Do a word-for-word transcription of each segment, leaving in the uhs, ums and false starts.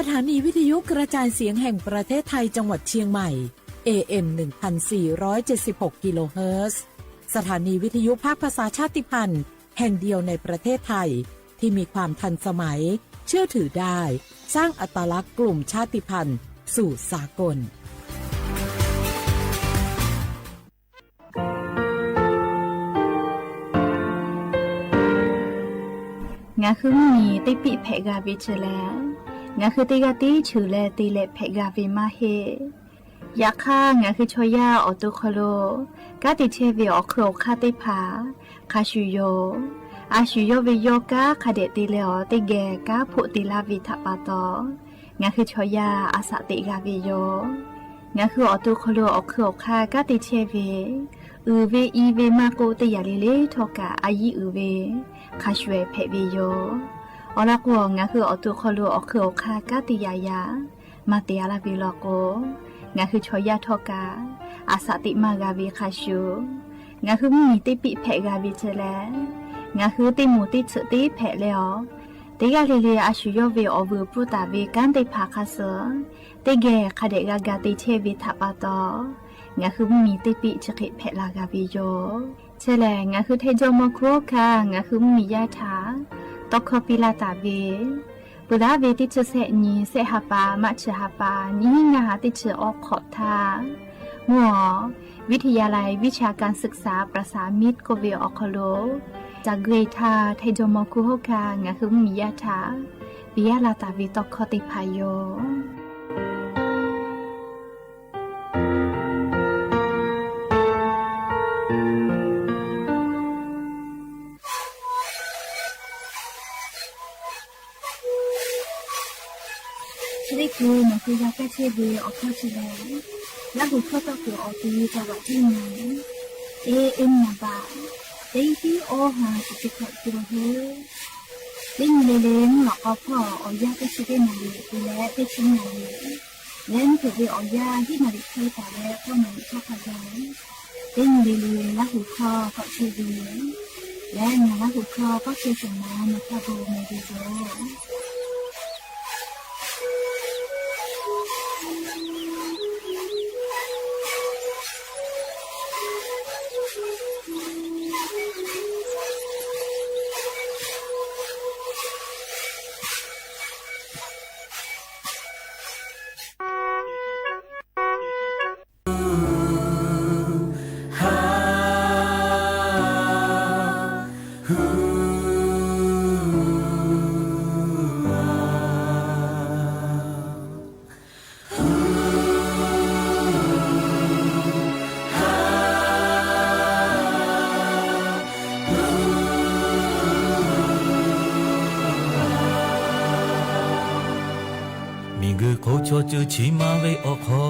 สถานีวิทยุกระจายเสียงแห่งประเทศไทยจังหวัดเชียงใหม่ เอเอ็ม หนึ่งพันสี่ร้อยเจ็ดสิบหก กิโลเฮิรตซ์ สถานีวิทยุภาคภาษาชาติพันธุ์แห่งเดียวในประเทศไทย ที่มีความทันสมัย เชื่อถือได้ สร้างอัตลักษณ์กลุ่มชาติพันธุ์สู่สากล ငါဃုမီး เต๊ปิแผะกาเวเชอแล งาคือเตกาตี้ถือแลเตแลแผะกาเวมาเฮ ยะค่ะ งาคือชอย่าอ่อตุ๊กคอโล กาติเชเวอ่อคืออ่อค่าเต๊ผา คาชูโย อาชูโยเวโยกา คาเดะเตแลอ่อเต๊แก กาโผะเตลาเวถะปาตอ งาคือชอย่า อาสะเตกาเวโย งาคืออ่อตุ๊กคอโล อ่อคืออ่อค่า กาติเชเว อือเวอีเวมาโกเตยาเลเล ทอกะ อายีอือเว คาชูแผะเวโย ออละกัว งาคืออ่อตุ๊กคอโล อ่อคืออ่อค่า กาติยายา มาเตยาลาเวลอโก งาคือชอย่าทอกะ อาสะเตมากาเวคาชู งาคือมะหมี่เต๊ปิแผะกาเวเชอแล งาคือเต๊หมู่เต๊เฉอะเต๊แผะแลออ เตกาเลเล อาชูโยเวอ่อวือปูตาเว ก้านเต๊ผาคาเสอ เตกา คาเดะกากาเตเชเวถะปาตอ งาคือมะหมี่เต๊ปิเฉอะเต๊แผะลากาเวโย เชอแล งาคือไทยจอมอคูค่ะ งาคือมะหมี่ยาถา ตอกคอปีลาตาเว ปูลาเวตี้เชอแสะหนีแสะหาปา มะเชอหาปา หนีหื้องาตี้เชอออกขอบทา มัว วิทยาลัยวิชาการศึกษาประสานมิตร โกเวอ่อคอโล จากเกรทา ไทยจอมอคูค่ะ งาคือมะหมี่ยาถา ปียาลาตาเวตอกคอเต๊ผาโย เชอได้กู งาคือยาแก้เชเวอ่อคอเชอแล ละหูคอตอกกัวอ่อตี จังหวัดเจียงใหม่ เอเอ็ม นำบ่า เต๊ตี้โอฮา จุดเจ็ดหก กิโลเฮิรตซ์ เต๊งเลเลงหลอกออพ่ออ่อยาแก้เชเวนาลี กูและเต๊ชิงนาลี และเกิดเวอ่อยาตี้นาลีไทยตาและพ่อนาลีชอบพยา เต๊งเลเลงละหูคอก็เชเว และงาละหูคอก็เชเวสงมา มาคาโบเมดีโด မံၤဂ့ၤခိၣ် ချီၣ်စူၤဆံးမၤဝဲအီၣ်ခီ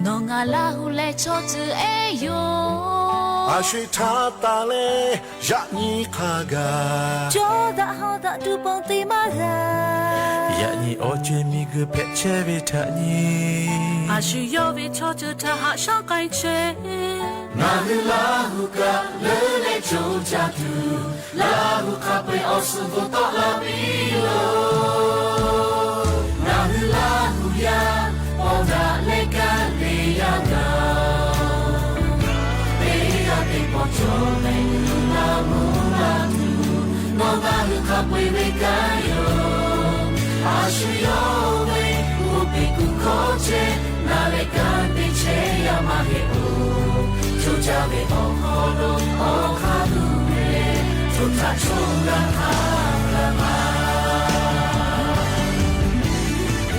နီၢ်ငါလၢ်ဟူလဲၣ် ချီၣ်စူၤအဲၣ်ယိၤ အရွှေထါတၢ်လဲၣ် ယၣ်နံၣ်ခါဂၤ ကၠီဒၣ်ဟီၣ်ဒၣ်တူၢ်ပီၣ်သ့မၤဂၤ ယၣ်နံၣ်အီၣ်ကွဲမံၤဂ့ၤ ဖဲးဆဲးဝဲထးနံၣ် အၡူၣ်ယီၣ်ဝဲ ချီၣ်စူၤထးဟးဆှၣ်ကၢၢ်ဆဲး နၢ်ဟူလၢ်ဟူကၢ် လၢလဲၤကၠိကၠၢ်တူၢ် လၢ်ဟူခါပှဲၤအီၤ စူၢ်ဖိးတီလၢ်ဝံၤလီၤ နၢ်ဟူလၢ်ဟူယၤ ပီၣ်ဒၣ်လဲကၢ်လၢယၤဂၤ ပယီၤသ့ၣ်ပီၣ်ကၠီၣ် မ့ၢ်နုာ်လၢမူလၢ်ထူ နီၢ်သးဟူခါပှဲၤဝဲကၢ်ယိၤ အၡူၣ်ယီၣ်ဝဲ အိၣ်ပ့ၤကူၣ်ခီၣ်ဆဲး နၤလဲၤကၢ်ပ့ၤဆဲးယၤမၤဟဲအိၣ် ကၠိကၠၢ်ဝဲအီၣ်ခီၣ်လိာ် အီၣ်ခါဒူၣ်ဝဲ ကၠိထးဆိလၢ်ခါလၢ်မး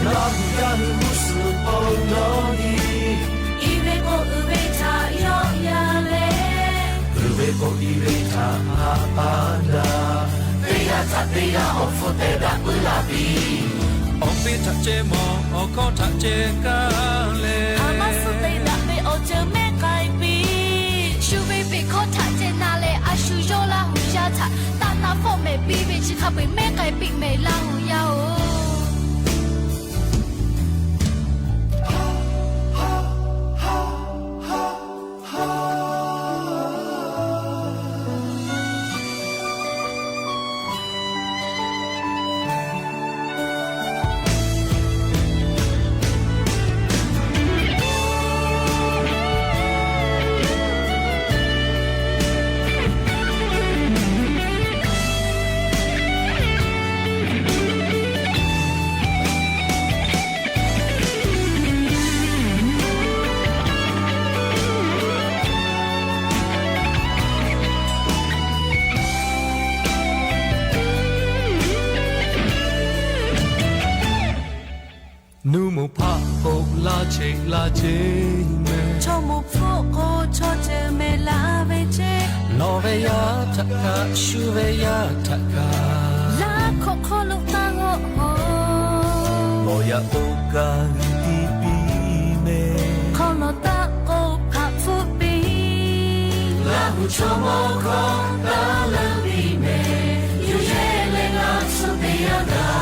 လၢ်ဟူယၤဟူမူစူၢ်ပီၣ်နီၢ်နံၤ အံၤဝဲအိၣ်အုးဝဲထးယီၣ်ယၤလဲၣ် အုးဝဲအိၣ်အံၤဝဲထးဟးပၢ်ဒၣ် သ့ယၤထးသ့ယၤအီၣ်ဖိတဲဒၣ်အုးလၢ်ဘံ အီၣ်ဘ့ထးကဲမီၢ် အီၣ်ခီၣ်ထးကဲကၢ်လဲၣ် အမါစူၢ်တဲဒၣ်မ့ၢ်အီၣ်ကၢၤမဲာ်ကၢ်ဘံ ဆူၣ်ဘ့ဘ့ၣ်ခီၣ်ထးကဲနၤလဲၣ် အၡူၣ်ယီၣ်လၢ်ဟူယၤထး တၢ်နၢ်ဖှီၣ်မဲာ်ဘံဝဲဆံးခါပှဲၤမဲာ်ကၢ်ဘံမဲာ်လၢ်ဟူယၤအိၣ် မိၢ်ဖးအိၣ်လၢ်ဆ့လၢ်ဆ့မဲာ် ဆိမိၣ်ဖိအိၣ်ဆိစၢၤမဲာ်လၢဝဲဆ့ လီၤဝဲယၤထးကး ဆူဝဲယၤထးကး လၢခိၣ်ခီလိာ်သးဂီၢ်ဟီၣ် လီၤယၤအိၣ်ကၤဂံၢ်တံပံမဲာ် ခီလီၤသးအိၣ်ဖးဖုပံ လၢဟူဆိမိၣ်ခီတၢ်လၢပံမဲာ် ယူၢ်ယဲလဲၤလၢဆူသ့ၣ်ယၤဂၤ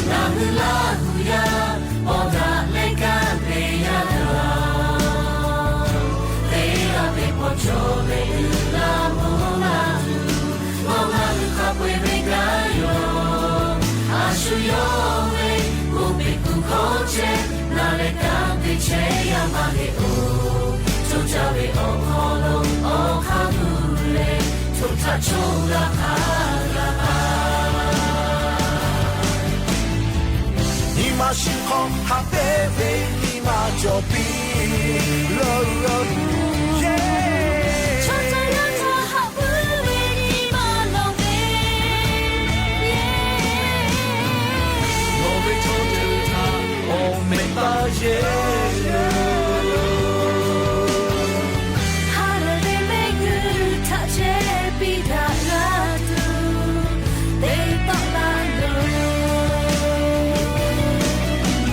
လၢဟူလၢဟူယၤ ပီၣ်တၢ်လဲၤကၤသ့ၣ်ယၤဂၤ သ့ၣ်လၢသ့ၣ်ပီၣ်ဆိၣ်သ့ၣ် အုလၢမူလၢထူ မီၢ်မၤလုၢ်ခီၣ်ပှဲၤသ့ၣ်ကၤယီၤ အဆူယီၢ်ဝဲ ကူၣ်ဘ့ၣ်ကူၣ်ခိၣ်ဆဲး နၤလဲၤကၤသ့ၣ်ဆဲး ယမၤဟ့ၣ်အိၣ် ဆိကၢ်ဝဲအီၣ်ခီလိာ် အီၣ်ခီမုၢ်လဲၣ် ဆိထးဆိလၢခါလၢခါ နံၤမၤဆံးခီဟးပဲဝဲ နံၤမၤကၠီၣ်ပံ လၢလၢ ယဲ ဆိကၢ်ယၤထီၣ်ဟးပဲဝဲ နံၤမၤလီၤဝဲ ယဲ လီၤဝဲဆိကၢ်ထး အီၣ်မဲာ်သးယဲ ဟါလၢသ့ၣ်မ့ၢ်ဂုၢ်ထးဆဲး ပံတၢ်လၢတူၢ် သ့ၣ်သီၣ်လၢလိၤ လံၤ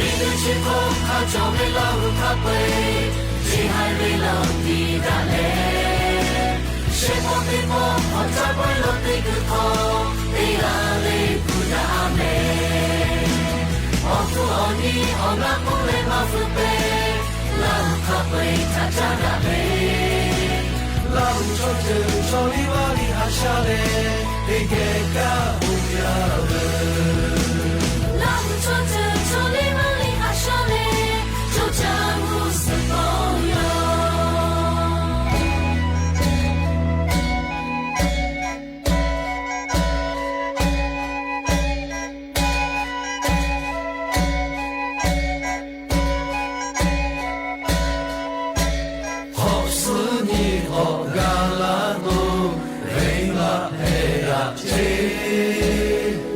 ဒုးဆံးခီခီကၠီၣ်ဝဲလၢဟူခီၣ်ပှဲၤ ဆံးဟဲဝဲလီၤတံၢ်ဒၣ်လဲာ် ရှဲဖီသ့ၣ်ဖီ အီၣ်တၢ်ပှဲၤလီၤသ့ၣ်ကုၢ်ခီ သ့ၣ်လၢသ့ၣ်ပူၤဒၣ်အါမဲာ် အီၣ်ကူအီၣ်နံၤ အီၣ်လၢပူၤလဲၤမၤဖုးပဲ လၢဟူခီၣ်ပှဲၤထးကၠီၣ်ဒၣ်လဲာ် လၢဟူဆိကၢ် ဆီလံဝါလံဟးဆါလဲၣ် သ့ၣ်ကဲကၤအိၣ်ယၤဝဲ လၢဟူဆိကၢ် ဆီလံဝါလံဟးဆါလဲၣ် ဆိကၢ်မူစ့ၢ်ကီးယီၤ ခီၣ်ဆူနံၤအီၣ်ဂၤလၢသိ ရ့လၢဟဲဒၣ်ဆ့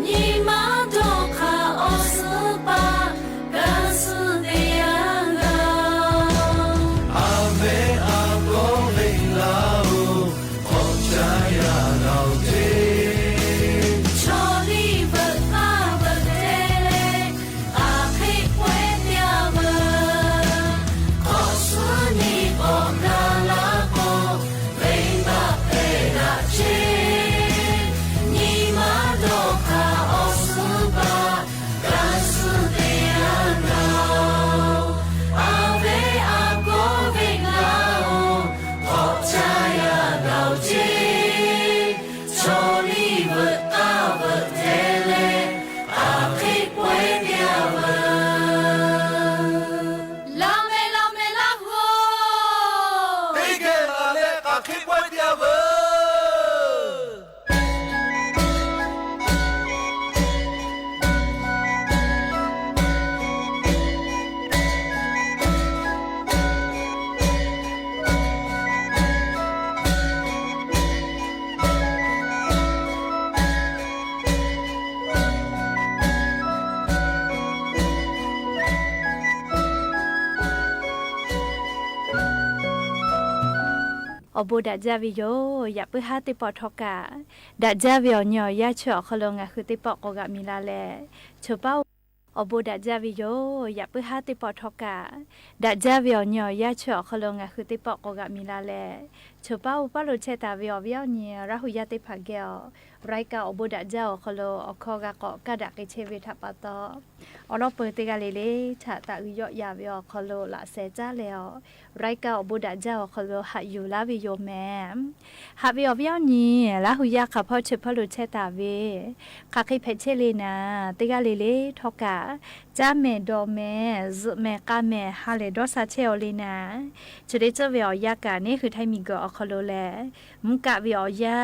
နံၤမၤဒီးခးအီၣ်ဆူပၢ် ကၤဆူသ့ၣ်ယၤဂၤ အဝဲအကိးဝဲလၢအိၣ် ခီၣ်ဆါယၤဒီးဆ့ ဆီလံဝဲသးဝဲတဲလဲၣ် အဃ့ပှဲၤတ့ၢ်ဝဲ ခီၣ်ဆူနံၤအီၣ်ဂၤလၢသိ ရ့လၢဟဲဒၣ်ဆ့ နံၤမၤဒီးခးအီၣ်ဆူပၢ် ကၤဆူသ့ၣ်ယၤဂၤ အဝဲအကိးဝဲလၢအိၣ် ခီၣ်ဆါယၤဒီးဆ့ ဆီလံဝဲသးဝဲတဲလဲၣ် အဃ့ပှဲၤတ့ၢ်ဝဲ လၢမဲာ်လၢမဲာ်လၢဟူ သ့ၣ်ကဲလၢလဲၣ် အဃ့ပှဲၤတ့ၢ်ဝဲ အိၣ်ဘိးဒၣ်ကၢ်ဝဲယိာ် ယပုၢ်ဟါသ့ၣ်ပီၣ်ထီၣ်ကး ဒၣ်ကၢ်ဝဲအီၤညီအီၤယၤ ဆူအီၤခီလိာ် ငါးဟုသ့ၣ်ပီၣ်ကိးဂၤမံၤလၢ်လဲၣ် ဆိပၢ်အိၣ် အိၣ်ဘိးဒၣ်ကၢ်ဝဲယိာ် ယပုၢ်ဟါသ့ၣ်ပီၣ်ထီၣ်ကး ဒၣ်ကၢ်ဝဲအီၤညီအီၤယၤ ဆူအီၤခီလိာ် ငါးဟုသ့ၣ်ပီၣ်ကိးဂၤမံၤလၢ်လဲၣ် ဆိပၢ်အိၣ် ပၢ်လိာ်ဆဲးသးဝဲအီၤ ဝံၤအီၤနံၤ ရၢ်ဟူယါသ့ၣ်တဖၣ်ဂဲၤအီၤ ရၢၢ်ကၢ်အိၣ်ဘိးဒၣ်ကၢ်အီၤခီလိာ် အခီဂၤကိး ကၢ်ဒၣ်က့ၤဆ့ဝဲထးပာ်သီ အလီၢ်ပၢၢ်သ့ၣ်ဂၤလၢ်လၢ် ထးသးအုးယီၣ်ယၤဝဲအီၤခီလိာ် လၢ်စဲးကၢ်လဲၢ်အီၤ ရၢၢ်ကၢ်အိၣ်ဘိးဒၣ်ကၢ်အီၤခီလိာ် ဟးယူၤလၢ်ဝဲယိာ်မဲာ် ဟးဝဲအီၤဝံၤအီၤနံၤ ရၢ်ဟူယါခးဖီ ဆိပၢ်လိာ်ဆဲးသးဝဲ ခးဃ့ဖဲးဆ့လံနၤ သ့ၣ်ဂၤလၢ်လၢ်ထီၣ်ကး ကၢ်မဲာ်ဒီးမဲာ် စုးမဲာ်ကါမဲာ် ဟးလဲၤဒီးစးဆဲးအီၤလံနၤ ဆိဒ့ကၢ်ဝဲအီၤယါကးန့ၣ် ဃုထၢမံၤကၢၤအီၤခီလိာ်လဲၣ် မူကးဝဲအီၤယါ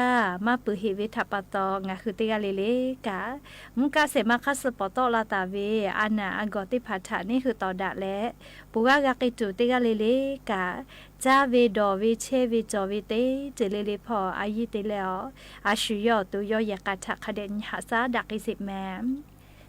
မၢ်ပုၢ်ဟ့ၣ်ဝဲထးပာ်သီ ငါးဟုသ့ၣ်ဂၤလၢ်လၢ်ကး မူကးစဲးမါခါဆူပီၣ်သီၣ်လၢ်သးဝဲ အါနၢ်အါဂီၤသ့ၣ်တဖၣ်ထးန့ၣ် ဃုသီၣ်ဒၣ်လဲာ် ပူၤဂၤဂၤက့ၤတုၤသ့ၣ်ဂၤလၢ်လၢ်ကး ကၢ်ဝဲဒီးဝဲဆဲးဝဲကၠီၣ်ဝဲသ့ၣ် တုၤလၢလၢ်ဖီအယံာ်သ့ၣ်လဲၣ်အီၤ အဆူၣ်ယီၣ်အသိးယီၣ်ယဲၢ်ကးထးခါဒဲး ဟးစးဒၣ်က့ၤစ့းမဲာ်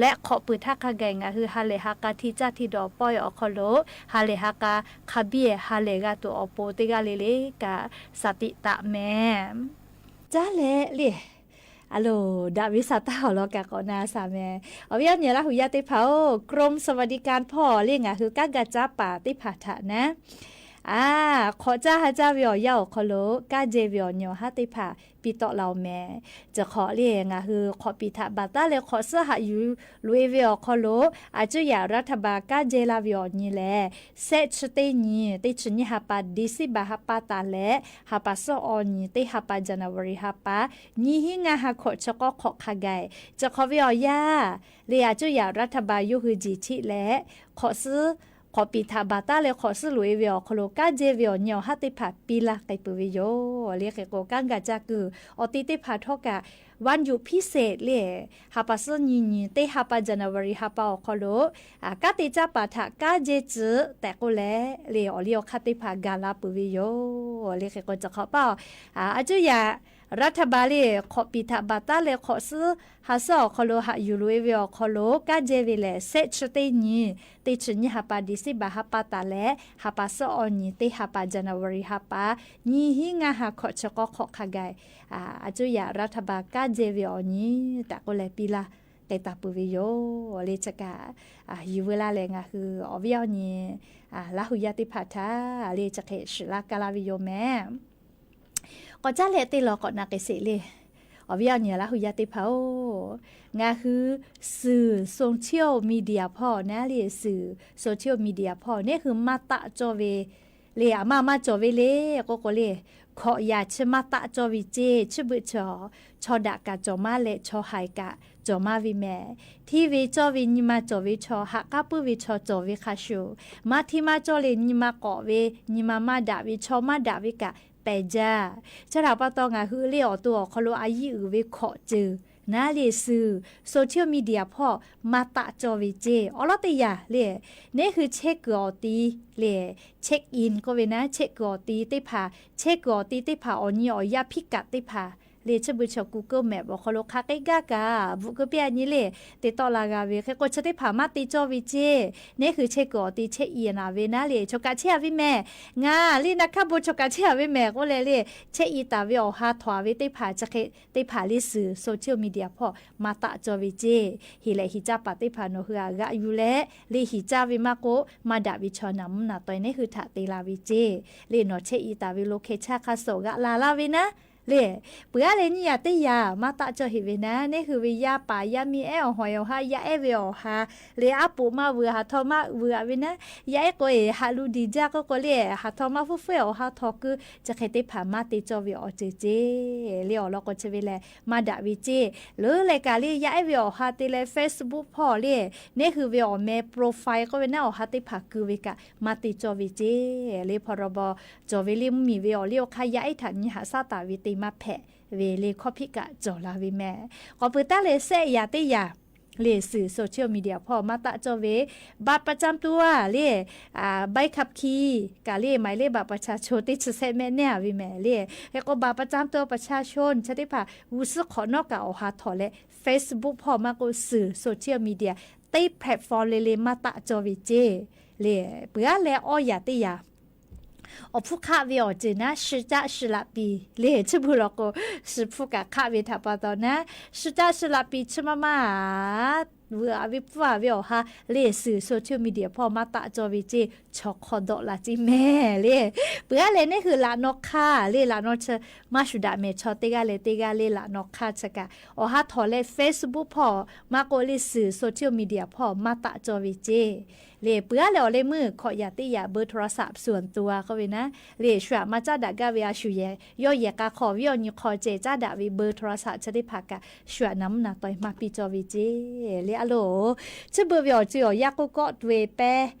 လၢ ขอเปิดท่า ข้าแก่ ငါคือ ဟါလဲၢ်ဟါကါ ထီၣ်ကၠၢ်ထီၣ်ဒီး ป้อย အီၤခီလိာ် ဟါလဲၢ်ဟါကါ ခါဘီ ဟါလဲၢ်ဂၤ တူၢ်အီၤပိာ် တဂၤလၢ်လၢ် က สติ တၢ်မဲ ကၠၢ်လဲၣ်လၢ် အလိၤ ဒၣ်ဝဲ စၢ်တၢ်ဟီၣ်လီၤ ကၣ်ကိးနၤ စၢ်မဲ အဝဲအံၤ လၢဟူယၢ်သ့ၣ်တဖၣ်ဧၢ กรมสวัสดิการพ่อ လၢ ငါคือ ကါဂၤကၠါပၤ သ့ၣ်တဖၣ်ထၣ်နၤ အါ ขอ ကၠၢ်ဟါကၠၢ်ဝဲအီၤ ယၢ်အီၤခီလိာ် ကါကဲဝဲအီၤ ညီဟါသ့ၣ်တဖၣ် ပျီတီၣ်လီၤအီၤမဲ တခီလၢ် ငါคือ ขอ ပျီထၣ်ဘၣ်တၢ်လၢ ขอ စ့ ဟးယူၤလိာ်အီၤဝဲအီၤခီလိာ် အစူယၤ รัฐบาล ကါကဲလၢ်ဝဲအီၤနံၤလၢ် စဲးဆံတ့ၢ်နံၤ တ့ဆံနံၤဟါပာ် ဒံၣ်စ့ဘၢၣ် ဟါပာ်တၢ်လဲၣ် ဟါပာ်စ့ၢ်အီၤနံၤ တ့ဟါပာ် January ဟါပာ် နံၤဟံးငါဟါ ခီၣ်ဆၢကီၢ်ခီၣ်ခါဂၤ တခီဝဲအံၤ လၢအစူယၤ รัฐบาล ယိၤဟုၣ်ကံၣ်ထံးလၢ် ขอ စ့ ขอ ပျီထၣ်ဘၣ်တၢ်လၢ ขอ စ့ လိာ်အီၤဝဲအီၤခီလိာ် ကါကဲဝဲအီၤ ညီဟါသ့ၣ်တဖၣ် ပျီလၢ်ကဲပၣ်ဝဲယိၤ လၢခံကိး ကါဂၤကၠၢ်ကုၢ် အီၤတ့ၢ်သ့ၣ်တဖၣ်ထီၣ်ကၣ် วันหยุดพิเศษ လၢ် ဟါပာ်စ့ၢ်နံၤ နံၤ တ့ဟါပာ် January ဟါပာ်အီၤခီလိာ် အါ ကါတ့ကၠၢ်ပာ်ထၣ် ကါကဲစု တၢ်ကိးလဲၣ် လၢအီၤလၢအီၤခါသ့ၣ်တဖၣ် ကၤလၤပၣ်ဝဲယိၤ လၢခံကိး တခီပၣ် အါ အစူယၤ รัฐบาล လၢ် ขอ ပျီထၣ်ဘၣ်တၢ်လၢ ขอ စ့ ဟးစ့ၢ်အီၤခီလိာ် ဟးယူၤလိာ်အီၤဝဲအီၤခီလိာ် ကါကဲဝဲလၢ် စဲးဆံတ့ၢ်နံၤ တ့ဆံနံၤဟါပာ် ဒံၣ်စ့ဘၢၣ် ဟါပာ်တၢ်လဲၣ် ဟါပာ်စ့ၢ်အီၤနံၤ တ့ဟါပာ် January ဟါပာ် နံၤဟံးငါဟါ ခီၣ်ဆၢကီၢ်ခီၣ်ခါဂၤ အါ အစူယၤ รัฐบาล ကါကဲဝဲအီၤနံၤ တၢ်ကိးလဲၣ် ပျီလၢ် ကဲတၢ်ပၣ်ဝဲယိၤ လၢဆကး အါ ယူၤဝဲလၢ်လၢ် ငါคือ အီၤဝဲအံၤ အါ လၢဟူယၢ်သ့ၣ်တဖၣ်ထၣ် လၢဆကး ရှုလၢ်ကၤလၤဝဲယိၤမဲ ကီးကၠၢ်လဲၣ်တ့ၢ်လီၤ ကိးနၤက့ၤစ့ၢ်လၢ် အီၤဝဲအံၤ လၢဟူယၢ်သ့ၣ်တဖၣ်ဧၢ ငါคือ สื่อ social media ဖီၣ် နၤလၢ် สื่อ social media ဖီၣ် နၤคือ မၤသးကၠီဝဲ လၢ် အမၤမၤကၠီဝဲလၢ် ကိးကိးလၢ် ခီၣ်ယၢ်ဆၢ မၤသးကၠီဝဲစ့ၢ် ဆၢဘျုးဆီၣ် ဆီဒၣ်ကၣ်ကၠီမါလဲၣ် ဆီဟၢၣ်ကၣ်ကၠီမါဝဲမဲာ် ထံၣ်ဝဲကၠီဝဲ နံၤမၤကၠီဝဲဆီ ဟးကါပၢၢ်ဝဲဆီ ကၠီဝဲခါဆူၣ် မၤထံမၤကၠီလၢ် နံၤမၤကိးဝဲ နံၤမၤမၤဒၣ်ဝဲဆီ မၤဒၣ်ဝဲကၣ် ပဲၢ်ယႃႉ ဆၢထၢၣ်ပၢ်တီၢ် ငၢ်ဟူးလၢအီၤ တူၢ်အီၤခီလိ အယံၢ်အုၣ်ဝဲ ခိးစၢၢ် နၤလၢ သိုဝ်ႇ social media ဖီၣ် မၤတၢ်ကၠီဝဲကၠ့ အီၤလီၤတယၢ်လၢ နဟ့ၣ် ဆဲးကုၢ်အီၤတံၢ်လၢ check in ကီးဝဲနၤ ဆဲးကုၢ်အီၤတံၢ်သ့ၣ်တဖၣ် ဆဲးကုၢ်အီၤတံၢ်သ့ၣ်တဖၣ် အီၣ်နံၣ်အီၣ်ယၢ် ဖံးကၣ်သ့ၣ်တဖၣ် လၢ ဆၢဘုးဆီၣ် Google Map အီၤခီလိ ခးက့ၤဂၤကၢ် ဘူးကပျၢ်နံၣ်လၢ တ့တီလၢဂၤဝဲ ဃဲကိးဆၢသ့ၣ်တဖၣ် မၤတ့ကၠီဝဲကၠ့ နဟ့ၣ် ဆဲးကုၢ်အီၤတံၢ် check in ဝဲနၤလၢ ဆီၣ်ကၣ်ဆဲးအဝဲမဲာ် ငါလၢ နခၣ်ဘိ ဆီၣ်ကၣ်ဆဲးအဝဲမဲာ် ကိးလဲၣ်လၢ check in တၢ်ဝဲအီၤဟး ထိၣ်ဝဲသ့ၣ်တဖၣ် ဆဲးကုၢ်သ့ၣ်တဖၣ်လၢ သိုဝ်ၣ် social media ဖီၣ် မၤတၢ်ကၠီဝဲကၠ့ ဟ့ၣ်လၢ ဟံၣ်ကၠၢ်ပၢ်သ့ၣ်တဖၣ် နီၣ်ဟုအဂၤယူၢ်လဲၣ် လၢ ဟံၣ်ကၠၢ်ဝဲမးကိး မၤဒၣ်ဝဲဆီၣ် နၢမူနၢ်တွဲ နဟ့ၣ် ထးတ့လၢဝဲကၠ့ လၢနီၢ် check in တၢ်ဝဲ location ခါစိး ဂၤလၢ်လၢ်ဝဲနၤ လၢ ပှၤလၢ နံၣ်ယၢ်တယၢ် မၤတၢ်ကၠီဟ့ၣ်ဝဲနၤ နဟ့ၣ်ဝဲ ယၤပၢ်ယၤမံၤ အဲၣ်အီၤဟီၣ်အဲၣ်အီၤဟး ယၤအဲၣ်ဝဲအီၤဟး လၢအပိာ်မးဝဲ ဟးထီၣ်မးဝဲအဝဲနၤ ယၤအဲၣ်ကိးအံၤ ဟးလူၤဒံၣ်ယါကိးကိးလၢ ဟးထီၣ်မး ဖှိၣ်ဖှိၣ် အီၤဟးထီၣ်ကု ဆဲးကုၢ်သ့ၣ်တဖၣ် မၤတ့ကၠီဝဲအီၤကၠ့ကၠ့ လၢအီၤလီၤကိးဆၢဝဲလဲၣ် မၤဒၣ်ဝဲကၠ့ လၢလဲၣ်ကၣ်လၢ ယၤအဲၣ်ဝဲအီၤဟးတ့လၢ Facebook ဖီၣ်လၢ နဟ့ၣ်ဝဲအီၤမဲာ် profile ကိးဝဲနၤ အီၤဟးသ့ၣ်တဖၣ်ကုဝဲကၣ် မၤတ့ကၠီဝဲကၠ့ လၢဖီရီဘီ ကၠီဝဲလၢ မုၢ်မံၤဝဲအီၤလၢ အခါယၤအဲၣ်ထးနံၣ် ဟးစၢ်တၢ်ဝဲ တ့မၤဖဲးဝဲလၢ ခီၣ်ဖံးကၣ်ကၠီလၢဝဲမဲာ် ကိးပတၢ်လၢ စဲးယၢ်တယၢ် လၢ သိုဝ်ၣ် social media ဖီၣ် မၤတၢ်ကၠီဝဲ บัตรประจำตัว လၢ ใบขับขี่ ကၣ်လၢ หมายเลขบัตรประชาชน တ့ဆဲးမဲာ်နဲၣ်အဝဲမဲာ်လၢ ဃဲကိး บัตรประจำตัวประชาชน ဆၢသ့ၣ်တဖၣ် ဂုာ်ဆူၣ်ခီၣ်နီၣ်ကၣ် အီၤဟးထီၣ်လၢ Facebook ဖီၣ် မးကိး သိုဝ်ၣ် social media တ့ platform လၢလၢ မၤတၢ်ကၠီဝဲကၠ့ လၢ ပှၤလၢ အီၣ်ယၢ်တယၢ် အီၣ်ဖှိၣ်ခးဝဲအီၤကၠ့နၤ စံးတၢ်စံးလးပံၤ လၢ ဆၢဘုးလီၤကိး စံးဖှိၣ်ကၣ်ခးဝဲထးပၢ်တီၢ်နၤ စံးတၢ်စံးလးပံၤ ဆၢမးမး ဝဲအဝဲပှၢ်ဝဲအီၤဟးလၢ သိုဝ်ၣ် social media ဖီၣ် မၤတၢ်ကၠီဝဲကၠ့ ဆီၣ်ခီၣ်ဒီးလၢကၠ့မဲာ်လၢ ပှၤလၢ နဟ့ၣ် လၢ်နီၢ်ခါ လၢလၢ်နီၢ်ဆၢ မၤဆူၣ်ဒၣ်မဲာ်ဆီတ့ဂၤလၢတ့ဂၤလၢ လၢ်နီၢ်ခါဆၢကၣ် အီၤဟးထီၣ်လၢ Facebook ဖီၣ် မးကိးလၢ သိုဝ်ၣ် social media ဖီၣ် မၤတၢ်ကၠီဝဲကၠ့ လၢ ပှၤလၢ အီၣ်လၢမုၢ် ခိးယၢ်တယၢ် เบอร์โทรศัพท์ส่วนตัว ကိးဝဲနၤ လၢ ဆှၢမၤစၢ်ဒၣ်ကၣ်ဝဲအဆူၣ်ယဲၢ် ယီၢ်ယဲၢ်ကၣ်ခီၣ် ဝံၤအီၤနံၣ်ခီၣ်ကၠ့ စၢ်ဒၣ်ဝဲ เบอร์โทรศัพท์ ဆၢသ့ၣ်တဖၣ်ကၣ် ဆှၢနၢမူနၢ်တွဲ မၤပံၢ်ကၠီဝဲကၠ့ လၢအလိၤ ဆၢဘုးဝဲအီၤကၠ့အီၤ ယါကိးကိးတွဲပဲ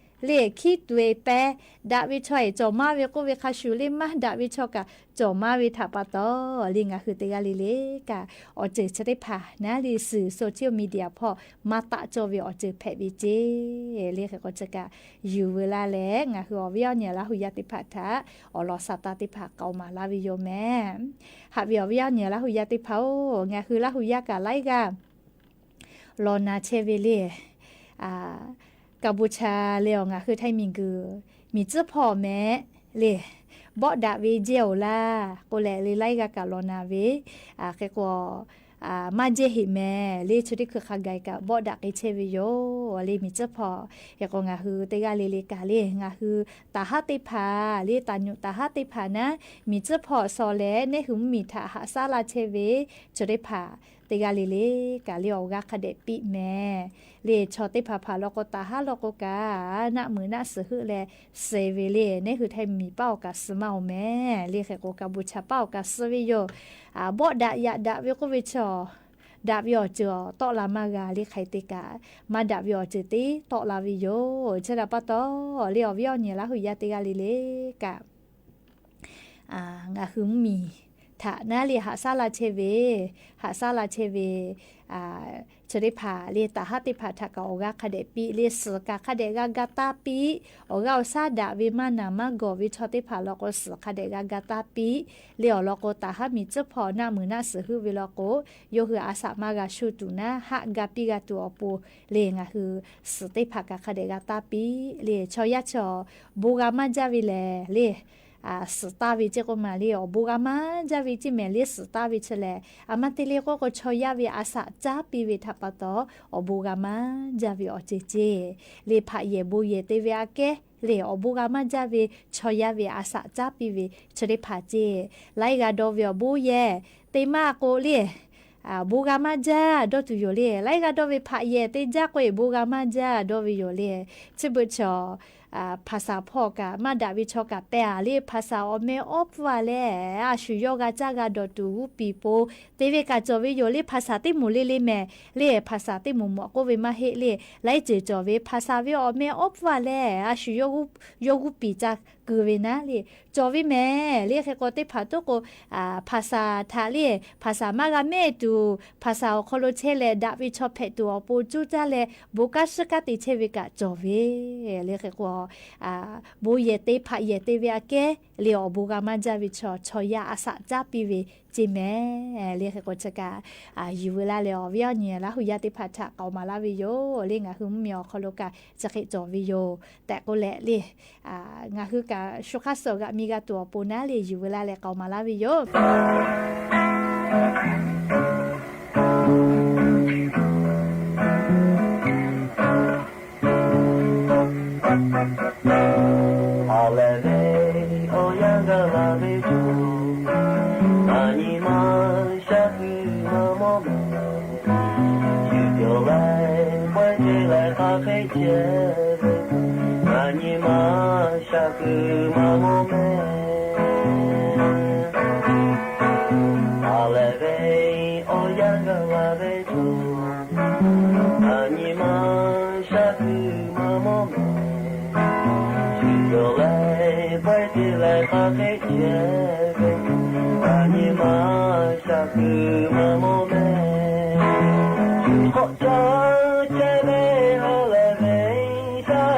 လၢခံတွဲပဲ ဒၣ်ဝဲဆီအံၤ ကၠီၣ်မါဝဲကိးဝဲ ခါဆူၣ်လၢမၤဒၣ်ဝဲ ဆီကၣ် ကၠီၣ်မါဝဲထးပၢ်တီၢ် လၢ ငါးခုၣ်တဂၤလၢလၢကၣ် အီၣ်စၢၤဆၢသ့ၣ်တဖၣ် နၤလၢ သိုဝ်ၣ် social media ဖီၣ် မၤတၢ်ကၠီဝဲအီၣ်စၢၤဖဲးဝဲကၠ့ လၢဃဲကိးဆၢကၣ် ယူၢ်ဝဲလၢလဲၣ် ငါးခုၣ်အီၣ်ဝဲအီၣ်နံၣ်လၢဟူယါသ့ၣ်တဖၣ်ထၣ် အီၣ်လီၤစၢ်တၢ်သ့ၣ်တဖၣ် ကီးမၤလၢဝဲယိာ်မဲာ် ဟးဝဲအီၣ်ဝဲအီၣ်နံၣ်လၢဟူယါသ့ၣ်တဖၣ်ဧိၤ ငါးခုၣ်လၢဟူယါကၣ် လၢအံၤဂၤ လီၤနၤဆဲးဝဲလၢ ကၣ်ဘူၣ်ဆၣ်လၢအီၤ ငါးခုၣ်ထၢၣ်မံၤဂုၢ် မံၤစၢဖီၣ်မဲာ်လၢ ဘီၣ်ဒၣ်ဝဲကၠ့အီၤလၢ ကိးလဲၣ်လၢလၢအံၤဂၤကၣ်လီၤနၤဝဲ ဃဲကိး မၤကၠ့ဟ့ၣ်မဲာ်လၢ ဆိဒံၣ်ခုၣ်ဃာ်ဂၤကၣ် ဘီၣ်ဒၣ်က့ၤဆဲးဝဲယိာ် လၢမံၤစၢဖီၣ် ဃဲကိးငါးခုၣ်တဂၤလၢလၢကၣ်လၢ ငါးခုၣ်တၢ်ဟးသ့ၣ်တဖၣ် လၢတၢ်ညိၣ်တၢ်ဟးသ့ၣ်တဖၣ်နၤ မံၤစၢဖီၣ်စီၤလဲၣ် နဟူမံၤထၣ်ဟးစၢ်လၢဆဲးဝဲ ဆိသ့ၣ်တဖၣ် တဂၤလၢလၢကၣ်လၢအီၣ်ဂၤခးဒဲးပံးမဲာ် လၢဆီသ့ၣ်တဖၣ်ဖးလီၤကိးတၢ်ဟးလီၤကိးကၣ် နးမုာ်နးစၢၤဟုလဲၣ် စဲးဝဲလၢ နဟူထၢၣ်မံၤပာ်အီၣ်ကၣ်စၢၤမးအီၤမဲာ် လၢဃဲကိးကၣ်ဘူၣ်ဆၣ်ပာ်အီၣ်ကၣ်စၢၤဝဲယိာ် ဘီၣ်ဒၣ်ယၣ်ဒၣ်ဝဲကိးဝဲဆီ ဒၣ်ဝဲအီၣ်စၢၤ တီၣ်လၢမၤဂၤလၢခါအံၤသ့ၣ်ကၣ် မၤဒၣ်ဝဲအီၣ်စၢၤသ့ တီၣ်လၢဝဲယိာ် ဆၢဒၣ်ပၢ်တီၢ် လၢအီၣ်ဝဲအီၣ်နံၣ်လၢဟူယါသ့ၣ်တဂၤလၢလၢကၣ် ငါးခုၣ်မံၤထၣ်နၤလၢဟးစၢ်လၢဆဲးဝဲ ဟးစၢ်လၢဆဲးဝဲ ဆိသ့ၣ်တဖၣ်လၢတၢ်ဟးသ့ၣ်တဖၣ်ထၣ်ကၣ်အီၣ်ဂၤခးဒဲးပံး လၢစၢၤကၣ်ခးဒဲးဂၤဂၤတၢ်ပံး အီၣ်ဂၤအီၣ်ဆၢ်ဒၣ်ဝဲမၤနၢ်မၤဂီၤဝဲဆီသ့ၣ်တဖၣ်လီၤကိး စၢၤခးဒဲးဂၤဂၤတၢ်ပံး လၢအီၣ်လီၤကိးတၢ်ဟးမံၤစၢဖီၣ် နးမုာ်နးစၢၤဟုဝဲလီၤကိး ယိၤဟုၣ်အစးမၤဂၤဆူၣ်တူာ်နၤ ဟးဂၤပံးဂၤတူာ်အပူၤ လၢငါးခုၣ်စၢၤသ့ၣ်တဖၣ်ကၣ်ခးဒဲးဂၤတၢ်ပံး လၢဆီယါဆီ ဘိးဂၤမၤဒၣ်ဝဲလဲၣ် လၢ စၢၤတၢ်ဝဲကၠ့ကိးမးလၢ အီၣ်ဘိးဂၤမၤဒၣ်ဝဲကၠ့မဲာ်လၢစၢၤတၢ်ဝဲဆၢလဲၣ် အမၤတ့လၢကိးကိး ဆီယါဝဲအစးစၢ်ပံးဝဲထၣ်ပၢ်တီၢ် အီၣ်ဘိးဂၤမၤဒၣ်ဝဲအီၣ်စၢၤကၠ့ လၢဖးယဲၢ်ဘိယဲၢ်တ့ဝဲအကဲ လၢအီၣ်ဘိးဂၤမၤဒၣ်ဝဲ ဆီယါဝဲအစးစၢ်ပံးဝဲ ဆိသ့ၣ်တဖၣ်ကၠ့ လၢအံၤဂၤဒီးဝဲအီၣ်ဘိယဲၢ် တ့မးအကိးလၢ ဘိးဂၤမၤဒၣ်ဒီတူၢ်ယိာ်လၢ လၢအံၤဂၤဒီးဝဲဖးယဲၢ်တ့ဒၣ်ကိးအံၤ ဘိးဂၤမၤဒၣ်ဒီဝဲယိာ်လၢ ဆၢဘၢၣ်ဆီ အာ ภาษาพ่อกา မ့ၢ်ဒၣ်ဝဲချော်ကၢ်ပဲ အၢ လၢ ภาษา အီၣ်မဲအီပှၢ်လဲၣ် အၡူၣ်ယီၢ်ဂၤကၢ်ဂၤဒီးတူၢ်ဂူပီၤပိၤ တ့ဝဲကၢ်ကၠီၣ်ဝဲယိာ် လၢ ภาษา တ့မူၣ်လ့လ့မဲာ်လၢ ภาษา တ့မူၣ်မုၢ်အကိးဝဲမးဟ့ၣ်လၢ လၢအံၤစၢၤကၠီၣ်ဝဲ ภาษา ဝဲအီၣ်မဲအီပှၢ်လဲၣ် အၡူၣ်ယီၢ်ဂူ ယီၢ်ဂူပီၤကၢ်ကုၢ်ဝဲနၤလၢ ကၠီၣ်ဝဲမဲာ်လၢ ဃဲၤဃီၤတ့ဖးတိၢ်ကိး အာ ภาษา ထးလၢ ภาษา မၤဂၤမဲာ်တူၢ် ภาษา အီၣ်ခီလိာ်ဆဲးလဲၣ် ဒၣ်ဝဲချော်ဖဲးတူၢ်အီၤပိၤကၠူၣ်တၢ်လဲၣ် ဘိးကါစၢကါတံၢ်ဆဲးဝဲကၢ်ကၠီၣ်ဝဲ လၢဃဲၤဃီၤ အာ ဘိးယဲၢ်တ့ဖးယဲၢ်တ့ဝဲအကဲ လၢအီၣ်ဘိးဂၤမၤဒၣ်ဝဲချော် ချီၣ်ယၤအစးကၠါပံၤဝဲကၠ့မဲာ် လၢဃဲၤဃီၤဆၢကၢ် အာ ယုၢ်ဝဲလၢ်လၢအီၤ ဝံၤအီၤနံၤ လၢဟူးယါတ့ဖးထး ကိးမၤလၢ်ဝဲယိာ် လၢငါဟုမ့ၢ်အီၣ်ခီလိာ်ကၢ် စဃ့ၣ်ကၠီၣ်ဝဲယိာ် တၢ်ကိးလဲၣ်လၢ အာ ငါဟုကၢ် ဆူခါစီၣ်ဂၤမံၤဂၤတူၢ်အီၤပိၤနၤလၢ ယုၢ်ဝဲလၢ်လၢ ကိးမၤလၢ်ဝဲယိာ် အီၣ်လဲၣ်ဝဲ အီၣ်ယၢ်ဂၤလၢ်ဝဲဆိ အနံၤမၤ ရှၢကုမၤမိၢ်မဲာ် ယူၢ်ပျီၣ်လဲၣ် ပှဲၤတ့လဲၣ် ခါဃ့ဆဲးဝဲ အနံၤမၤ ရှၢကုမၤမိၢ်မဲာ် အီၣ်လဲၣ်ဝဲ အီၣ်ယၢ်ဂၤလၢ်ဝဲဆိ အနံၤမၤ ရှၢကုမၤမိၢ်မဲာ် ယူၢ်ပျီၣ်လဲၣ် ပှဲၤတ့လဲၣ် ခါဃ့ဆဲးဝဲ အနံၤမၤ ရှၢကုမၤမိၢ်မဲာ် ယူၢ်ခီၣ်ကၠီၣ်ဆဲးဝဲ အီၣ်လဲၣ်ဝဲ တၢ်အဲၣ်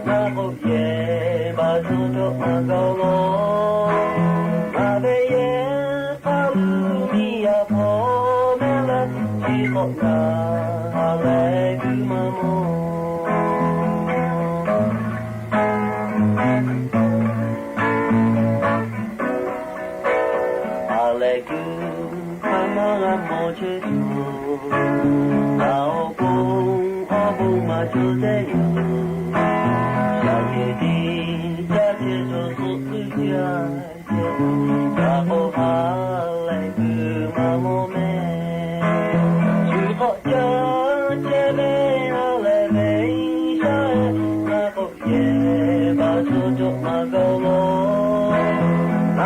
နၢ်ကိးယဲၢ် ဘၣ်ဆိတိၣ်မၤကီၤလီၤ အဝဲယဲၢ် ခါလူမံယၤဖီမဲာ်လဲၣ် ထံခီၣ်ကၢ် အီၣ်လဲၣ်ကုမၤမိၢ် အီၣ်လဲၣ်ကု ခါမၤဂၤမိၢ်ဆၢထီၣ် အအိၣ်ဘိ အီၣ်ဘိမၤဆိတဲယိာ် ယၤယုၢ်တံၢ် ယၤဆၢထီၣ်ဆိးသုကၢ် တၢ်ကိးဟါလဲၣ်ကုမၤမိၢ်မဲာ် ယူၢ်ခီၣ်ကၠီၣ်ဆဲးဝဲ အီၣ်လဲၣ်ဝဲ တၢ်အဲၣ် နၢ်ကိး ယဲၢ် ဘၣ်ဆိတိၣ်မၤကီၤလီၤ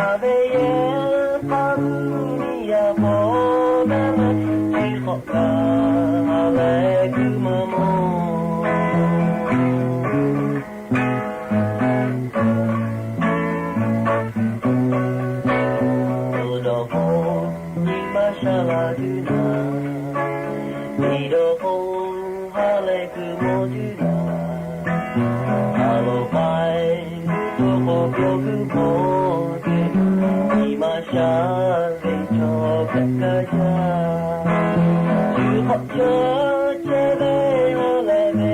အဝဲယဲၢ် ခါလူမံယၤဖီမဲာ်လဲၣ် ထံခီၣ်ကၢ် အီၣ်လဲၣ်ကုမၤမိၢ် ဒိၣ်ဒီးဖိ နံၤမၤရှါလၢ်တုၤနၤ နံၤဒီးဖိ ဟါလဲၣ်ကုမိၢ်တုၤနၤ အလိာ်ပၢၢ် မုၢ်တိၢ်ကိးပျီၢ်ကုမိၢ်တုၤနၤ နံၤမၤရှါ လ့ၣ်ထီၣ်ဘျဲၣ်ကယၤ ယူၢ်ခီၣ်ကၠီၣ်ဆဲးဝဲ အီၣ်လဲၣ်ဝဲ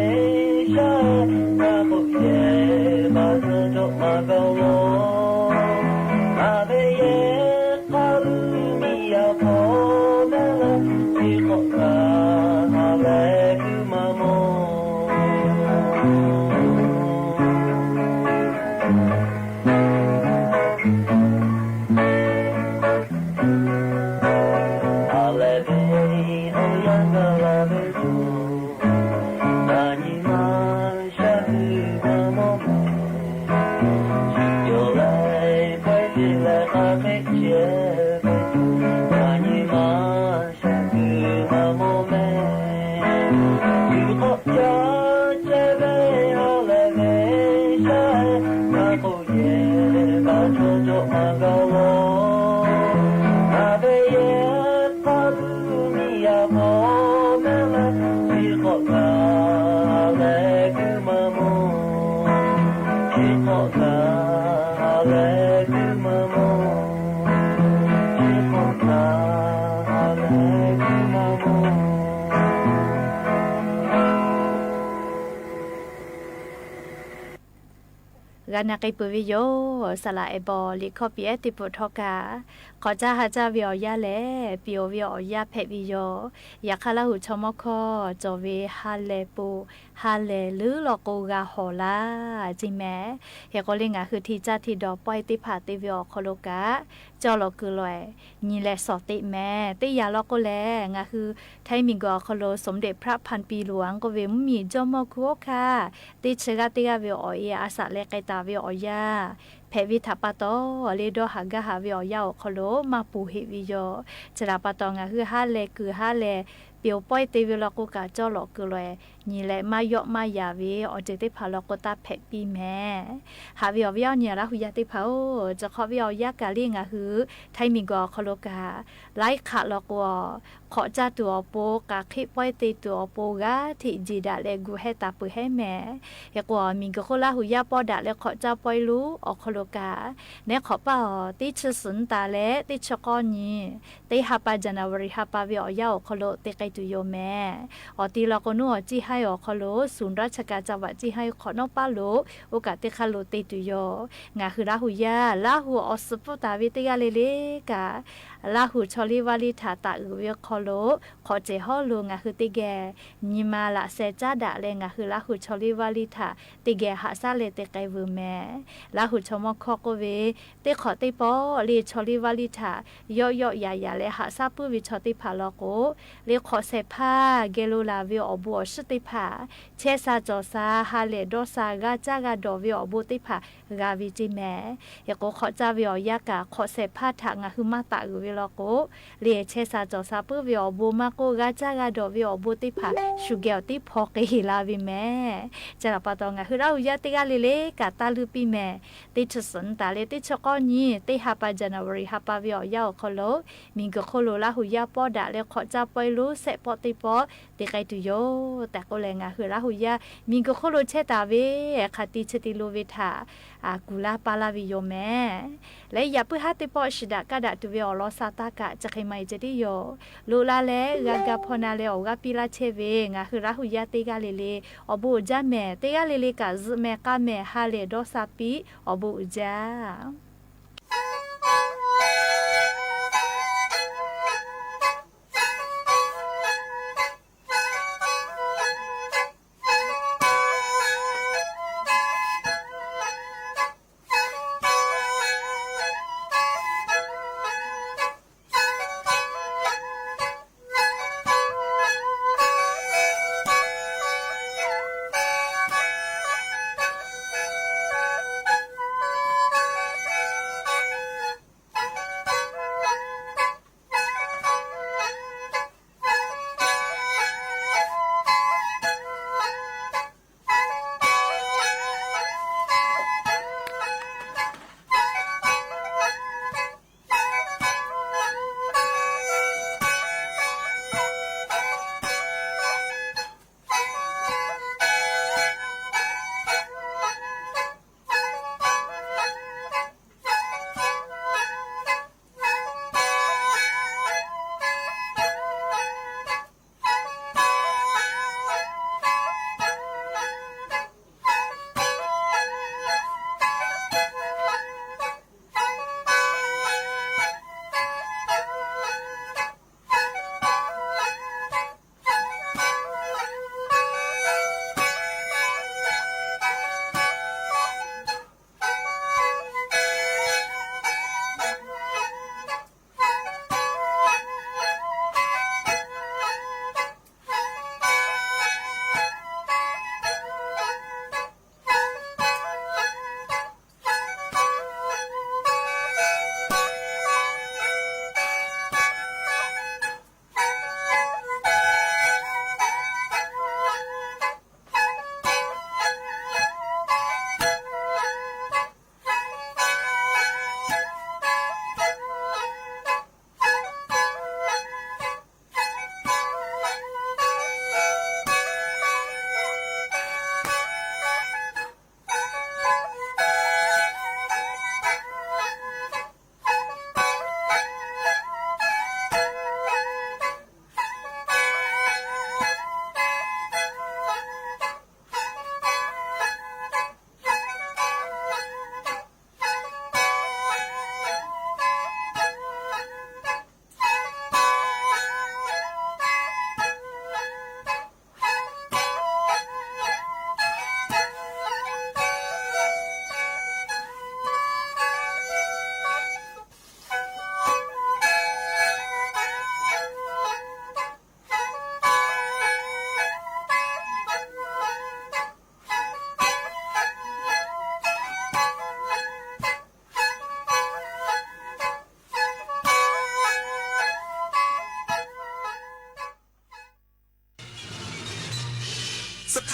ရှၢ နၢ်ကိးယဲၢ် ဘၣ်ဆိတိၣ်မၤကီၤလီၤ အဝဲယဲၢ် ခါလူမံယၤဖီမဲာ်လဲၣ် ထံခီၣ်ကၢ် အီၣ်လဲၣ်ကုမၤမိၢ် အီၣ်လဲၣ်ဝဲ အီၣ်ယၢ်ဂၤလၢ်ဝဲဆိ အနံၤမၤ ရှၢကုမၤမိၢ်မဲာ် ယူၢ်ပျီၣ်လဲၣ် ပှဲၤတ့လဲၣ် ခါဃ့ဆဲးဝဲ အနံၤမၤ ရှၢကုမၤမိၢ်မဲာ် ယူၢ်ခီၣ်ကၠီၣ်ဆဲးဝဲ အီၣ်လဲၣ်ဝဲ ရှၢ နၢ်ကိးယဲၢ် ဘၣ်ဆိတိၣ်မၤကီၤလီၤ အဝဲယဲၢ် ခါလူမံယၤဖီမဲာ်လဲၣ် ထံခီၣ်ကၢ် အီၣ်လဲၣ်ကုမၤမိၢ် ထံခီၣ်ကၢ် အီၣ်လဲၣ်ကုမၤမိၢ် ထံခီၣ်ကၢ် အီၣ်လဲၣ်ကုမၤမိၢ် ဂၤနၢ်က့ၤပၢၢ်ဝဲယိာ် စလၢအဲၣ်ဘီ လံာ်ခီပီအဲၣ်တံၢ်ပိာ်ထီၣ်ကၢ် ခီၣ်ကၢ်ဟးကၢ်ဝံၤအီၣ်ယၢ်လဲၣ် ပံၤအိၣ်ဝံၤအီၣ်ယၢ်ဖဲးဝံၤယိာ် ယၤခါလၢဟူးဆီမိၢ်ခီၣ် ကၠီၣ်ဝဲဟါလဲၣ်ပိာ် ဟါလဲၣ် လၢလီၤကိးဂၤဟီၣ်လၢ် ကၠ့မဲ ဟ့ၣ်ဃိလၢ ငါးဟု ထံၣ်ကၢထံၣ်ဒီး ပီၢ်သ့ၣ်တဖၣ် သ့ဝဲအီၤခီလိကၣ် ကၠီလီၤကုၢ်လီၤ ညီလဲးစီၣ်သ့မဲ သ့ယၤလီၤကိးလဲၣ် ငါးဟု ထၢၣ်မံၤကီၢ်အီၤခီလိ สมเด็จพระพันปีหลวง ကိးဝဲမုၢ်မံၤ ကၠီမီၢ်ခူ အိၣ်ခါ သ့ဆၢဂၤသ့ဂၤဝဲအီၤအံၤ အစးလဲၤကဲတၢ်ဝဲအီၤယၤ ဖဲးဝဲထးပာ်တီၢ် လၢဒီဟးဂၤဟးဝဲအီၤယၤအီၤခီလိ မၤပူၤဟ့ၣ်ဝဲယီၤ စးထီၣ်ပာ်တီၢ် ငါးဟု ဟါလဲၣ်ကုၢ်ဟါလဲၣ် ပျိၤပီၢ်သ့ဝဲလီၤကိးကၣ် ကၠီလီၤကုၢ်လီၤ ညီလဲးမၤယီၣ်မၤယၤဝဲ အီၤတ့ၢ်သ့ၣ်တဖၣ်လီၤကိး တၢ်ဖဲးပံၤမဲ ဟးဝဲအီၤဝဲအီၤ ညီလၢဟူယၤသ့ၣ်တဖၣ်ဧၢ စးခီဝဲအီၤယၤကၣ်လၢ ငါးဟု ထၢၣ်မံၤကီၢ်အီၤခီလိကၣ် လၢခးလီၤကိးအီၤ ခိးကၢတုၤအီၤပူၤ ကးခ့ပီၢ်သ့တုၤအီၤပူၤ ဂၤထံၣ်ကၠံၤဒၣ်လဲာ် ဂူာ်ဟဲတၢ်ပၢၢ်ဟဲမဲာ် ဟ့ၣ်ဃိ မံၤကၢၢ်ခိၣ်လၢဟူယၤ ပီၢ်ဒၣ်လဲာ် ခိးကၢပီၢ်လူ အီၤခီလိကၣ် နဲခိးပာ်အီၤ သ့ဆၢစူၤတၢ်လဲၣ် သ့ဆၢကီနံၤ သ့ဟးပာ် January ဟးပာ်ဝဲအီၤယၤအီၤခီလိ သ့ကဲတုၤယိာ်မဲ အီၤတ့ၢ်လီၤကိးနူအီၤ ကၠံၣ်ဟါအီၤခီလိ ศูนย์ราชการจังหวัดเชียงราย ခိးနီၣ်ပၢ်လိာ် အိၣ်ကၣ်သ့ၣ်ခါလိာ်သ့တုၤယိာ် ငါးဟု လၢဟူယၤ လၢဟူအီၤစူးပူၤတၢ်ဝဲသ့ၣ်ဂၤလဲၣ်လဲၣ်ကၣ် လၢဟူဆီလ့ဝါလံထၣ် တၢ်အုၣ်ဝဲခီလိ ခိးစဲးဟီလိာ် ငါးဟုသ့ၣ်ဂဲၤ ညီမၤလၢ်စဲးကၠၢ်ဒၣ်လဲာ် ငါးဟု လၢဟူဆီလ့ဝါလံထၣ် သ့ၣ်ဂဲၤဟးဆါလဲၤသ့ကဲဝဲမဲာ် လၢဟူဆီမီၢ်ခီကိးဝဲ သ့ၣ်ခီၣ်သ့ၣ်ပီၣ် လၢဆီလ့ဝါလံထၣ် ယီၣ်ယီၣ်ယၤယၤလဲၤဟးဆါပုၢ်ဝဲဆီသ့ၣ်တဖၣ်လီၤကိး လၢခိးစဲးဖါ ဂဲၤလိာ်လၢ်ဝဲအီၤဘူးအီၤဆူၣ်သ့ၣ်တဖၣ် ဆဲးစၢ်စီၣ်စၢ် ဟးလဲၣ်ဒီးစၢ် ဂၤကၠၢ်ဂၤဒီးဝဲအီၤဘူးသ့ၣ်တဖၣ် ဂၤဝဲကၠ့မဲာ် ဟ့ၣ်ဃိ ခိးကၠၢ်ဝဲအီၤယၤကၣ် ခိးစဲးဖါထၣ် ငါးဟု မၤတၢ်အုၣ်ဝဲလီၤကိး လၢဆဲးစၢ်စီၣ်စၢ်ပုၢ်ဝဲအီၤဘူး မၤကိး ဂၤကၠၢ်ဂၤဒီးဝဲအီၤဘူးသ့ၣ်တဖၣ် ဆူၣ်ဂဲၤအီၤသ့ၣ်ဖီက့ၤဟ့ၣ်လၢဝဲမဲာ် စးထီၣ်ပာ်တီၢ် ငါးဟု လၢဟူယၤသ့ၣ်ဂၤလဲၣ်လဲၣ်ကၣ် တၢ်လုၢ်ပံၤမဲာ် သ့ဆၢစူၤတၢ်လဲၣ် သ့ဆၢကီနံၤ သ့ဟးပာ် January ဟးပာ်ဝဲအီၤယၤအီၤခီလိ မံၤကၢၢ်ခိၣ်လိာ်လၢဟူယၤ ပီၢ်ဒၣ်လဲာ် ခိးကၠၢ်ပီၢ်လူ စဲးပီၣ်သ့ၣ်ပီၣ် သ့ကဲတုၤယိာ် တၢ်ကိးလဲၣ် ငါးဟု လၢဟူယၤ မံၤကၢၢ်ခိၣ်လိာ်ဆဲးတၢ်ဝဲ ခးတံၢ်ဆၢတံၢ်လိာ်ဝဲထၣ် အကူၣ်လၢပာ်လၢဝဲယိာ်မဲာ် လၢယၤပုၢ်ဟါသ့ၣ်ပီၣ် စံးဒၣ်ကးဒၣ်တုၤဝဲအီၤလီၤ စၢ်တၢ်ကၣ် ကၠ့ဃ့မၤအံၤကၠ့ဒ်ယိာ် လိၣ်လၢ်လၢ ဂၤကၢ်ဖီနၤလဲၣ် အီၣ်ဂၤပံလၢ်ဆဲးဝဲ ငါးဟု လၢဟူယၤသ့ၣ်ဂၤလဲၣ်လဲၣ် အီၤဘူးအီၤကၠၢ်မဲာ် သ့ၣ်ဂၤလဲၣ်လဲၣ်ကၣ် စူးမဲာ်ကၢ်မဲာ် ဟးလဲၣ်ဒီးစၢ်ပံ အီၤဘူးအီၤကၠၢ်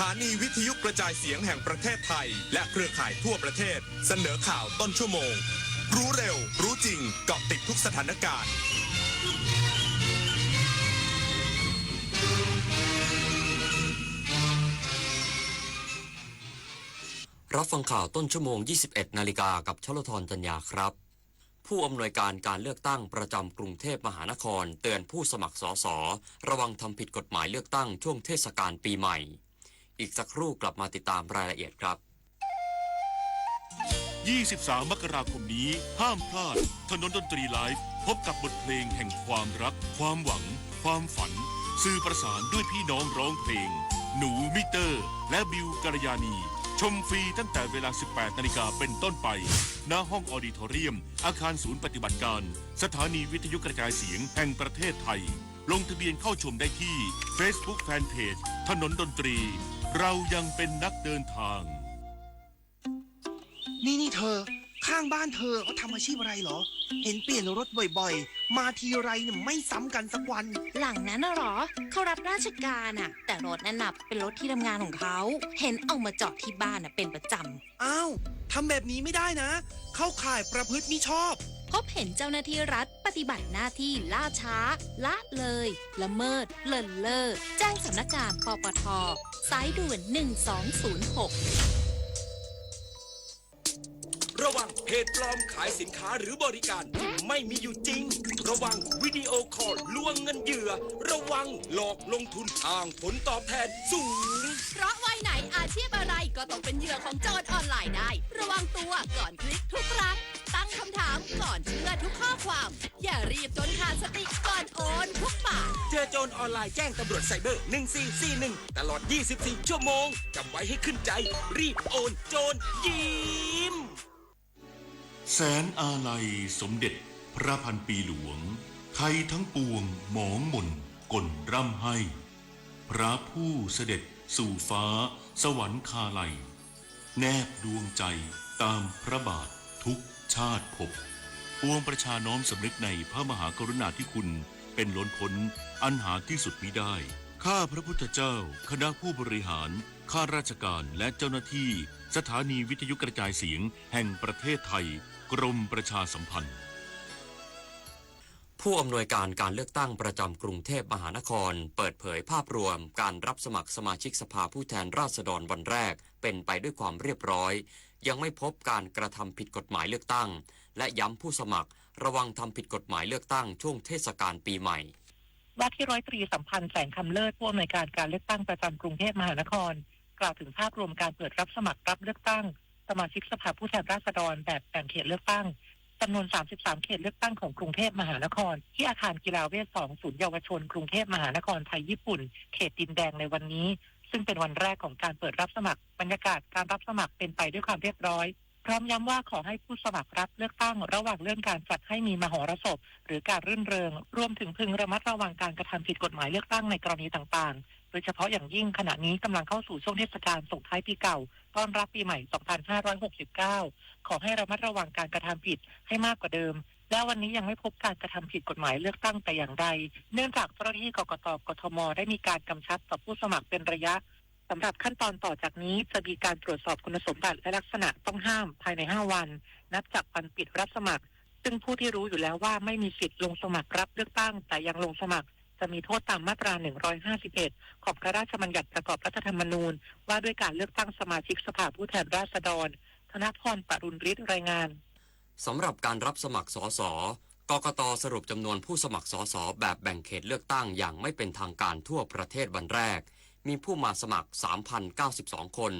ถานีวิทยุกระจายเสียงแห่งประเทศไทย และเครือข่ายทั่วประเทศ เสนอข่าวต้นชั่วโมง รู้เร็ว รู้จริง เกาะติดทุกสถานการณ์ รับฟังข่าวต้นชั่วโมง ยี่สิบเอ็ดนาฬิกา กับชลธร จันยาครับ ผู้อำนวยการการเลือกตั้งประจำกรุงเทพมหานครเตือนผู้สมัคร สส ระวังทำผิดกฎหมายเลือกตั้งช่วงเทศกาลปีใหม่ อีกสักครู่กลับมาติดตามรายละเอียดครับ ยี่สิบสาม มกราคมนี้ ห้ามพลาด ถนนดนตรีไลฟ์ พบกับบทเพลงแห่งความรัก ความหวัง ความฝัน สื่อประสานด้วยพี่น้องร้องเพลง หนูมิเตอร์ และบิวกัลยาณี ชมฟรีตั้งแต่เวลา สิบแปดนาฬิกาเป็นต้นไป ณ ห้องออดิทอเรียม อาคารศูนย์ปฏิบัติการ สถานีวิทยุกระจายเสียงแห่งประเทศไทย ลงทะเบียนเข้าชมได้ที่ Facebook Fanpage ถนนดนตรี เรายังเป็นนักเดินทาง นี่ นี่เธอ ข้างบ้านเธอเขาทำอาชีพอะไรเหรอ เห็นเปลี่ยนรถบ่อยๆ มาทีไรเนี่ยไม่ซ้ำกันสักวัน หลังนั้นน่ะเหรอ เขารับราชการอะ แต่รถนั้นน่ะเป็นรถที่ทำงานของเขา เห็นเอามาจอดที่บ้านน่ะเป็นประจำ อ้าว ทำแบบนี้ไม่ได้นะ เข้าข่ายประพฤติมิชอบ พบเห็นเจ้าหน้าที่รัฐปฏิบัติหน้าที่ล่าช้า ละเลย ละเมิด เลินเล่อ แจ้งสำนักงาน ปปท สายด่วน หนึ่งสองศูนย์หก ระวังเพจปลอมขายสินค้าหรือบริการที่ไม่มีอยู่จริง ระวังวิดีโอคอลลวงเงินเหยื่อ ระวังหลอกลงทุนอ้างผลตอบแทนสูง เพราะวัยไหนอาชีพอะไรก็ตกเป็นเหยื่อของโจรออนไลน์ได้ ระวังตัวก่อนคลิกทุกครั้ง ตั้งคำถามก่อนเชื่อทุกข้อความ อย่ารีบจนขาดสติก่อนโอนทุกบาท เจอโจรออนไลน์แจ้งตำรวจไซเบอร์ หนึ่งสี่สี่หนึ่ง ตลอด ยี่สิบสี่ ชั่วโมง จำไว้ให้ขึ้นใจ รีบโอน โจรยิ้ม แสนอาลัยสมเด็จพระพันปีหลวง ไทยทั้งปวงหมองหม่นก่นร่ำไห้ พระผู้เสด็จสู่ฟ้าสวรรคาลัย แนบดวงใจตามพระบาททุกชาติภพ ปวงประชาน้อมสำนึกในพระมหากรุณาธิคุณเป็นล้นพ้นอันหาที่สุดมิได้ ข้าพระพุทธเจ้า คณะผู้บริหาร ข้าราชการ และเจ้าหน้าที่ สถานีวิทยุกระจายเสียงแห่งประเทศไทย กรมประชาสัมพันธ์ ผู้อำนวยการการเลือกตั้งประจำกรุงเทพมหานคร เปิดเผยภาพรวมการรับสมัครสมาชิกสภาผู้แทนราษฎรวันแรก เป็นไปด้วยความเรียบร้อย ยังไม่พบการกระทำผิดกฎหมายเลือกตั้ง และย้ำผู้สมัครระวังทำผิดกฎหมายเลือกตั้งช่วงเทศกาลปีใหม่ ว่าที่ร้อยตรีสัมพันธ์ แสงคำเลิศ ผู้อำนวยการการเลือกตั้งประจำกรุงเทพมหานคร กล่าวถึงภาพรวมการเปิดรับสมัครรับเลือกตั้ง สมาชิกสภาผู้แทนราษฎรแบบแบ่งเขตเลือกตั้ง จำนวน สามสิบสาม เขตเลือกตั้งของกรุงเทพมหานคร ที่อาคารกีฬาเวช สอง ศูนย์เยาวชนกรุงเทพมหานครไทยญี่ปุ่น เขตดินแดงในวันนี้ ซึ่งเป็นวันแรกของการเปิดรับสมัคร บรรยากาศการรับสมัครเป็นไปด้วยความเรียบร้อย พร้อมย้ำว่าขอให้ผู้สมัครรับเลือกตั้งระวังเรื่องการจัดให้มีมหรสพ หรือการรื่นเริง รวมถึงพึงระมัดระวังการกระทำผิดกฎหมายเลือกตั้งในกรณีต่างๆ โดยเฉพาะอย่างยิ่งขณะนี้กำลังเข้าสู่ช่วงเทศกาลส่งท้ายปีเก่า ต้อนรับปีใหม่ สองพันห้าร้อยหกสิบเก้า ขอให้ระมัดระวังการกระทำผิดให้มากกว่าเดิม และวันนี้ยังไม่พบการกระทำผิดกฎหมายเลือกตั้งแต่อย่างใด เนื่องจากเจ้าหน้าที่ กกต กทม ได้มีการกำชับต่อผู้สมัครเป็นระยะ สำหรับขั้นตอนต่อจากนี้จะมีการตรวจสอบคุณสมบัติและลักษณะต้องห้ามภายใน ห้า วัน นับจากวันปิดรับสมัคร ซึ่งผู้ที่รู้อยู่แล้วว่าไม่มีสิทธิ์ลงสมัครรับเลือกตั้ง แต่ยังลงสมัคร จะมีโทษตามมาตรา หนึ่งร้อยห้าสิบเอ็ด ของพระราชบัญญัติประกอบรัฐธรรมนูญ ว่าด้วยการเลือกตั้งสมาชิกสภาผู้แทนราษฎร ธนพร ปรุณฤทธิ์ รายงาน สำหรับการรับสมัคร สส กกต สรุปจำนวนผู้สมัคร สส แบบแบ่งเขตเลือกตั้งอย่างไม่เป็นทางการทั่วประเทศวันแรก มีผู้มาสมัคร สามพันเก้าสิบสอง คน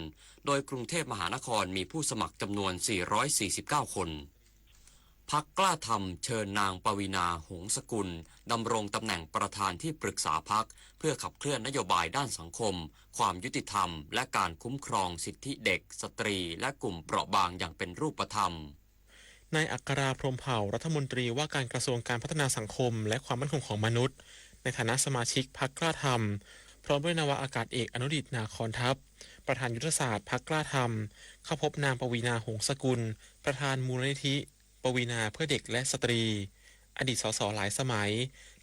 โดยกรุงเทพมหานครมีผู้สมัครจำนวน สี่ร้อยสี่สิบเก้า คน พรรคกล้าทำเชิญนางปวีณา หงสกุล ดำรงตำแหน่งประธานที่ปรึกษาพรรค เพื่อขับเคลื่อนนโยบายด้านสังคม ความยุติธรรม และการคุ้มครองสิทธิเด็ก สตรี และกลุ่มเปราะบางอย่างเป็นรูปธรรม นายอัครา พรหมเผ่า รัฐมนตรีว่าการกระทรวงการพัฒนาสังคม และความมั่นคงของมนุษย์ ในฐานะสมาชิกพรรคกล้าทำ พร้อมด้วยนาวาอากาศเอก อนุดิษฐ์ นาคอนทัพ ประธานยุทธศาสตร์พรรคกล้าทำ เข้าพบนางปวีณา หงสกุล ประธานมูลนิธิ ปวีณาเพื่อเด็กและสตรี อดีต สส หลายสมัย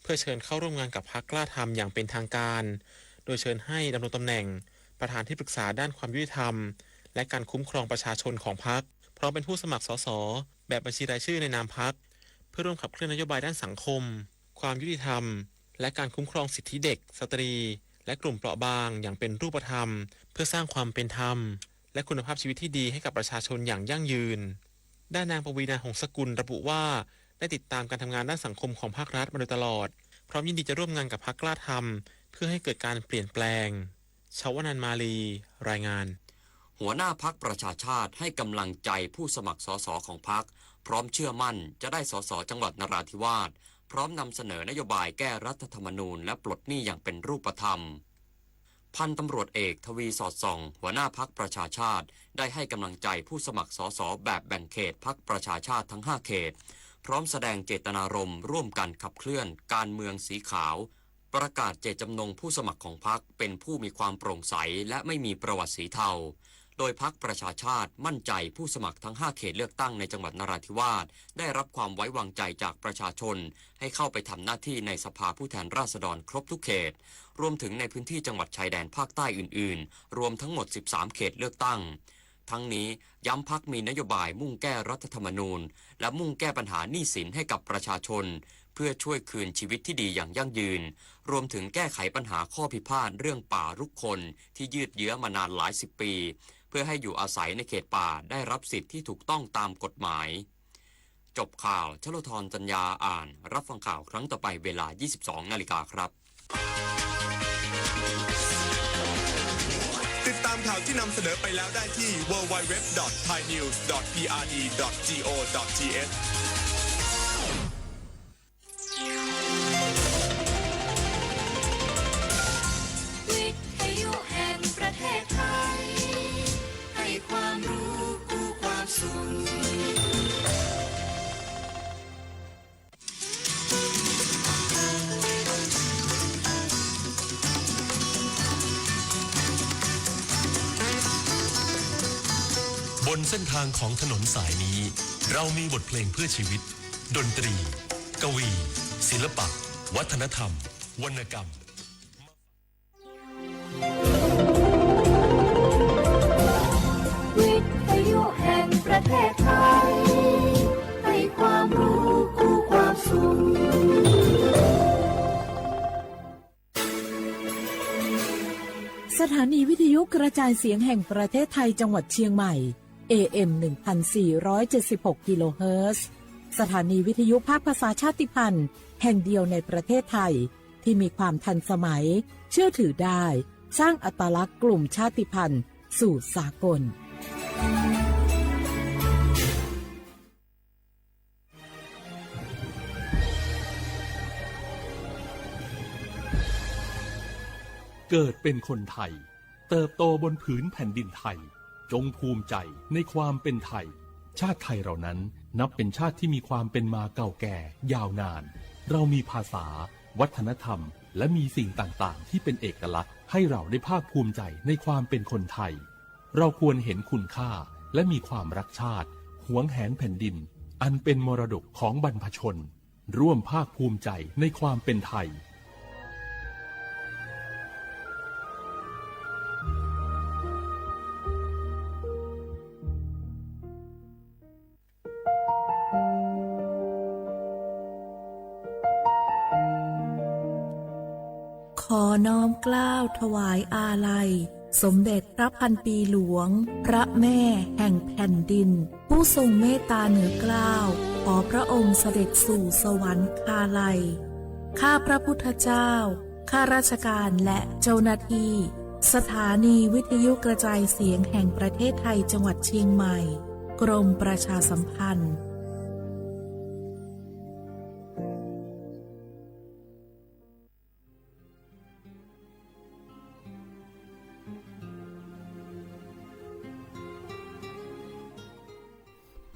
เพื่อเชิญเข้าร่วมงานกับพรรคกล้าทำอย่างเป็นทางการ โดยเชิญให้ดำรงตำแหน่ง ประธานที่ปรึกษาด้านความยุติธรรม และการคุ้มครองประชาชนของพรรค พร้อมเป็นผู้สมัคร สส แบบบัญชีรายชื่อในนามพรรค เพื่อร่วมขับเคลื่อนนโยบายด้านสังคม ความยุติธรรม และการคุ้มครองสิทธิเด็ก สตรี และกลุ่มเปราะบางอย่างเป็นรูปธรรม เพื่อสร้างความเป็นธรรม และคุณภาพชีวิตที่ดีให้กับประชาชนอย่างยั่งยืน ด้านนางปวีณา หงสกุล ระบุว่า ได้ติดตามการทำงานด้านสังคมของภาครัฐมาโดยตลอด พร้อมยินดีจะร่วมงานกับพรรคกล้าทำ เพื่อให้เกิดการเปลี่ยนแปลง ชวนันท์ มาลี รายงาน หัวหน้าพรรคประชาชาติให้กำลังใจผู้สมัคร สส ของพรรค พร้อมเชื่อมั่นจะได้ สส จังหวัดนราธิวาส พร้อมนำเสนอนโยบายแก้รัฐธรรมนูญและปลดหนี้อย่างเป็นรูปธรรม พันตำรวจเอก ทวี สอดส่อง หัวหน้าพรรคประชาชาติ ได้ให้กำลังใจผู้สมัคร สส แบบแบ่งเขตพรรคประชาชาติทั้งห้าเขต พร้อมแสดงเจตนารมณ์ร่วมกันขับเคลื่อนการเมืองสีขาว ประกาศเจตจำนงผู้สมัครของพรรคเป็นผู้มีความโปร่งใสและไม่มีประวัติสีเทา โดยพรรคประชาชาติมั่นใจผู้สมัครทั้งห้าเขตเลือกตั้งในจังหวัดนราธิวาสได้รับความไว้วางใจจากประชาชน ให้เข้าไปทำหน้าที่ในสภาผู้แทนราษฎรครบทุกเขต รวมถึงในพื้นที่จังหวัดชายแดนภาคใต้อื่นๆ รวมทั้งหมด สิบสาม เขตเลือกตั้ง ทั้งนี้ย้ำพรรคมีนโยบายมุ่งแก้รัฐธรรมนูญ และมุ่งแก้ปัญหาหนี้สินให้กับประชาชน เพื่อช่วยคืนชีวิตที่ดีอย่างยั่งยืน รวมถึงแก้ไขปัญหาข้อพิพาทเรื่องป่ารุกขนที่ยืดเยื้อมานานหลายสิบปี เพื่อให้อยู่อาศัยในเขตป่าได้รับสิทธิ์ที่ถูกต้องตามกฎหมาย จบข่าว ชโลธร จันยา อ่าน รับฟังข่าวครั้งต่อไปเวลา ยี่สิบสอง นาฬิกาครับ ติดตามข่าวที่นำเสนอไปแล้วได้ที่ ดับเบิลยู ดับเบิลยู ดับเบิลยู ดอท ไทยนิวส์ ดอท พีอาร์ดี ดอท จีโอ ดอท ทีเอช วิทยุแห่งประเทศไทย ให้ความรู้คู่ความสุข บนเส้นทางของถนนสายนี้ เรามีบทเพลงเพื่อชีวิต ดนตรี กวี ศิลปะ วัฒนธรรม วรรณกรรม วิทยุแห่งประเทศไทย ให้ความรู้คู่ความสุข สถานีวิทยุกระจายเสียงแห่งประเทศไทยจังหวัดเชียงใหม่ เอเอ็ม หนึ่งพันสี่ร้อยเจ็ดสิบหก กิโลเฮิรตซ์ สถานีวิทยุภาคภาษาชาติพันธุ์แห่งเดียวในประเทศไทย ที่มีความทันสมัย เชื่อถือได้ สร้างอัตลักษณ์กลุ่มชาติพันธุ์สู่สากล เกิดเป็นคนไทย เติบโตบนผืนแผ่นดินไทย จงภูมิใจในความเป็นไทย ชาติไทยเรานั้นนับเป็นชาติที่มีความเป็นมาเก่าแก่ยาวนาน เรามีภาษา วัฒนธรรม และมีสิ่งต่างๆ ที่เป็นเอกลักษณ์ ให้เราได้ภาคภูมิใจในความเป็นคนไทย เราควรเห็นคุณค่า และมีความรักชาติ หวงแหนแผ่นดิน อันเป็นมรดกของบรรพชน ร่วมภาคภูมิใจในความเป็นไทย ขอน้อมเกล้าถวายอาลัย สมเด็จพระพันปีหลวง พระแม่แห่งแผ่นดิน ผู้ทรงเมตตาเหนือเกล้า ขอพระองค์เสด็จสู่สวรรคาลัย ข้าพระพุทธเจ้า ข้าราชการและเจ้าหน้าที่ สถานีวิทยุกระจายเสียงแห่งประเทศไทยจังหวัดเชียงใหม่ กรมประชาสัมพันธ์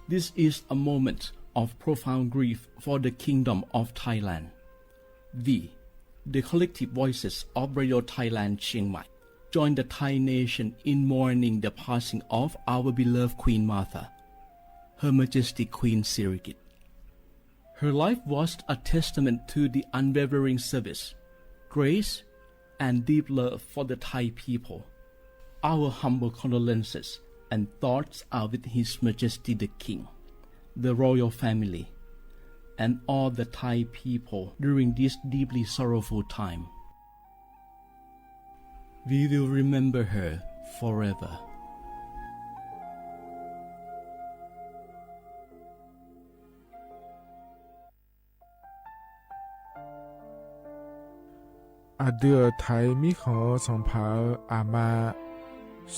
This is a moment of profound grief for the Kingdom of Thailand. We, the collective voices of Radio Thailand Chiang Mai, join the Thai nation in mourning the passing of our beloved Queen Mother, Her Majesty Queen Sirikit. Her life was a testament to the unwavering service, grace, and deep love for the Thai people. Our humble condolences and thoughts are with His Majesty the King, the royal family, and all the Thai people during this deeply sorrowful time. We will remember her forever. อะเดือไถมีของสองผา อะมา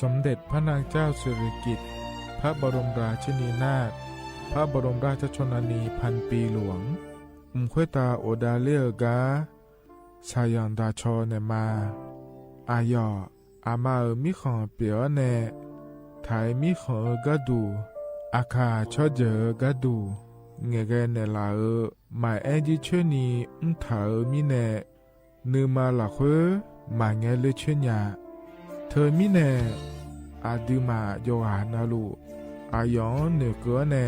สมเด็จพระนางเจ้าสิริกิติ์ พระบรมราชินีนาถ พระบรมราชชนนีพันปีหลวง อุ๋มค้วยตาโอดาเล่อก๊า สาหยังดาชอแหน่มา อะหย่อ อะมาเอ๋อ มีของเป๋อแหน่ ไถมีของเอ๋อก๊าดู อะข่า ชอบเจ๋อก๊าดู แงะแกแหน่หละเอ๋อ หมายแอ้ยื้อช่วยนี้ อึ้งถาเอ๋อ มีแหน่ นือมาหละเค้อ หมายแงะเลือช่วยหญา เธอมีแหน่ อะดือหม่าหย่อหานาลู อะหย่อ เหนือเก๊อแหน่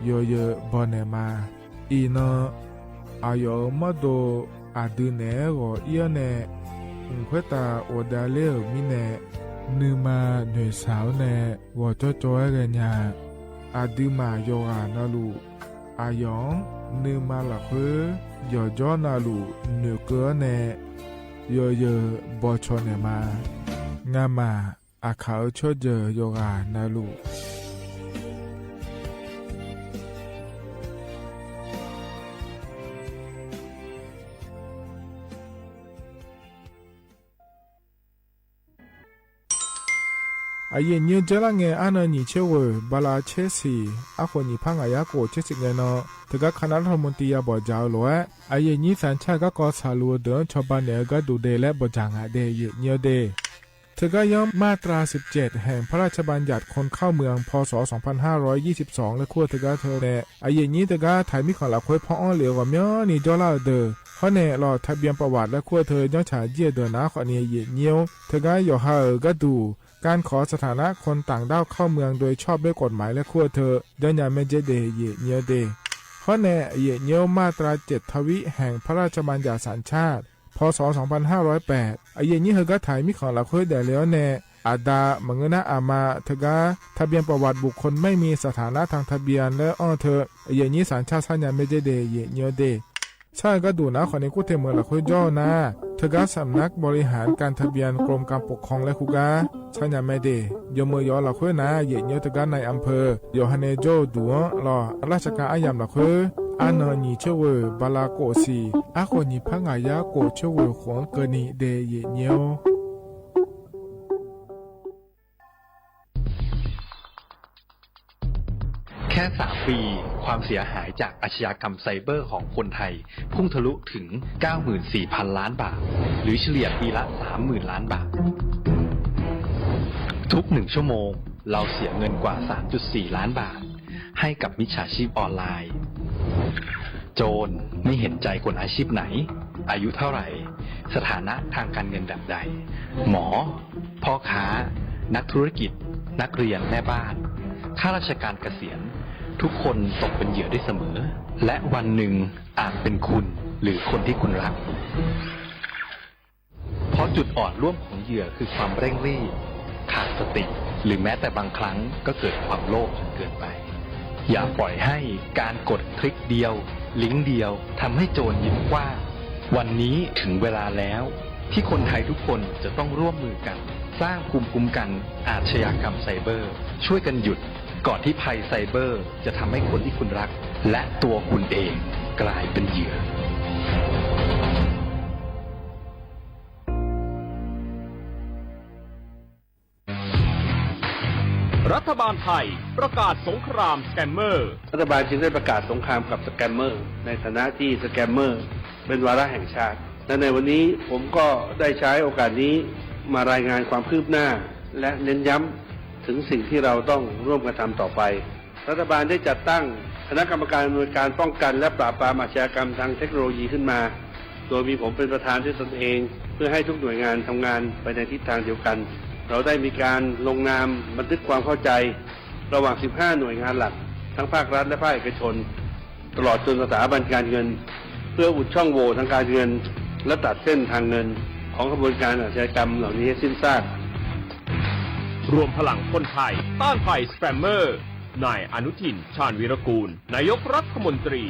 หย่อเยอะบ่แหน่มา อี่นอ อะหย่อ มอดโด อะดือแหน่ หย่อเอี้ยแหน่ อุ๋มค้วยตาโอดาเล่อ มีแหน่ นือมา เหนือสาวแหน่ หย่อจ้อจ้อแกหญา อะดือหม่าหย่อหานาลู อะหย่อ นือมาหละเค้อ หย่อจ้อนาลู เหนือเก๊อแหน่ หย่อเยอะบ่ชอแหน่มา งาหม่า อะข่า ชอบเจ๋อหย่อหานาลู อะเยียะเยี้ยวเจ๊ลาแง อะเนินหยีเชเว่อ บาลาเชสี่ อะโขงหยีพระหงายาโก เชสิบแงนอ เถิงกับคณะรัฐมนตรียาบ่อจ๋าหลวง อะเยียะยี้สัญชาติก๊า กอสาหรูเดินชาวบ้านเหนือก๊าดูเดและบ่จ๋างอะเด เยียะเยี้ยวเด เถิงกับย้อมมาตราสิบเจ็ด แห่งพระราชบัญญัติคนเข้าเมือง พ.ศ. สองพันห้าร้อยยี่สิบสอง และคั่วเถิงกับเธอแหน่ อะเยียะยี้เถิงกับไถมีของหละเค้อ ผ่ออ้อเหลียวกว่าเมี้ยนี้จ้อเล่าเดอ เพราะแหน่หลอดทะเบียนประวัติและคั่วเธอ ย้อนฉายเยียะเดอหนา ข้อนี้เยียะเยี้ยว เถิงกับหย่อหาเอ๋อก๊าดู ก๋านขอสถานะคนต่างด้าวเข้าเมืองโดยชอบด้วยกฎหมายและคั่วเธอ ย้อนหญาแม่เจ๊เด เยียะเยี้ยวเด เพราะแหน่เยียะเยี้ยวมาตราเจ็ดทวิแห่งพระราชบัญญัติสัญชาติ พ.ศ. สองพันห้าร้อยแปด อะเยียะยี้เถิงกับไถมีของหละเค้อแด่แล้วแหน่ อะดา หมายเงินนะ อะมา เถิงกับทะเบียนประวัติบุคคลไม่มีสถานะทางทะเบียนและอ้อเธอ อะเยียะยี้สัญชาติ ใช้หญาแม่เจ๊เด เยียะเยี้ยวเด ใช้ก๊าดูหนา ข้อนี้กู้เทเมืองหละเค้อจ้อนา เถิงกับสำนักบริหารการทะเบียนกรมการปกครองและคู่ก๊า ใช้หญาแม่เด ยอมเมือหย่อหละเค้อนา เยียะเยี้ยวเถิงกับนายอำเภอ หย่อหาแหน่จ้อดูหล่อ ราชการอะหยามหละเค้อ อะเนินหยีเชเว่อ บาลาโกสี่ อะโขงหยีพระหงายาโก เชเว่อขวงเกอหนีเด เยียะเยี้ยว แค่สามปี ความเสียหายจากอาชญากรรมไซเบอร์ของคนไทย พุ่งทะลุถึง เก้าหมื่นสี่พันล้านบาท หรือเฉลี่ยปีละ สามหมื่นล้านบาท ทุกหนึ่งชั่วโมง เราเสียเงินกว่า สามจุดสี่ล้านบาท ให้กับมิจฉาชีพออนไลน์ โจรไม่เห็นใจคนอาชีพไหน อายุเท่าไหร่ สถานะทางการเงินแบบใด หมอ พ่อค้า นักธุรกิจ นักเรียน แม่บ้าน ข้าราชการเกษียณ ทุกคนตกเป็นเหยื่อได้เสมอ และวันหนึ่งอาจเป็นคุณหรือคนที่คุณรัก เพราะจุดอ่อนร่วมของเหยื่อคือความเร่งรีบ ขาดสติ หรือแม้แต่บางครั้งก็เกิดความโลภจนเกินไป อย่าปล่อยให้การกดคลิกเดียว ลิงก์เดียว ทำให้โจรยิ้มกว้าง วันนี้ถึงเวลาแล้ว ที่คนไทยทุกคนจะต้องร่วมมือกัน สร้างภูมิคุ้มกันอาชญากรรมไซเบอร์ ช่วยกันหยุด ก่อนที่ภัยไซเบอร์จะทำให้คนที่คุณรัก และตัวคุณเองกลายเป็นเหยื่อ รัฐบาลไทยประกาศสงครามสแกมเมอร์ รัฐบาลจึงได้ประกาศสงครามกับสแกมเมอร์ ในฐานะที่สแกมเมอร์เป็นวาระแห่งชาติ และในวันนี้ผมก็ได้ใช้โอกาสนี้มารายงานความคืบหน้า และเน้นย้ำถึงสิ่งที่เราต้องร่วมกันทำต่อไป รัฐบาลได้จัดตั้งคณะกรรมการอำนวยการป้องกันและปราบปรามอาชญากรรมทางเทคโนโลยีขึ้นมา โดยมีผมเป็นประธานด้วยตนเอง เพื่อให้ทุกหน่วยงานทำงานไปในทิศทางเดียวกัน เราได้มีการลงนามบันทึกความเข้าใจระหว่าง สิบห้า หน่วยงานหลัก ทั้งภาครัฐและภาคเอกชน ตลอดจนสถาบันการเงิน เพื่ออุดช่องโหว่ทางการเงิน และตัดเส้นทางเงินของขบวนการอาชญากรรมเหล่านี้ให้สิ้นซาก รวมพลังคนไทยต้านภัยสแปมเมอร์ นายอนุทิน ชาญวีรกูล นายกรัฐมนตรี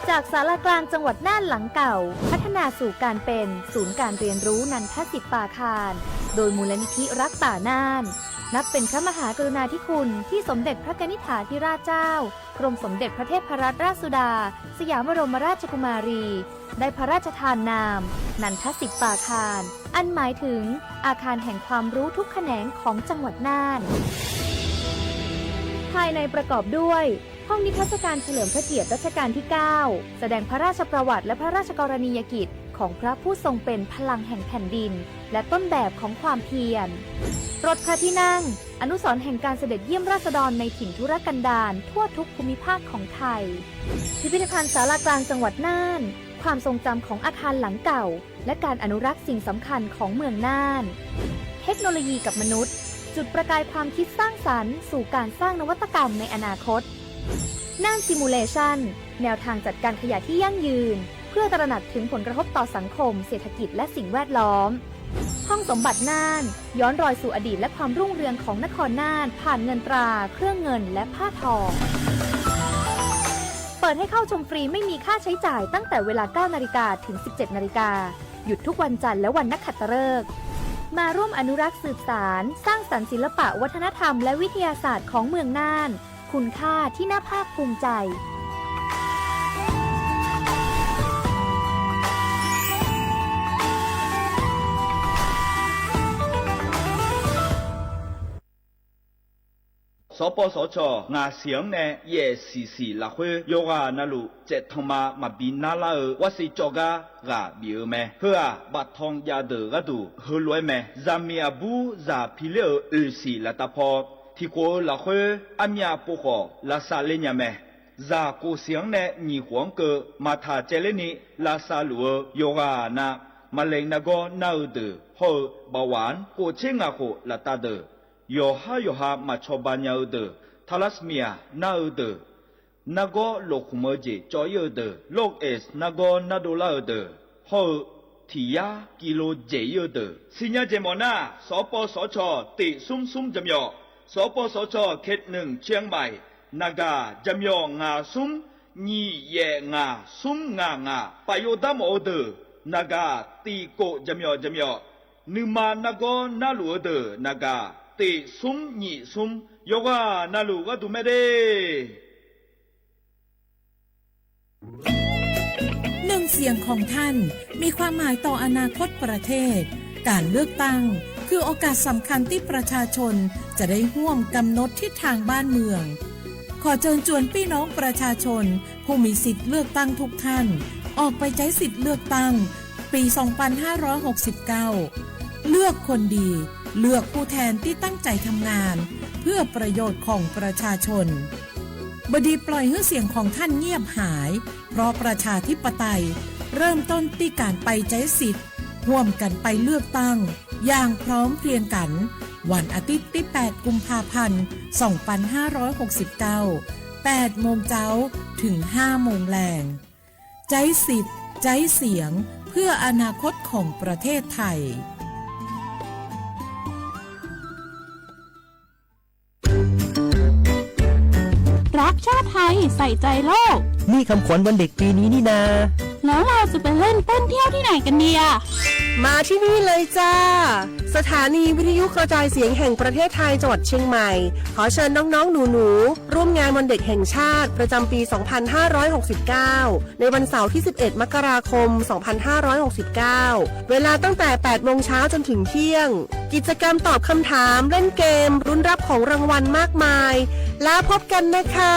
จากศาลากลางจังหวัดน่านหลังเก่า พัฒนาสู่การเป็นศูนย์การเรียนรู้นันทสิทธิ์ปาคาร โดยมูลนิธิรักป่าน่าน นับเป็นพระมหากรุณาธิคุณที่สมเด็จพระกนิษฐาธิราชเจ้า กรมสมเด็จพระเทพรัตนราชสุดา สยามบรมราชกุมารี ได้พระราชทานนาม นันทสิทธิ์ปาคาร อันหมายถึงอาคารแห่งความรู้ทุกแขนงของจังหวัดน่าน ภายในประกอบด้วย ห้องนิทรรศการเฉลิมพระเกียรติรัชกาลที่เก้า แสดงพระราชประวัติและพระราชกรณียกิจของพระผู้ทรงเป็นพลังแห่งแผ่นดิน และต้นแบบของความเพียร รถพระที่นั่ง อนุสรณ์แห่งการเสด็จเยี่ยมราษฎรในถิ่นทุรกันดารทั่วทุกภูมิภาคของไทย พิพิธภัณฑ์ศาลากลางจังหวัดน่าน ความทรงจำของอาคารหลังเก่า และการอนุรักษ์สิ่งสำคัญของเมืองน่าน เทคโนโลยีกับมนุษย์ จุดประกายความคิดสร้างสรรค์สู่การสร้างนวัตกรรมในอนาคต น่านซิมูเลชัน แนวทางจัดการขยะที่ยั่งยืน เพื่อตระหนักถึงผลกระทบต่อสังคม เศรษฐกิจ และสิ่งแวดล้อม ห้องสมบัติน่าน ย้อนรอยสู่อดีตและความรุ่งเรืองของนครน่าน ผ่านเงินตรา เครื่องเงิน และผ้าทอ เปิดให้เข้าชมฟรีไม่มีค่าใช้จ่ายตั้งแต่เวลา เก้านาฬิกา ถึง สิบเจ็ดนาฬิกา หยุดทุกวันจันทร์และวันนักขัตฤกษ์ มาร่วมอนุรักษ์สืบสาน สร้างสรรค์ศิลปะวัฒนธรรมและวิทยาศาสตร์ของเมืองน่าน คุณค่าที่น่าภาคภูมิใจ สปสช. ငါးစဵင်နဲ့ ယဲၢ်ဆံဆံ လၢၢ်ဃိ ယိၤဂၤနၢ်လူၢ် စဲးထီၣ်မၤ မၤဘံနါလၢ်အၢ ဝၣ်စံၣ်ကၠီၣ်ကါ ဂၤဘံၣ်အၢမဲာ် ဟၢအၣ် ဘၣ်ထွင်ယၣ်ဒၢးဂၤဒူၣ် ဟၢလွဲမဲာ် စၢ်မံၤအဘူး စၢ်ဖံးလ့အၢ အုၣ်စံၣ်လၢတၢ်ဖီ ထံၣ်ကိးအၢလၢၢ်ဃိ အမံၤပိာ်ဃီၣ် လၢစၢ်လၢညါမဲာ် စၢ်ကိၣ်စၢၣ်န့ၣ် နံၣ်ဃိးကၢၢ် မၤထၢၣ်ကဲလဲၣ်နံၣ် လၢစၢ်လူၢ်အၢ ယိၤဂၤနၢ် မၤလၢနၢ်ဂီၢ်နၢ်အၢဒၢး ဟီၣ်အၢ ဘၣ်ဝၣ် ကိၣ်ဆ့ငၣ်ဃိၣ် လၢတၢ်ဒၢး ယီၤဟါယီၤဟါ မၤဆီၣ်ဘၣ်ညၣ်အၢဒၢး ထါလါစမံယၣ် နၢ်အၢဒၢး နၢ်ဂီၢ်လိာ်ဃုာ်မၢကၠ့ၣ် ကၠီအ့ၣ်အၢဒၢး လိၣ်အဲး နၢ်ဂီၢ်နၢ်ဒိလါအၢဒၢး ဟီၣ်အၢ ထံၣ်ယါ ကံလိကၠ့ၣ်အ့ၣ်အၢဒၢး စံၣ်ညီၣ်ကၠ့ၣ်မီၣ်နၢ် စပစချ. တ့ၢ်သုမ်းသုမ်းကၠၢ်မီၣ် စပစချ. เขตหนึ่ง เชียงใหม่ နဂၤ ကၠၢ်မီၣ် ငါးသုမ်း နံၣ်ယဲၢ်ငါး သုမ်းငါးငါး ပာ်ယိၣ်ဒါမီၣ်အၢဒၢး နဂၤ တံၣ်ကိၣ် ကၠၢ်မီၣ် ကၠၢ်မီၣ် နုၢ်မၤနၢ်ဂီၢ်နၢ်လူၢ်အၢဒၢး နဂၤ တ့ၢ်သုမ်းနံၣ်သုမ်း ယိၤဂၤနၢ်လူၢ်ဂၤဒူၣ်မဲာ်ဒ့ၣ် หนึ่งเสียงของท่านมีความหมายต่ออนาคตประเทศ การเลือกตั้งคือโอกาสสำคัญที่ประชาชนจะได้ร่วมกำหนดทิศทางบ้านเมือง ขอเชิญชวนพี่น้องประชาชนผู้มีสิทธิ์เลือกตั้งทุกท่าน ออกไปใจ๊สิทธิ์เลือกตั้งปีสองพันห้าร้อยหกสิบเก้า เลือกคนดี เลือกผู้แทนที่ตั้งใจทำงานเพื่อประโยชน์ของประชาชน บ่ดีปล่อยหื้อเสียงของท่านเงียบหาย เพราะประชาธิปไตยเริ่มต้นตี้ก๋านไปใจ๊สิทธิ์ ฮ่วมกั๋นไปเลือกตั้งอย่างพร้อมเพรียงกั๋น วันอาทิตย์ตี้แปดกุมภาพันธ์สองพันห้าร้อยหกสิบเก้า แปดโมงเจ๊าเถิงห้าโมงแลง ใจ๊สิทธิ์ ใจ๊เสียง เพื่ออนาคตของประเทศไทย รักชาติไทย ใส่ใจโลก นี่คำขวัญวันเด็กปีนี้นี่นา แล้วเราจะไปเล่นเต้นเที่ยวที่ไหนกันดีอะ มาที่นี่เลยจ้า สถานีวิทยุกระจายเสียงแห่งประเทศไทยจังหวัดเชียงใหม่ ขอเชิญน้องๆ หนูๆ ร่วมงานวันเด็กแห่งชาติประจำปีสองพันห้าร้อยหกสิบเก้า ในวันเสาร์ที่สิบเอ็ดมกราคมสองพันห้าร้อยหกสิบเก้า เวลาตั้งแต่แปดโมงเช้าจนถึงเที่ยง กิจกรรมตอบคำถาม เล่นเกม ลุ้นรับของรางวัลมากมาย แล้วพบกันนะคะ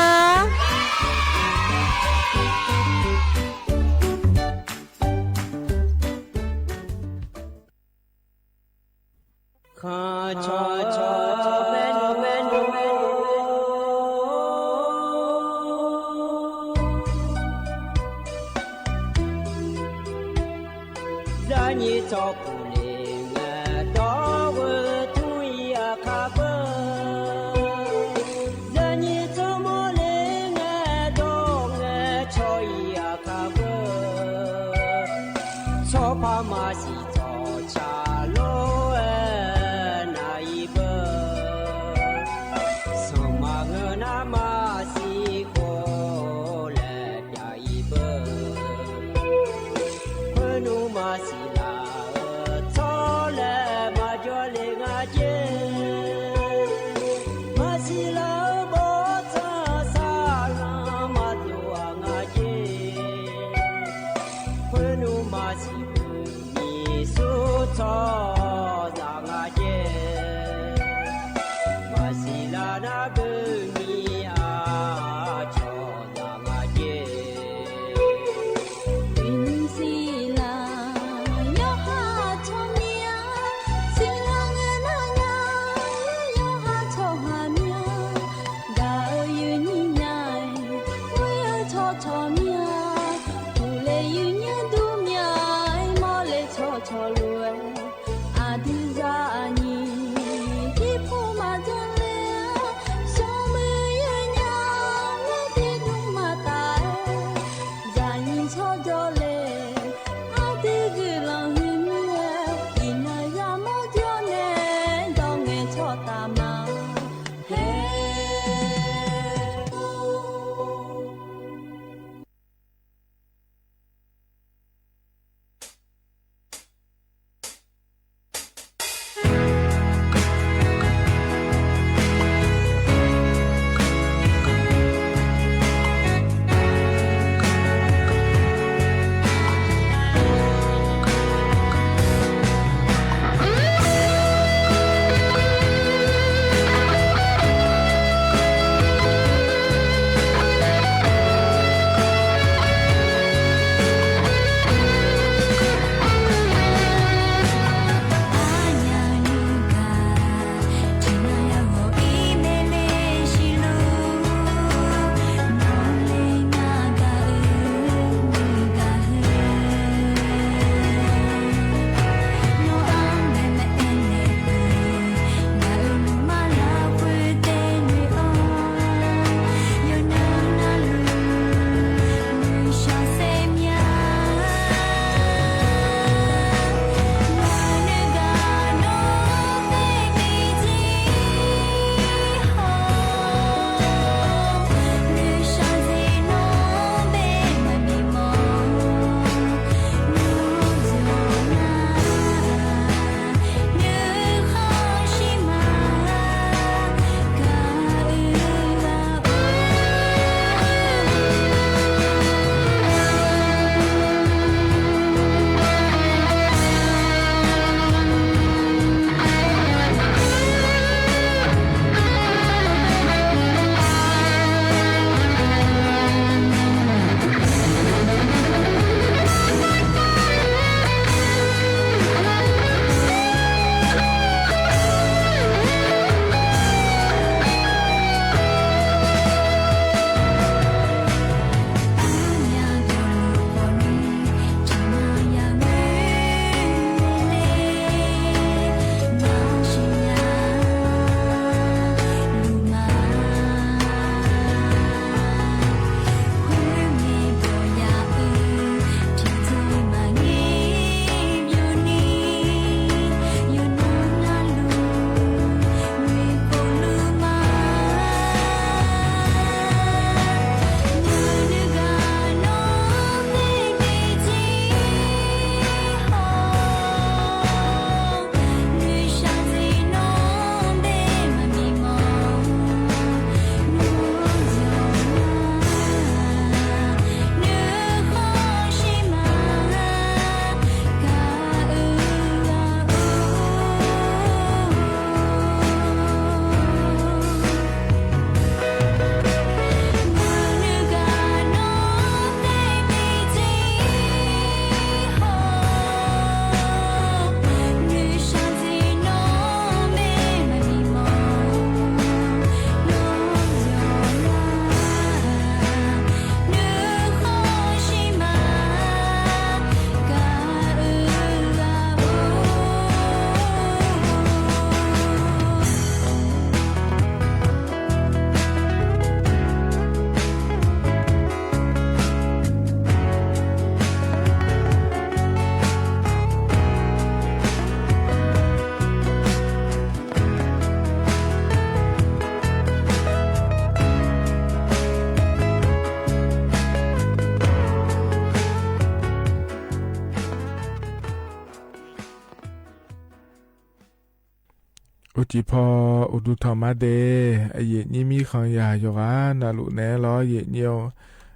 အိၣ်ကီးဖီ အိၣ်ဒူထွမ်ႇမၢ်ဒ့ၣ် အယိာ်ညိမီး ခီယၢ်ယွၤ နၢ်လူၺ်းနဲလီၤ ယိာ်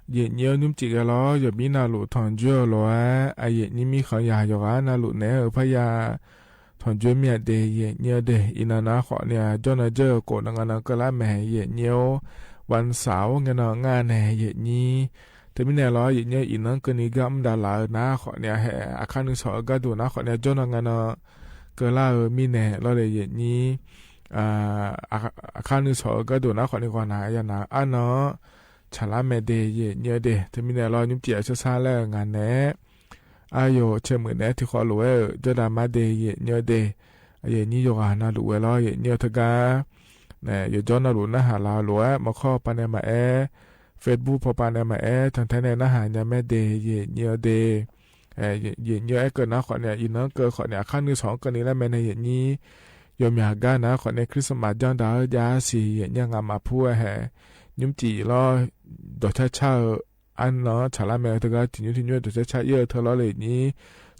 ညိ ယိာ်ညိနုၢ်စံၣ်ဂဲၤလီၤ ယိာ်မီးနၢ်လူၺ်းထွမ်ႇကွၢ်လိာ်ဧါ အယိာ်ညိမီး ခီယၢ်ယွၤ နၢ်လူၺ်းနဲ ဢိူဝ် ဖယၢၼ်ထွမ်ႇကွၢ်မၢ်ဒ့ၣ် ယိာ်ညိဒ့ၣ် အံၤနၤနၤဃီးန့ၣ် ယွၤနၢ်ကၢၢ်ကိးနဂၤနၤ ကၢၢ်လၢမဲာ် ယိာ်ညိ ဝၼ်းသၢဝ်း ငဲၢ်နီၢ်ငၢ်န့ၣ် ယိာ်ညိ တမံၤန့ၣ်လီၤ ယိာ်ညိ အံၤနၤကၢၢ်နံၤ ကၢၢ်မတၤလၢ်နၤဃီးန့ၣ် ဟဲ အခါနုၢ်စီၤအဂၤဒိၣ်နၤဃီးန့ၣ် ယွၤနၢ်ကၢၢ်နၤ ကၢၢ်လၢအမံၤန့ၣ် လီၤလၢ ယိာ်ညိ အခါနုၢ်စီၤအဂၤဒိၣ်နၤဃီးန့ၣ် ကွၢ်နၤ ယွၤနၢ် အါနီၢ် ဆၢလၢမဲာ်ဒ့ၣ် ယိာ်ညိဒ့ၣ် တမံၤန့ၣ်လီၤ နုၢ်စံၣ်အဆၢဆၢလၢအဂၤနဲ အါယိာ် ဆဲးမုၢ်နဲ ထံၣ်ဃီးလိာ်ဝဲ ယွၤဒၣ်မၢ်ဒ့ၣ် ယိာ်ညိဒ့ၣ် အယိာ်ညိယွၤနၢ်လူၺ်းဝဲလီၤ ယိာ်ညိတဂၤ ယွၤနၢ်လူၺ်းနၢ်ဟးလၢလိာ်ဝဲ မီၢ်ခီပၤနဲၣ်မၤအဲၣ် Facebook ဖီပၤနဲၣ်မၤအဲၣ် ထၢၣ်ထဲန့ၣ် နၢ်ဟးညါမၢ်ဒ့ၣ် ယိာ်ညိဒ့ၣ် ယိာ်ညိအဲၣ်ကၢၢ်နၤဃီးန့ၣ် အံၤနၤကၢၢ်ဃီးန့ၣ် အခါနုၢ်စီၤကၢၢ်နံၤလၢမဲာ်န့ၣ် ယိာ်ညိ ယွၤမၠၣ်ဂၤနၤဃီးန့ၣ် ခရံၣ်စမး ကၠီၣ်ဒၣ်ဧၢ ယါစံၣ် ယိာ်ညိ ငါမၤဖူဝဲဟဲ နုၢ်စံၣ်လီၤ ဒီးဆၢဆၢဧၢ အါနီၢ် ဆၢလၢမဲာ်တဂၤ ထံၣ်ညိထံၣ်ညိ ဒီးဆၢဆၢ ယိာ်ထၢၣ်လီၤလၢ ယိာ်ညိ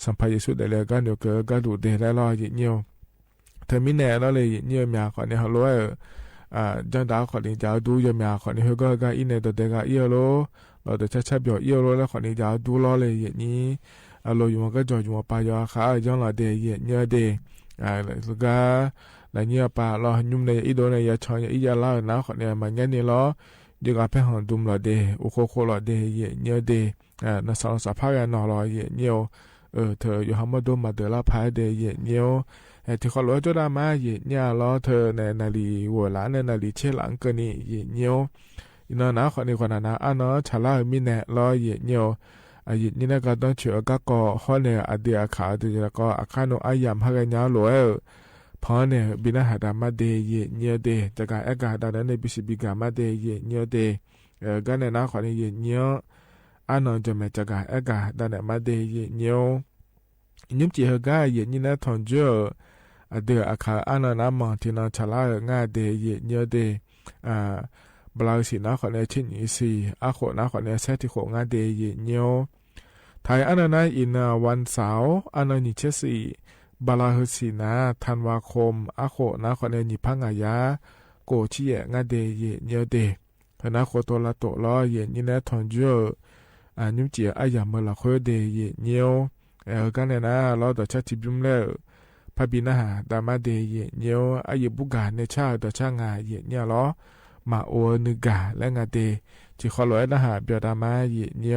သင်ဖးယ့ၣ်ၡူးဒၣ်လဲာ် ဂၤနုၢ်ကၢၢ်ဂၤဒိၣ်ဒ့ၣ်လၢလီၤ ယိာ်ညိ တမံၤန့ၣ်လီၤလၢ ယိာ်ညိမၠၣ်ဃီးန့ၣ် ဟဲလိာ်ဝဲ ကၠီၣ်ဒၣ်ဃီးန့ၣ် ယၢ်ဒူ ယွၤမၠၣ်ဃီးန့ၣ် ဟဲဂီၤဂၤအံၤန့ၣ် ဒီးဒဲးဂၤအံၤအလိၤ လီၤဒီးဆၢဆၢပျီၢ်အံၤအလိၤလၢဃီးန့ၣ် ယၢ်ဒူလီၤလၢ ယိာ်ညိ အလိၤယွၤကၠီၣ်ယွၤပၢ်ယွၤဃး ယွၤလီၤဒ့ၣ် ယိာ်ညိဒ့ၣ် တဂၤ နညိအပၢ်လီၤ ညုၢ်န့ၣ် ယအံၤဒိၣ်န့ၣ် ယဆၢယအံၤယလါနၤဃီးန့ၣ် မၤညါန့ၣ်လီၤ ယဂၤဖဲဟီၣ်ဒုးလီၤဒ့ၣ် အိၣ်ဃိဃိလီၤဒ့ၣ် ယိာ်ညိဒ့ၣ် နသးလီၤသးဖးဂၤနီၢ်လီၤ ယိာ်ညိ ထၢၣ်ယွၤဟီၣ်မီၢ်ဒိၣ်မၤဒၢးလၢဖးဒ့ၣ် ယိာ်ညိ ထံၣ်ဃီးလိာ်ကၠီၣ်ဒၣ်မး ယိာ်ညိလီၤ ထၢၣ်န့ၣ် နၣ်ရံၣ်ဝဲလၢန့ၣ် နၣ်ရံၣ်ဆဲးလၢကၢၢ်နံၤ ယိာ်ညိ အံၤနၤနၤဃီးန့ၣ် ကွၢ်နၤနၤ အါနီၢ် ဆၢလၢအမံၤန့ၣ်လီၤ ယိာ်ညိ အယိာ်ညိန့ၣ် ကဒီဆူၣ်အဂၤကီး ဟီန့ၣ် အဒုးအခးအဒုးကီး အခါနုၢ်အါယၢ်မၤဂ့ၤညါလိာ်ဝဲ ဖီန့ၣ် ဘံၣ်နၢ်ဟးဒၣ်မးဒ့ၣ် ယိာ်ညိဒ့ၣ် တဂၤအဲၣ်ဂၤဒၣ်န့ၣ် ဘံၣ်စံးဘံၣ်ဂၤမးဒ့ၣ် ယိာ်ညိဒ့ၣ် ဂၤန့ၣ်နၤဃီးန့ၣ် ယိာ်ညိ အါနီၢ် ယွၤမဲာ်တဂၤအဲၣ်ဂၤဒၣ်န့ၣ်မးဒ့ၣ် ယိာ်ညိ နုၢ်စံၣ်ဟဲဂၤ ယိာ်ညိန့ၣ် ထွမ်ၣ်ကွၢ် အဒုးအခးအါနီၢ်နၤ မီၢ်ထံနီၢ် ဆၢလၢအဂၤဒ့ၣ် ယိာ်ညိဒ့ၣ် ဘျါစံၣ်နၤဃီးန့ၣ် ဆ့နံၣ်စံၣ် အဃိးနၤဃီးန့ၣ် ဆဲးထံၣ်ဃိးဂၤဒ့ၣ် ယိာ်ညိ ထါအါနီၢ်နၤ အံၤနၤ ဝၼ်းသၢဝ်း အါနီၢ်နံၣ်ဆံသီၣ် ဘျါစံၣ်နၤ ထၣ်ဝါခိၣ် အဃိးနၤဃီးန့ၣ် နံၣ်ဖးငါးယၤ ကိးဆံယဲၢ်ဂၤဒ့ၣ် ယိာ်ညိဒ့ၣ် ဟဲနၤဃိးတိၢ်လါတိၢ်လီၤ ယိာ်ညိန့ၣ် ထွမ်ၣ်ကွၢ် နုၢ်စံၣ်အါယၢ်မၢလီၤဃိဒ့ၣ် ယိာ်ညိ ဂၤန့ၣ်နၤ လီၤဒီးဆၢထံဘျုးလၢ ဖးဘံၣ်နၢ်ဟးဒၣ်မးဒ့ၣ် ယိာ်ညိ အယံာ်ဘူၣ်ဂၤန့ၣ်ဆၢဒီးဆၢဂၤ ယိာ်ညိလီၤ မၤအိၣ်နုၢ်ဂၤ လၢဂၤဒ့ၣ် ထံၣ်ဃီးလိာ်ဝဲနၢ်ဟးပျီၢ်တၢ်မး ယိာ်ညိ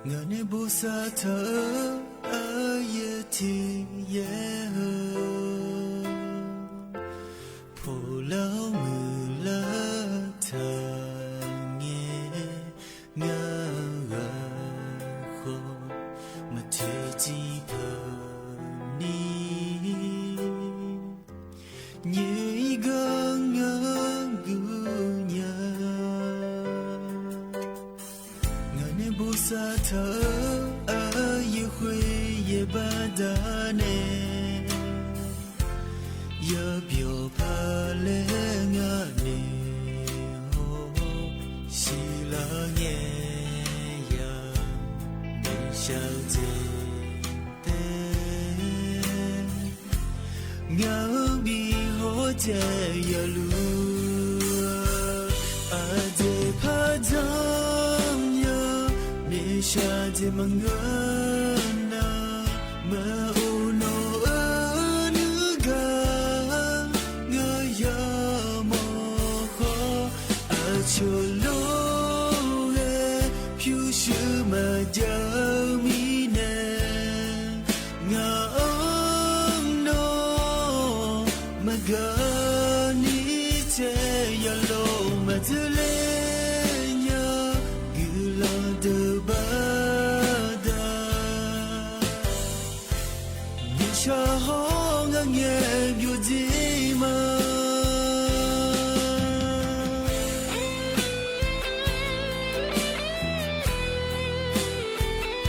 ငါန့ၣ် ဘိးစၢ်ထၢၣ် အယထံၣ်ယဲၢ်ဧၢ ဖိလၢမုၢ်လၢထၢၣ်ငဲ ငါဂၤဃီ မထဲတံၢ်ဖၢနံၤ ညါဂၤဂုာ်ညါ ငါန့ၣ် ဘိးစၢ်ထၢၣ် အယုၢ်ဃ့ယဲၢ်ဘၣ်ဒၣ်နဲ ယပျီၢ်ဖးလဲၣ်ငါန့ၣ် ဟီၣ် ဆံလါငဲယၤ မ့ၢ်စၢ်ဒ့ၣ် တဲ ငါဘံၣ်ဟီၣ်တဲယလူၤ အဒ့ၣ်ဖးဒိၣ်ယၤ မ့ၢ်စၢ်ဒ့ၣ်မၤငါနၤ မၤအိၣ်နီၢ်အၢနုၢ်ဂၤ ငါယၤမီၢ်ဃီ အဆိၣ်လိဝဲ ဖၠူစူၣ်မၤဒၢမံၤနဲ ငါအၢနီၢ် မၤဂၤနံၤထဲ ယလီၤမၤတလဲညါ ဂုာ်လီၤဒုးဘၣ်ဒၣ် မ့ၢ်စၢ်ဟီၣ်ငါငဲၢ်ဘျီဒ့ၣ်မး ယိာ်ညိ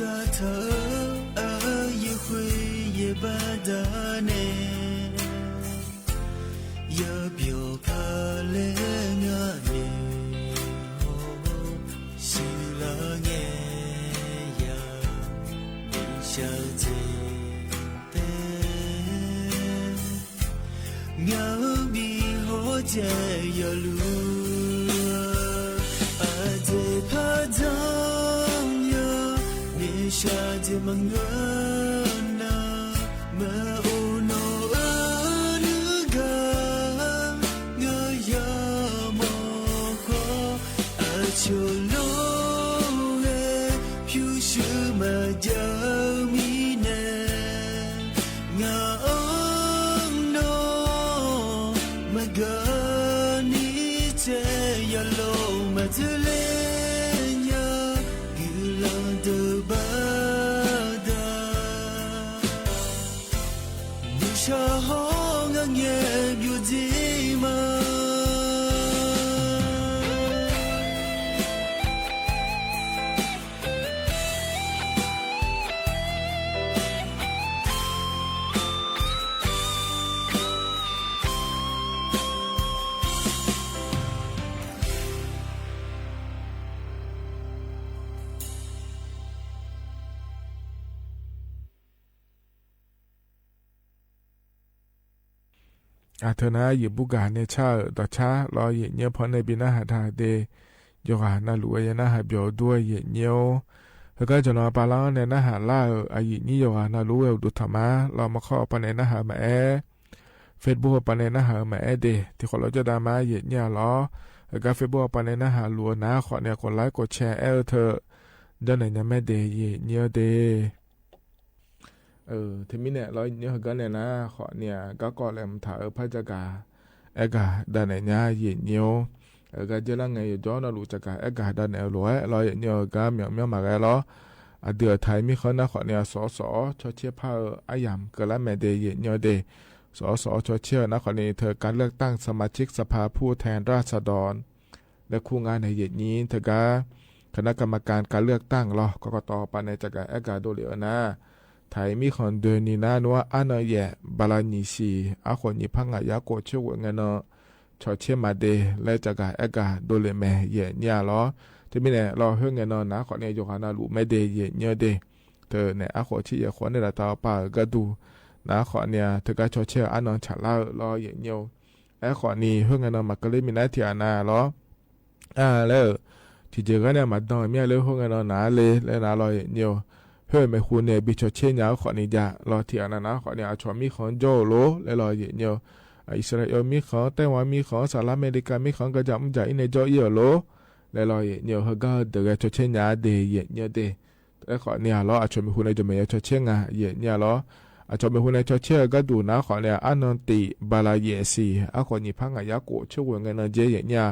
တၢ်ထၢအယုၢ်ခွ့ယဘၣ်ဒၣ်နဲ ယပျီခါလဲငါ မ့ၢ်ဟီၣ် စူလၢငဲယၤ မ့ၢ်ရှၢၣ်တ့ၢ်ပဲ ငါမ့ၢ်ဟီၣ်ကဲယလူၤ အဒ့ဖးဒိၣ်ယၤ မ့ၢ်ရှၢၣ်တ့ၢ်မၢ်ငါ နၤ မ့ၢ်အိၣ်နီၢ်အၢနုၢ်ဂၤ ငါယၤမီၢ်ဃီ အဆိၣ်လိဝဲ ဖၠူၣ်ဆူၣ်မၤဒၢမံၤနဲ ငါအၢနီၢ် မ့ၢ်ဂၤနံၤတဲ ယလိၣ်မၤတလဲညါ ဂုၢ်လီၤဒိၣ်ဘၣ်ဒၣ် မ့ၢ်ရှၢၣ်ဟီၣ် ငါငဲၢ်ဘျီဒံးမး အၢ ထၢနၤ ယံာ်ဘူၣ်ကၢ်န့ၣ်ဆါဧၢ ဒီးဆါလီၤ ယံာ်ညိဖီန့ၣ် ဘံနၢ်ဟးထၢ်ဒ့ ယိၤဂၤနၢ်လူၤဝဲ ယနၢ်ဟးဘျီဒိၣ် ယံာ်ညိ ဟဲကၢ် ကၠီၣ်နီၤပၢ်လီၤန့ၣ် နၢ်ဟးလၢ်ဧၢ အယံာ်ညိယိၤဂၤနၢ်လူၤဝဲ အိၣ်ဒိၣ်ထီၣ်မးလီၤ မခီၣ်ပၢ်န့ၣ် နၢ်ဟးမၤအဲၣ် Facebook ပၢ်န့ၣ် နၢ်ဟးမၤအဲၣ်ဒ့ တံၤဃီလီၤကၠီၣ်ဒၣ်မး ယံာ်ညိလီၤ ဟဲကၢ် Facebook ပၢ်န့ၣ် နၢ်ဟးလူၤနၤဃီန့ၣ် ကိး like ကိး share အဲၣ်ထၢၣ် ဒ်န့ၣ်ညါမဲဒ့ ယံာ်ညိဒ့ အၢ တမံၤန့ၣ်လီၤ ယံာ်ညိ ဟဲကၢ်န့ၣ်နၤဃီန့ၣ် ကၢ်ကီၢ်လဲၤမုၢ်ထါအၢ ဖးယဲၢ်ကၤ အဲၣ်ကၤ ဒ်န့ၣ်ညါ ယံာ်ညိ အၢ ကၢ် ကၠီၣ်လၢငဲၤ ယိၤကၠီၣ်နီၢ်လူၤ ယဲၢ်ကၤ အဲၣ်ကၤ ဒ်န့ၣ်အလိၤဝဲလီၤ ယံာ်ညိ ကၢ် မၠီမၠီမၤဂဲၤလီၤ အဒုးအထါမံၣ်ဃၢနၤဃီန့ၣ် စီၤစီၤ ဆီဆ့ဖးအၢ အယၢ်ကလၢမဲဒ့ ယံာ်ညိဒ့ စီၤစီၤ ဆီဆ့နၤဃီန့ၣ် เธอ การเลือกตั้งสมาชิกสภาผู้แทนราษฎร လၢခူငါန့ၣ် ယံာ်ညိ တဂၤ คณะกรรมการการเลือกตั้ง လီၤ ကကတ ပၢ်န့ၣ် ယဲၢ်ကၤ အဲၣ်ကၤ ဒိၣ်လံအၢနၤ ထါမံၣ်ဃၢဒွဲၣ်နံၤနၤ နဝဲအါနၢယဲၢ် ဘၤလးနံၣ်ဆံ အဃိ နံၣ်ဖးငါးရာကို ဆိၣ်ဂ့ၤဝဲ ငဲၤနီၢ် ဆီဆ့မၤဒ့ လၢယဲၢ်ကၤ အဲၣ်ကၤ ဒိၣ်လံမဲ ယံာ်ညိလီၤ တမံၤန့ၣ်လီၤ ဟဲငဲၤနီၢ်နၤဃီန့ၣ် ယိၤဂၤနၢ်လူၤမဲဒ့ ယံာ်ညိဒ့ တၢ်န့ၣ် အဃိ ဆံယဲၢ်ဃီန့ၣ် ဒၣ်တၢ်ပၢ်ဂၤဒူၣ် နၤဃီန့ၣ် တဂၤ ဆီဆ့အါနၢ ဆၣ်လါလီၤ ယံာ်ညိ အဲၣ်ဃီန့ၣ် ဟဲငဲၤနီၢ်မၤကလ့မံၤနၤ ထံၣ်အနၤလီၤ အၢ လၢ ထံၣ်ကဲဂၤန့ၣ် မၤဒိမ့ၢ်လၢ ဟဲငဲၤနီၢ်နၤလၢ လၢနၤလီၤ ယံာ်ညိ ဟဲမ့ၢ်ဟူးန့ၣ် ဘံၣ်ဆီဆ့ညါဃီန့ၣ်ယါလီၤ ထံၣ်အနၤနၤဃီန့ၣ် အဆီၣ်မံၣ်ဃၢကၠီၣ်လိၤ လၢလီၤ ယံာ်ညိ အံၣ်စရ့လးမံၣ်ဃၢ ไต้หวันမံၣ်ဃၢ စၤလါအမဲရကၤမံၣ်ဃၢ ကယၤမုၢ်ကယၤအံၤန့ၣ် ကၠီၣ်အံၤအလိၤ လၢလီၤ ယံာ်ညိ ဟဲဂၤဒၣ်ဂဲၤ ဆီဆ့ညါဒ့ ယံာ်ညိဒ့ အဲၣ်ဃီန့ၣ်လီၤ အဆီၣ်မ့ၢ်ဟူးန့ၣ် ကၠီၣ်မဲာ်ယဲၢ် ဆီဆ့ငါ ယံာ်ညိလီၤ အဆီၣ်မ့ၢ်ဟူးန့ၣ် ဆီဆ့အဂၤဒူၣ် နၤဃီန့ၣ် အါနၢတံၣ် ဘၤလးယဲၢ်ဆံ အဃိ နံၣ်ဖးငါးရာကို ဆိၣ်ဂ့ၤဝဲ ငဲၤနီၢ်ကဲ ယံာ်ညိ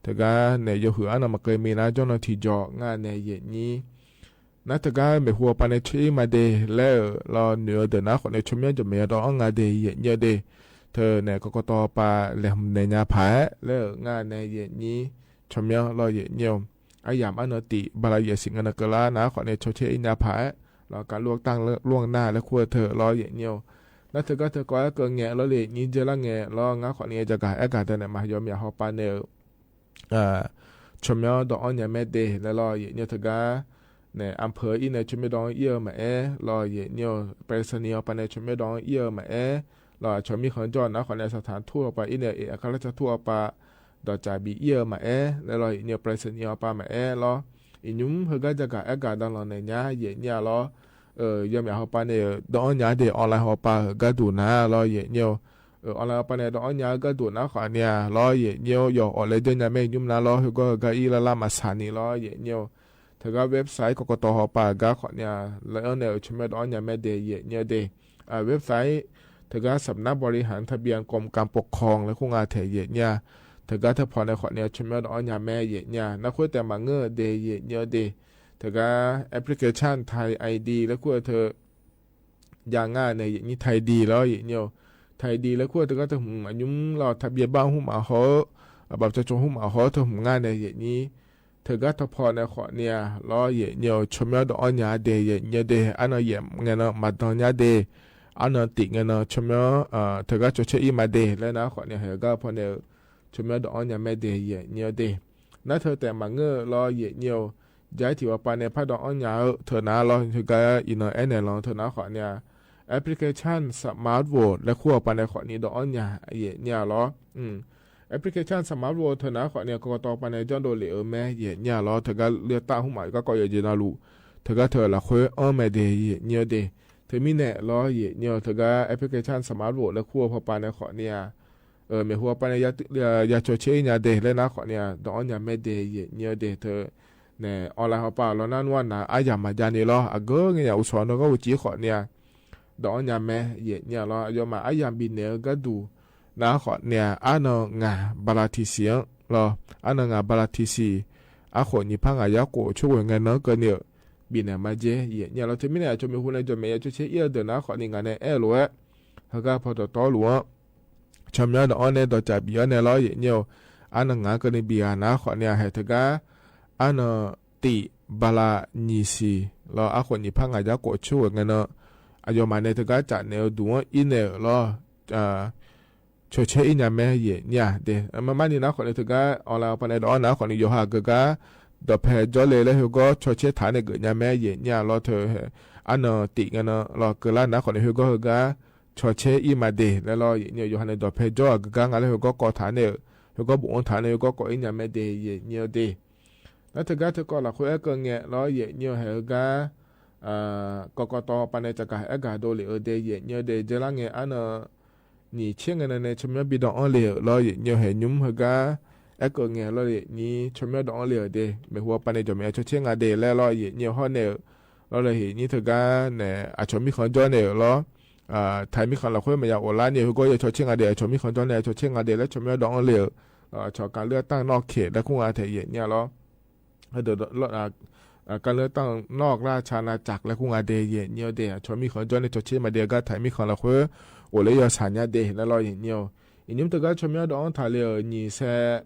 တဂၤန့ၣ် ယိၤဟုၣ်အါနၢ်မၤကလ့မံၤနၤ ကၠီၣ်နီၢ်ထံၣ်ကၠီၣ် ငါန့ၣ် ယံာ်ညိ နၤတဂၤ မ့ၢ်ဟူးပၢ်န့ၣ် ဆီၣ်အံၤမၤဒ့ လၢလီၤ နုာ်အီၤဒၣ်နၤဃီန့ၣ် ဆီၣ်မံၣ် ကၠီၣ်မဲာ်ယဲၢ်ဒီးအီၣ်ငါဒ့ ယံာ်ညိဒ့ တၢ်န့ၣ် ကကတ ပၢ်လဲၤမုၢ်နဲၣ်ညါဖး လၢငါန့ၣ် ယံာ်ညိ ဆီၣ်မံၣ်လီၤ ယံာ်ညိ အါယၢ်အါနၢတံၣ် ဘၤလးယဲၢ်ဆံ ငါနကလါ နၤဃီန့ၣ် ဆီၣ်ဆ့အံၤညါဖး လီၤ การเลือกตั้งล่วงหน้า လၢခိၣ်ထၢၣ်လီၤ ယံာ်ညိ နၤတဂၤတကိး ကဲငဲၤလီၤလံ ယံာ်ညိ ကဲလၢငဲၤလီၤ နၤဃီန့ၣ် ယဲၢ်ကၤ အဲၣ်ကၤ တၢ်န့ၣ် မၤယီၤမ့ၢ်ဟူးပၢ်န့ၣ် အၢ ဆီၣ်မံၣ်ဒီးအီၣ်ညါမဲဒ့ လၢလီၤ ယံာ်ညိ တဂၤန့ၣ် อำเภอအံၤန့ၣ် ဆီၣ်မံၣ်ဒီးအီၣ်အံၣ်အၢမးအဲၣ် လီၤ ယံာ်ညိ ไปรษณีย์အပၢ်န့ၣ် ဆီၣ်မံၣ်ဒီးအီၣ်အံၣ်အၢမးအဲၣ် လီၤ အဆီၣ်မံၣ်ဃၢကၠီၣ် နၤဃီန့ၣ် สถานทูตအပၢ်အံၤန့ၣ် เอกอัครราชทูตအပၢ် ဒီးကၠၤဘံၣ်အံၣ်အၢမးအဲၣ် လၢလီၤ ယံာ်ညိ ไปรษณีย์အပၢ်မးအဲၣ်လီၤ အံၤညုမ် ဟဲဂၤ ယဲၢ်ကၤ အဲၣ်ကၤ ဒီးလီၤနဲၣ်ညါ ယံာ်ညိလီၤ အၢ ယီၤမ့ၢ်ဟူးပၢ်န့ၣ် ဒီးအီၣ်ညါဒ့ onlineဟူးပၢ် ဟဲဂၤဒူၣ်နၤလီၤ ယံာ်ညိ အၢ onlineဟူးပၢ်န့ၣ် ဒီးအီၣ်ညါဂၤဒူၣ်နၤဃီန့ၣ်လီၤ ယံာ်ညိ ယီၤအီၣ်လဲၤဒၢညါမ့ၢ်ညုမ်နၤလီၤ ဟဲဂီၤဟဲဂၤအံၤလၢ်လၢ်မၤဆၣ်န့ၣ်လီၤ ယံာ်ညိ တဂၤ website ကကတဟူးပၢ်ဂၤဃီန့ၣ် လၢအၢန့ၣ် ဆီၣ်မံၣ်ဒီးအီၣ်ညါမဲဒ့ ယံာ်ညိဒ့ အၢ website တဂၤ สำนักบริหารทะเบียนกรมการปกครอง လၢခိၣ်ငါထဲ ယံာ်ညိ တဂၤ တဖီန့ၣ်ဃီန့ၣ် ဆီၣ်မံၣ်ဒီးအီၣ်ညါမဲ ယံာ်ညိ နၤခိၣ်တဲမၤငၢၢ်ဒ့ ယံာ်ညိဒ့ တဂၤ application Thai ID လၢခိၣ်ထၢၣ် ယၤငါန့ၣ် ယံာ်ညိ Thai ID လီၤ ယံာ်ညိ Thai ID လၢခိၣ်တဂၤတဟုၣ် အညုမ်လီၤ ทะเบียนบ้านဟုၣ်မးဟီ အဘၣ်ပၠီၣ်ၠိၣ်ဟုၣ်မးဟီ တဟုၣ်ငါန့ၣ် ယံာ်ညိ တဂၤတဖီန့ၣ်ဃီန့ၣ်လီၤ ယဲၢ်ညီ ဆူမဲအိၣ်ဒီးအီညၣ်ဒ့ ယဲၢ်ညီဒ့ အနီၢ်ယဲၢ်ငဲနီၢ် မၤဒီးညါဒ့ အနီၢ်တံးငဲနီၢ် ဆူမဲ တဂၤ ဆိၣ်ဆဲအံၤမးဒ့ လၢနၤဃီန့ၣ် ဟဲဂၤဖီန့ၣ် ဆူမဲအိၣ်ဒီးအီညၣ်မးဒ့ ယဲၢ်ညီဒ့ နၤ တၢ်တဲမၤငၢၢ်လီၤ ယဲၢ်ညီ ယဲၢ်ထံၣ်ဝဲပၤန့ၣ် ဖးဒီးအီညၣ်ဧၢ တဂၤနၤလီၤ တဂၤ အံၤနီၢ်အဲၣ်နဲၣ်လီၤ တဂၤနၤဃီန့ၣ် application smartphone လၢခိၣ်ဝဲပၤန့ၣ်ဃီန့ၣ် ဒီးအီညၣ် ယဲၢ်ညီလီၤ application smartphone တဂၤနၤဃီန့ၣ် ကကတီၤပၤန့ၣ် ကၠီၣ်ဒိၣ်လံာ်အၢ မး ယဲၢ်ညီလီၤ တဂၤ လၢတၢ်ဟူးမး ကီၢ်ယဲၢ်ညီနၤလူး တဂၤ တၢ်လၢဃိအီမးဒ့ ယဲၢ်ညီဒ့ တမံၤန့ၣ်လီၤ ယဲၢ်ညီ တဂၤ application smartphone လၢခိၣ်ဝဲပၤန့ၣ်ဃီန့ၣ် မ့ၢ်ဟူဝဲပၤန့ၣ် ယဆိၣ်ဆဲအံၤညါဒ့ လၢနၤဃီန့ၣ် ဒီးအီညၣ်မးဒ့ ယဲၢ်ညီဒ့ တၢ်န့ၣ် online ဟီၣ်ပာ်လီၤ နၤနဝၤနၤ အါယၤမၤယါန့ၣ်လီၤ အဂ့ၢ်ညါအူစီၤနီၢ်ဂီၢ်ဝံၤကံဃီန့ၣ် ဒီးအီညၣ်မး ယဲၢ်ညီလီၤ ယီၤမး အါယၤဘံၣ်နဲၣ်အဂၤဒူၣ် နၤဃီန့ၣ် အါနီၢ်ငါ ဘၤလးထံဆံးလီၤ အါနီၢ်ငါ ဘၤလးထံဆံး အခိၣ်နံၣ်ဖးငါယါကိာ်ဆိၣ်ဝဲငဲနီၢ်ကန့ၣ် ဘံၣ်နဲၣ်မးယဲၢ် ယဲၢ်ညီလီၤ တမံၤန့ၣ် အဆိမိၣ်ဟူန့ၣ် ယီၤမး ယဆိၣ်ဆဲအံၤဒီးနၤဃီန့ၣ် ငါန့ၣ်အဲၣ်လိာ်ဝဲ ဟဲဂၤဖီတီတီလိာ် ဆူမဲအိၣ်ဒီးအီန့ၣ် ဒီးစၢ်ဘံၣ်အီန့ၣ်လီၤ ယဲၢ်ညီ အါနီၢ်ငါကန့ၣ်ဘံၣ်ဂၤ နၤဃီန့ၣ် ဟဲတဂၤ အါနီၢ်တံး ဘၤလးနံၣ်ဆံးလီၤ အခိၣ်နံၣ်ဖးငါယါကိာ် ဆိၣ်ဝဲငဲနီၢ် အယီၤမးန့ၣ် တဂၤစၢ်နဲၣ်အဒူၣ်အံၤနဲၣ်လီၤ ဆိၣ်ဆဲအံၤညါမး ယဲၢ်ညီဒ့ မ့မ့ၢ်န့ၣ် နၤဃီန့ၣ် တဂၤ online ပၤန့ၣ် ဒီးအီနၤဃီန့ၣ် ယိၤဟၣ် ကဂၤ ဒီးဖဲကၠီလ့ လၢဟ့ၣ်ဂီၤ ဆိၣ်ဆဲထးန့ၣ် ဂ့ၤညါမး ယဲၢ်ညီလီၤ တၢ် အါနီၢ်တံးငဲနီၢ်လီၤ ကလါ နၤဃီန့ၣ် ဟ့ၣ်ဂီၤ ဟ့ၣ်ဂီၤ ဆိၣ်ဆဲအံၤမးဒ့ လၢလီၤ ယဲၢ်ညီ ယိၤဟၣ်န့ၣ် ဒီးဖဲကၠီ ကဂၤ ငါလၢဟ့ၣ်ဂီၤကိးထးန့ၣ် ဟ့ၣ်ဂီၤဘူးအိၣ်ထးန့ၣ် ဟ့ၣ်ဂီၤကိးအံၤညါမးဒ့ ယဲၢ်ညီဒ့ နၤ တဂၤ တကိးလၢဃိအဲၣ်ကငဲလီၤ ယဲၢ်ညီ ဟဲဂၤ ကကတီၤပၤန့ၣ် တကးအဲၣ်ဂၤဒိးလံာ်အၢဒ့ ယဲၢ်ညီဒ့ ကလါငဲ အါနီၢ် နံၣ်ဆံးငဲနီၢ်န့ၣ် ဆိမိၣ်ဘံၣ်ဒီးအီလံာ်လီၤ ယဲၢ်ညီ ဟဲညူမ် ဟဲဂၤ အဲၣ်ကငဲလီၤ ယဲၢ်ညီ ဆိမိၣ်ဒီးအီလံာ်ဒ့ မ့ၢ်ဟူဝဲပၤန့ၣ် ယီၤမး အဆိၣ်ဆဲငါဒ့ လၢလီၤ ယဲၢ်ညီ ဟီန့ၣ်လီၤ လၢဟံၣ်န့ၣ် တဂၤန့ၣ် အဆိမိၣ်ဃီကၠီန့ၣ်လီၤ ထးမံၣ်ဃီလၢဃိ မ့ၢ်ယအိၣ်လါန့ၣ် ဟ့ၣ်ဂီၤ ယဆိၣ်ဆဲငါဒ့ အဆိမိၣ်ဃီကၠီန့ၣ် အဆိၣ်ဆဲငါဒ့ လၢဆိမိၣ်ဒီးအီလံာ် ဆိကါလၢတၢ်နီၣ်ခဲ လၢခိၣ်ငါထဲ ယဲၢ်ညီလီၤ ဒီး ကါလၢတၢ်နီၣ်ကလၢဆါနၤစၢ် လၢခိၣ်ငါဒ့ ယဲၢ်ညီဒ့ အဆိမိၣ်ဃီကၠီန့ၣ် ဆိၣ်ဆဲမးဒ့ အဂၤထးမံၣ်ဃီလၢဃိ အိၣ်လၢယီၤဆၣ်ညါဒ့ လၢလီၤ ယဲၢ်ညီ ယညူမ် တဂၤ ဆိမိၣ်ဒီးအီထးလံာ် နံၣ်ဆံး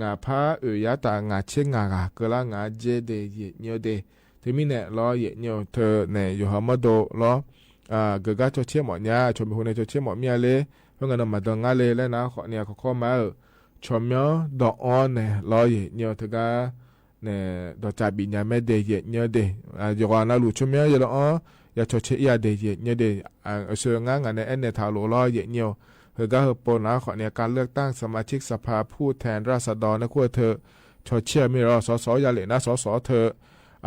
ငါဖးအုးယါတၢ် ငါဆံးငါဂၤ ကလါငါယဲၢ်ဒ့ ယဲၢ်ညီဒ့ တမံၤန့ၣ်လီၤ ယဲၢ်ညီ တၢ်န့ၣ် ယိၤဟၣ်မီၢ်ဒိၣ်လီၤ ကဂၤ ဆိၣ်ဆဲမးညါ ဆိမိၣ်ဟူန့ၣ် ဆိၣ်ဆဲမးမံၤလၢ ဟ့ၣ်ဂီၤနီၢ် မၤဒီးငါလံ လၢနၤဃီန့ၣ် ကခီမး ဆိမိၣ်ဒီးအီန့ၣ်လီၤ ယဲၢ်ညီ တဂၤ န့ၣ် ဒီးစၢ်ဘံၣ်ညါမးဒ့ ယဲၢ်ညီဒ့ ယိၤဟၣ်နၤလူး ဆိမိၣ်ယဲၢ်ဒီးအီ ယဆိၣ်ဆဲအံၤဒ့ ယဲၢ်ညီဒ့ အဆိ ငါ ငါန့ၣ် အဲၣ်နဲၣ်ထးလိာ်လီၤ ယဲၢ်ညီ ဟ့ၣ်ဂၤဟ့ၣ်ပိာ်နၤဃီန့ၣ် การเลือกตั้งสมาชิกสภาผู้แทนราษฎร နခိၣ်ထၢ ဆိၣ်ဆဲမ့ၢ်လီၤ စီၤစီၤ ယၤလဲၣ်နၤ စီၤစီၤထၢ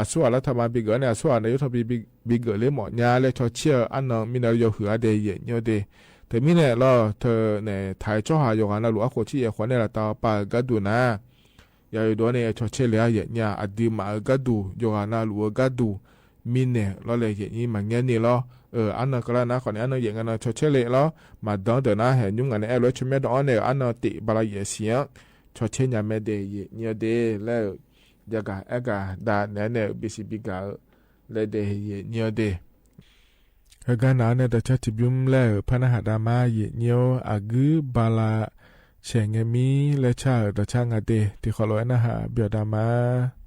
အစိုးရလက်ထက်မှာ ဘံၣ်ဂၢၢ်န့ၣ် အစိုးရနာယုထီၣ်ဘံၣ်ဂၢၢ်လံမးညါလၢ ဆိၣ်ဆဲအနီၢ်မံၤန့ၣ် ယိၤဟၣ်အါဒ့ ယဲၢ်ညီဒ့ တမံၤန့ၣ်လီၤ တၢ်န့ၣ် ထးကၠီဟၣ် ယိၤဟၣ်နၤလူး အခိၣ်ဆံယဲၢ်ဃီန့ၣ် လၢတၢ်ပာ်အဂၤဒူၣ်နၤ ယၤယိၤဒိၣ်န့ၣ် ဆိၣ်ဆဲလၢယဲၢ်ညီ အဒုးမးအဂၤဒူၣ် ယိၤဟၣ်နၤလူးအဂၤဒူၣ် မံၤန့ၣ်လီၤလၢယဲၢ်ညီ မၤငဲန့ၣ်လီၤ အနီၢ်ကလါနၤဃီန့ၣ် အနီၢ်ယဲၢ်ငါနီၢ် ဆိၣ်ဆဲလံလီၤ မၤဒီးတၢ်နၤ ဟဲညူမ် ငါန့ၣ် အဲၣ်လိာ်ဆိမိၣ်ဒီးအီန့ၣ် အနီၢ်တံး ဘၤလးယဲၢ်ဆံး ဆိၣ်ဆဲညါမးဒ့ ယဲၢ်ညီဒ့ လၢ ယက အဲၣ်ကဒါန့ၣ်န့ၣ် ဘံၣ်စံးဘံၣ်ကါ လၢဒ့ ယဲၢ်ညီဒ့ ဟ့ၣ်ဂၤနၤန့ၣ် တၢ်ဆၢထံဘျုးလၢ ဖးနဟးဒါမး ယဲၢ်ညီ အဂုၢ်ဘၤလး ဆဲးငဲမံၤ လၢဆၣ်ဧၢ တၢ်ဆၢငါဒ့ တံၤဃီလိာ်အဲၣ်နဟး ဘျီဒါမး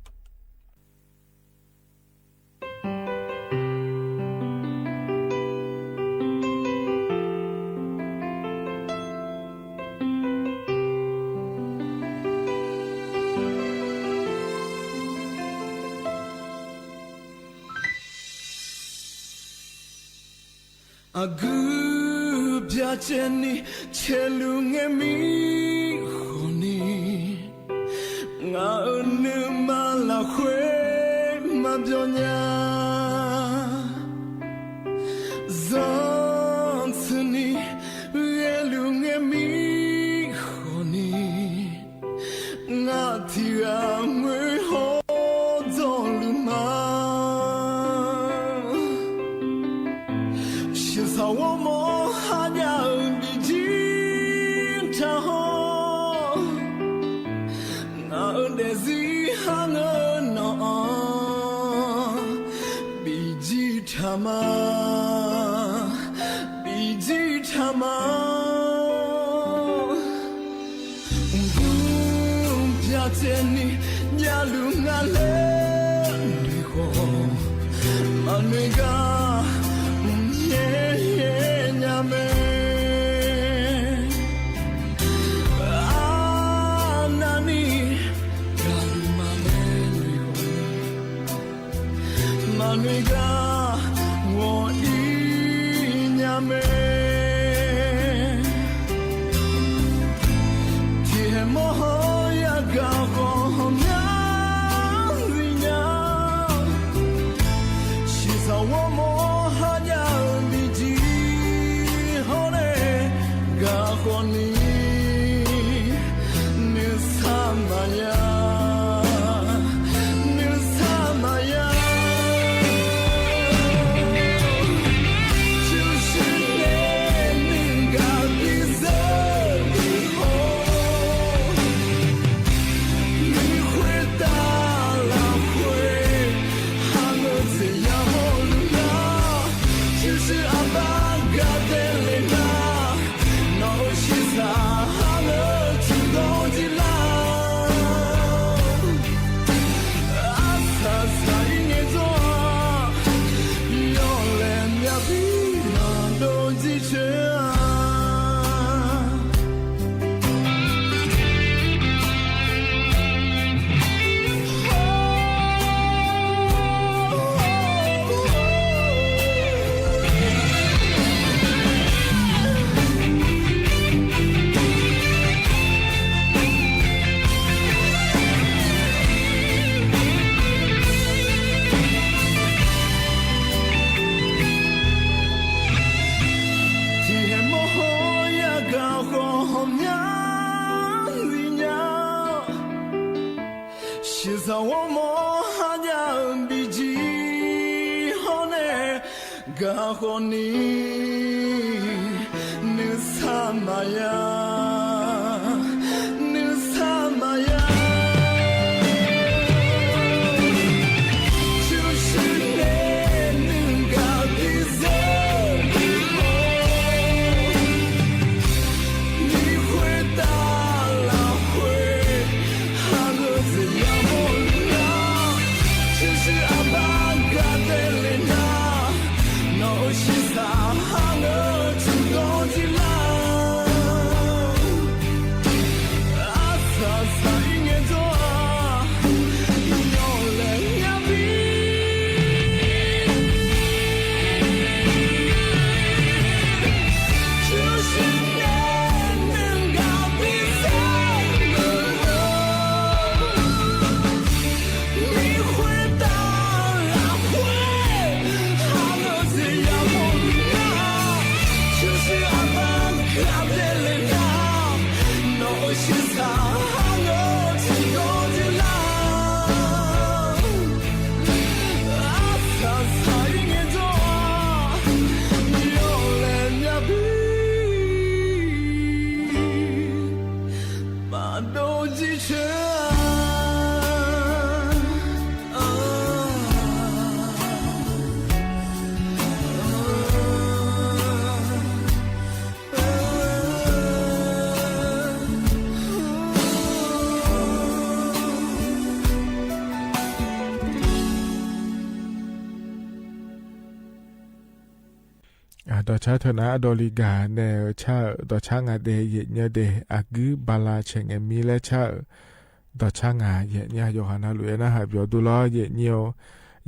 အဂုၢ်ပျၢ်စဲန့ၣ် ဆဲးလူၤငဲမံၤဃီန့ၣ် ငါအနုမၤလၢဃွဲမၤဘျီညါ စီၤဆၢန့ၣ် ဂဲၤလူၤငဲမံၤဃီန့ၣ် ငါထံဂၤမွဲဟီၣ်ဒီးလူၤမၤ ဆံးစၢ်ဝီမီၢ်ဟါညါ ဘံၣ်ကၠံထးဟီၣ် နၤအဒဲးစံးဟါငၢၣ်နီၢ် ဘံၣ်ကၠံထးမး ဘံၣ်ကၠံထးမး ဂုၢ်ပျၢ်စဲန့ၣ် ပျၢ်လူၤငါ ဒိးဆါထွဲနၤ အဒိးလီၤဂာ်နဲၣ် ဆါဧၢ, ဒိးဆါငါဒဲး ယဲၢ်ညီဒဲး, အကုဘၣ်လၢဆဲးငဲမံလဲဆါဧၢ, ဒိးဆါငါ ယဲၢ်ညီ ယိၤဟၣ်နါလူၢ် ယနၢ်ဟးဘျီၣ်ဒူလီၤ ယဲၢ်ညီဧၢ.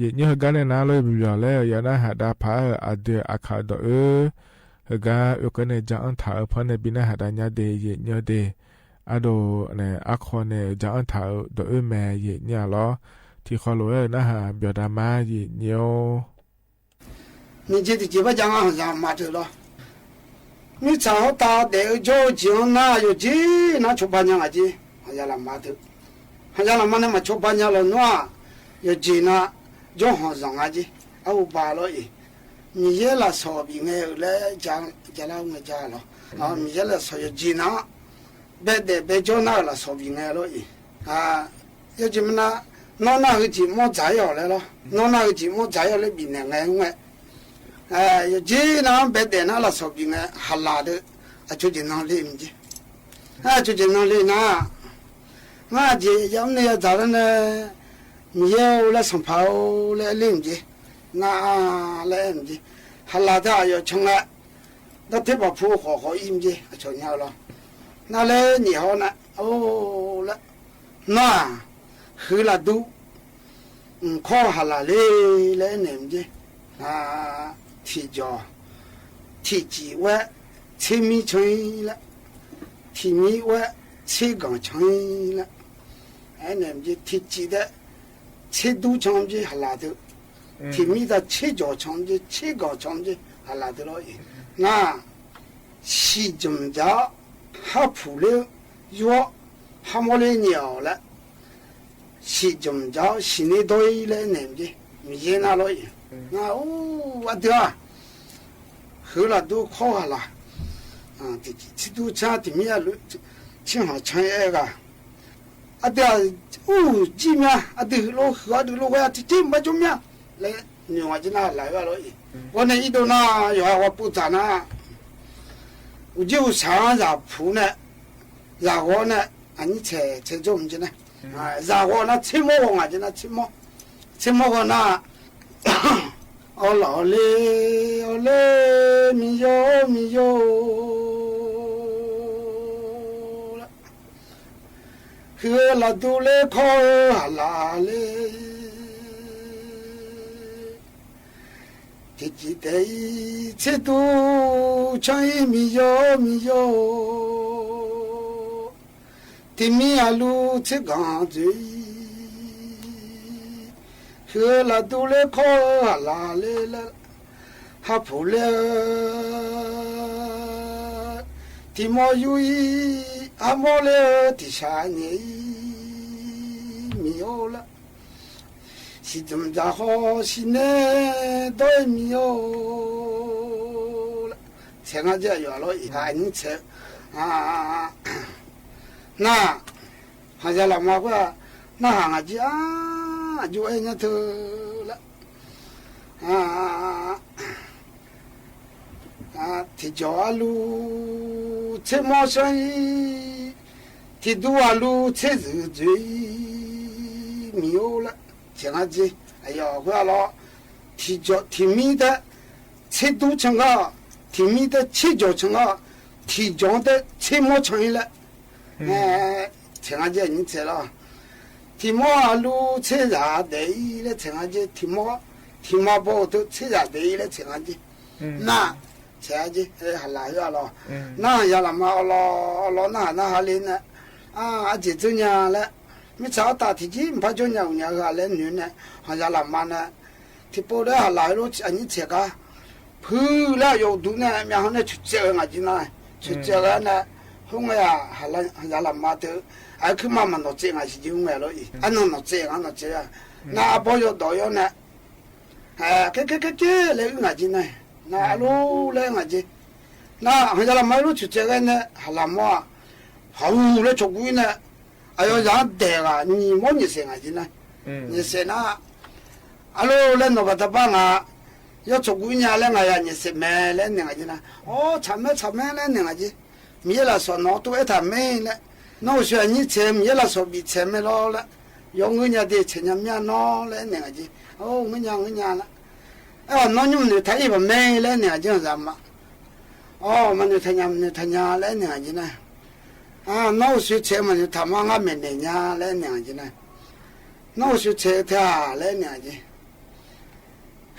ယဲၢ်ညီ ဟဲကါန့ၣ် နၤလီၤဘျီၣ်လဲၣ်, ယနၢ်ဟးဒါဖးအဒၢးအခးဒီးအၢ, ဟဲကါ အကဲန့ၣ် ကၠၢ်အၣ်ထးဧၢ ဖဲန့ၣ် ပနၢ်ဟးဒါညါဒဲး ယဲၢ်ညီဒဲး, အဒိးန့ၣ် အခီန့ၣ် ကၠၢ်အၣ်ထးဒီးအၢ မဲာ်ယဲၢ်ညီလီၤ. ထံၣ်ဃီလိာ်ဝဲ နၢ်ဟးဘျီၣ်ဒါမါ ယဲၢ်ညီဧၢ. မ့ၢ်က့ၤတက့ၤဘၣ် ယၤဟးယၤမၤတၢ်လီၤ. မ့ၢ်ဆၣ်ဟီၣ်တၢ်ဒဲးအၢ ကၠီက့ၤအီၤနၤ ယိၤက့ၤနၤ ဆိပာ်ညါဂၤက့ၤ, ဟးယၤလၢမၤတၢ်, ဟးယၤလၢမၤန့ၣ်မၤဆိပာ်ညါလီၤနၤ, ယိၤက့ၤနၤ, ကၠီဟီၣ်စီၤဂၤက့ၤ, အအိၣ်ဘၣ်လီၤအံၤ, မ့ၢ်ယဲလၢစီၤဘံၣ်ငဲလၢ ကၠၢ်လၢဝဲကၠၢ်လီၤ. မ့ၢ်ယဲလၢစီၤ ယိၤက့ၤနၤ ဘဲဒဲးဘဲကၠီနၤလၢစီၤဘံၣ်ငဲလီၤအံၤ, ယိၤက့ၤမနၤ, နီၢ်နၢ်ဟူက့ၤမီၢ်စၢ်ယီၤလဲၣ်လီၤ, နီၢ်နၢ်ဟူက့ၤမီၢ်စၢ်ယီၤလၢဘံၣ်နဲၣ်ငဲဝဲ, ယိၤက့ၤနၤ ဘဲဒဲးနၤလၢစီၤဘံၣ်ငဲ ဟးလၢ်ဒီး, အကၠီက့ၤနီၢ်လံမ့ၢ်က့ၤ, အကၠီက့ၤနီၢ်လံနၤ, မ့ၢ်က့ၤ ယမ့ၢ်န့ၣ်ယၤစၢ်လၢန့ၣ် မီးယဲၢ်လၢ သၣ်ဖးအိၣ်လၢအလ့ၣ်မၼ်းက့ နၢ်လၢအဲၣ်မၼ်းက့ ဟလာ်တၢ်ယီၤဆၢၣ်လၢ ဒီးထဲပာ်ဖှိၣ်ဃီဃီအံၤမၼ်းက့ အဆိညါလီၤ. နၢ်လၢညံၣ်ဟီနၢ် အိၣ်လၢ နၢ် ဃုလၢဒူ ခီဟလာ်လ့လၢအဲၣ်မၼ်းက့ ထံၣ်ကၠီ ထံၣ်စံၣ်ဝဲ ဆ့မံဆၢၣ်လၢ ထံၣ်မံဝဲ ဆ့ကီၢ်ဆၢၣ်လၢ အဲၣ်မၼ်းက့ ထံၣ်စံၣ်ဒီး ဆ့ဒူဆၢၣ်မၼ်းက့ ဟလာ်တုၤ ထံၣ်မံတၢ်ဆ့ကၠီဆၢၣ်မၼ်းက့ ဆ့ကီၢ်ဆၢၣ်မၼ်းက့ ဟလာ်တုၤလီၤအံၤ နၢ် စံၣ်ကၠံၣ်ကၠၢ ဟးဖူၣ်လၢ ယွၤ ဟးမီလၢညံၣ်အီၤလၢ စံၣ်ကၠံၣ်ကၠၢ စံၣ်န့ၢ်ဒီးအံၤလၢအဲၣ်မၼ်းက့ မီးယဲၢ်နၢ်လီၤအံၤ နၢ် အိၣ် အဒုး ဃုလၢဒူခီဟလာ် ထံၣ်စံၣ်ဆ့ဒူဆၢၣ် ထံၣ်မံအလူၤ ဆ့ကီၢ်ဆၢၣ်အဲၣ်ဂၤ အဒုး အိၣ် ကံၣ်မၠၣ် အဒုးလိဃုာ် အဒုးလိဝဲ အထံၣ်စံၣ်မၢကၠိမၠၣ် လၢ နွံဝဲကၠိနၢ်လၢယွၤလီၤအံၤ ဝဲန့ၣ်အံၤဒိၣ်နၢ် ယွၤဝဲပူၣ်တၢ်နၢ် အိၣ်ကၠိအိၣ်ဆၣ် ယၤဖူၣ်န့ၣ် ယၤဂီၤန့ၣ် အနံၣ်ဆဲး ဆဲးကၠိမၼ်းက့နၢ် ယၤဂီၤနၢ် ဆ့မီဂီၤ နၢ်က့နၢ် ဆ့မီ ဆ့မီဂီၤနၢ် အီလီၤလ့ အီလ့ မံယိာ် မံယိာ် ဃုလၢဒူလၢခီဟလာ်လ့ ထံၣ်စံၣ်တဲအံၤ ဆ့ဒူဆၢၣ်အံၤ မံယိာ် မံယိာ် ထံၣ်မံအလူၤ ဆ့ကီၢ်ဆၢၣ်အံၤ ဃုလၢဒူလၢခီဟလာ်လ့လၢ ဟးဖူၣ်လၢ ထံၣ်မီယူအံၤ ဟးမီလၢ ထံၣ်ဆၣ်ညဲအံၤ မံအိၣ်လၢ စံၣ်ကၠံၣ်ကၠၢဃီ စံၣ်န့ၢ်ဒီးအံၤ မံအိၣ်လၢ ဆဲးငါကၠိယွၤလီၤအံၤ အနံၣ်ဆဲး နၢ် ဟးယၤလီၤမးကွၢ် နၢ်ဟးငါကၠိ အယိအဲၣ်ညါထုလၢ ထံၣ်ကၠီအလူၤ ဆ့မီဆၢၣ်အံၤ ထံၣ်ဒူအလူၤ ဆ့ယုၢ်ဆၢၣ်အံၤ မံအိၣ်လၢ ဆဲးငါကၠိ အယွၤကွၢ်လီၤ ထံၣ်ကၠီ ထံၣ်မံတၢ် ဆ့ဒူဆၢၣ်ဂီၤ ထံၣ်မံတၢ် ဆ့ကၠီဆၢၣ်ဂီၤ ထံၣ်ကၠီတၢ် ဆ့မီဆၢၣ်အံၤလၢ ဆဲးငါကၠိ အနံၣ်ဆဲးလီၤ ထံၣ်မီအလူၤ ဆ့ယၤဒဲးအံၤလၢ ဆဲးငါကၠိ ထံၣ်မီ ထံၣ်မီဘီအိၣ်တၢ် ဆ့ယၤဒဲးအံၤလၢ ဆဲးငါကၠိ နၢ် ဆဲးကၠိ ဟးလၢယွၤလီၤ နၢ်ယၤလီၤမး အီလီၤ အီလီၤ နၢ်ဟး နၢ်ဟးလ့န့ၣ် အစ့ၣ်ကၠိညါလၢ မ့ၢ်ဆါအီၣ်တၢ်ထံၣ်ကၠိ မ့ၢ်ဖးကၠိညါအူညါဂၤလၢနုၤန့ၣ် ဟးယၤလီၤမးန့ၣ် ထံၣ်ပိၢ်ဒီးဟးလၢယိၤ အနံၣ်ဆဲးကါ ဖုလၢယိၤဒူန့ၣ် မ့ၢ်ဟီန့ၣ် ဆူၣ်စဲးဝဲငါကၠိန့ၣ် ဆူၣ်စဲးဝဲန့ၣ် ဟိုငဲယၤ ဟးယၤလီၤမးတၢ် အခုမးမၤနီၣ်စဲးငါဆံးကၠိ ဟိုငဲလီၤအံၤ အနီၣ်နီၣ်စဲး အနီၣ်စဲး နၢ်အဘီယိၤဒီးယိၤန့ၣ် ကဲ ကဲ ကဲ ကဲ လၢအုၣ်ငါကၠိန့ၣ် နၢ်အလူၤလၢငါကၠိ နၢ်ဟးယၤလီၤမး လူၤဆူၣ်စဲးဝဲန့ၣ် ဟးလီၤမး ဟးဂူာ်လၢဆိကူၣ်အံၤန့ၣ် အယီၤယၤဒဲးဂၤ နံၤမီၢ်နံၤစဲးငါကၠိန့ၣ် နံၤစဲးနၢ် အလူၤလၢနီၢ်ဘၣ်တဘၣ်ငါ ယီၤဆိကူၣ်အံၤညါလၢငါယၤနံၤစဲးမ့ၢ်လၢန့ၣ်ငါကၠိန့ၣ် အိ ဆၣ်မ့ၢ် ဆၣ်မ့ၢ်လၢန့ၣ်ငါကၠိ မံၤယဲလၢစီၤနီၢ် တူၢ်အဲၣ်ထၢၣ်မ့ၢ်လၢ နီၢ်အိၣ်ဆူၣ်အနံၣ်ဆဲး မံၤယဲလၢစီၤဘံၣ်ဆဲးမ့ၢ်လီၤလၢ ယီၤငုညါဒ့ၣ်ဆဲးညါမ့ၢ်နီၢ်လၢန့ၣ်ငါကၠိ အိ ငုညါ ငုညါလၢ အဲၣ်နီၢ်ညိမနုၤထါအံၤ ပမ့ၢ်လၢန့ၣ်ငါကၠိ ယၤမး အိ မနုၤထါညါ မနုၤထါညါလၢန့ၣ်ငါကၠိန့ၣ် နီၢ်အိၣ်ဆူၣ်ဆဲး မနုၤထါမး ငါမဲာ်နဲၣ်ညါလၢန့ၣ်ငါကၠိန့ၣ် နီၢ်အိၣ်ဆူၣ်ဆဲးထါလၢန့ၣ်ငါကၠိ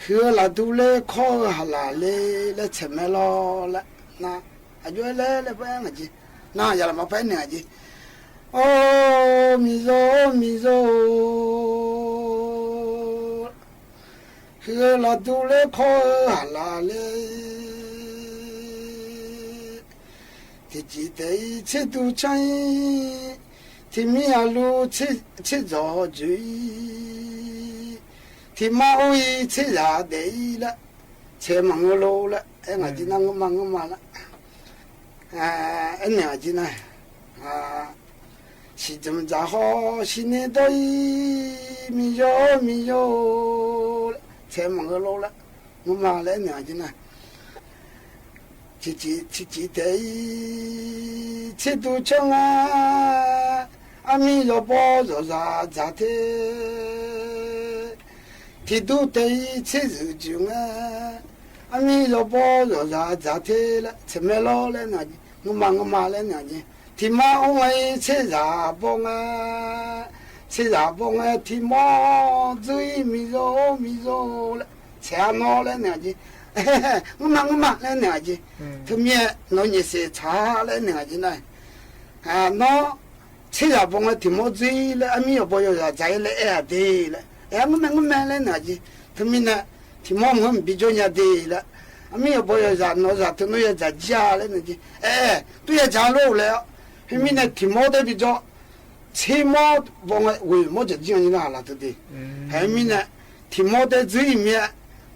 ဃုလၢဒူလၢခီဟးလၢလ့လၢဆဲးမ့ၢ်လီၤလၢ နၢ် အယိၤလၢလၢပအဲၣ်ငါကၠိ နၢ်ယၤလီၤမးပအဲၣ်န့ၣ်ငါကၠိ အိ မံၤယိၤ မံၤယိၤ ဃုလၢဒူလၢခီဟးလၢလ့ ထံၣ်စံၣ်တဲအံၤ ဆ့ဒူဆၢၣ်အံၤ ထံၣ်မံၤအလူၤ ဆ့ ဆ့ယီၤယုၢ်အံၤ ထံၣ်မါအိၣ်အံၤ ဆ့ယၤဒဲးအံၤလၢ ဆဲးမၤငိလီၤလၢ အဲၣ်ငါကၠိန့ၣ် ငိမး ငိမးလၢ အဲၣ်န့ၣ်ငါကၠိန့ၣ် စံၣ်ကၠံၣ်ကၠၢဃီ စံၣ်န့ၢ်ဒီးအံၤ မံၤယိၤ မံၤယိၤ ဆဲးမၤငိလီၤလၢ ငိမးလၢအဲၣ်န့ၣ်ငါကၠိန့ၣ် ထံၣ်စံၣ် ထံၣ်စံၣ်တဲအံၤ ဆ့ဒူဆၢၣ်ဧါ အမံၤယီၤဘီယီၤယၤ ယၤထဲ ချစ်သူတယောက် ချစ်သူတယောက် အမံၤလီၤဘီလီၤစၢ် စၢ်ထဲလဲၣ် ဆဲးမဲလီၤလဲၣ်နၤက့ၤ ငမၤ ငမၤလဲၣ်နၤက့ၤ ထံၣ်မီၢ်အိၣ်ဝဲ ဆဲးစၢ်ဘီငါ ဆဲးစၢ်ဘီငါ ထံၣ်မီၢ် ဒွံမံၤစိ မံၤစိလဲၣ် ဆဲးအနီၢ်လဲၣ်နၤက့ၤ ငမၤ ငမၤလဲၣ်နၤက့ၤ တမံၤနီၢ်ညဲစဲးဆါလဲၣ်နၤက့ၤနၤ နီၢ် ဆဲးစၢ်ဘီငါ ထံၣ်မီၢ်ဒွံလဲၣ် အမံၤအဘီယီၤစၢ် စၢ်အံၤလဲၣ် အဲၣ်အဒ့လဲၣ် အဲၣ် ငမၤ ငမၤလဲၣ်နၤက့ၤ တမံၤန့ၣ် ထံၣ်မီၢ်မုၢ်ဘံကၠီညါဒ့လဲၣ် အမံၤအဘီယီၤစၢ် နီၢ်စၢ် တနီၢ်ယီၤစၢ် ကၠါလဲၣ်နၤက့ၤ အဲၣ် အဲၣ် တူၢ်ယၤစၢ်လိၣ်လဲၣ် ဖဲမံၤန့ၣ် ထံၣ်မီၢ်တဲဘံကၠီ ဆဲးမီၢ်ဘီငါ ဝဲမီၢ်စၢ်ကၠီညါနၤလီၤတဒ့ ဖဲမံၤန့ၣ် ထံၣ်မီၢ်တဲဒွံမံၤ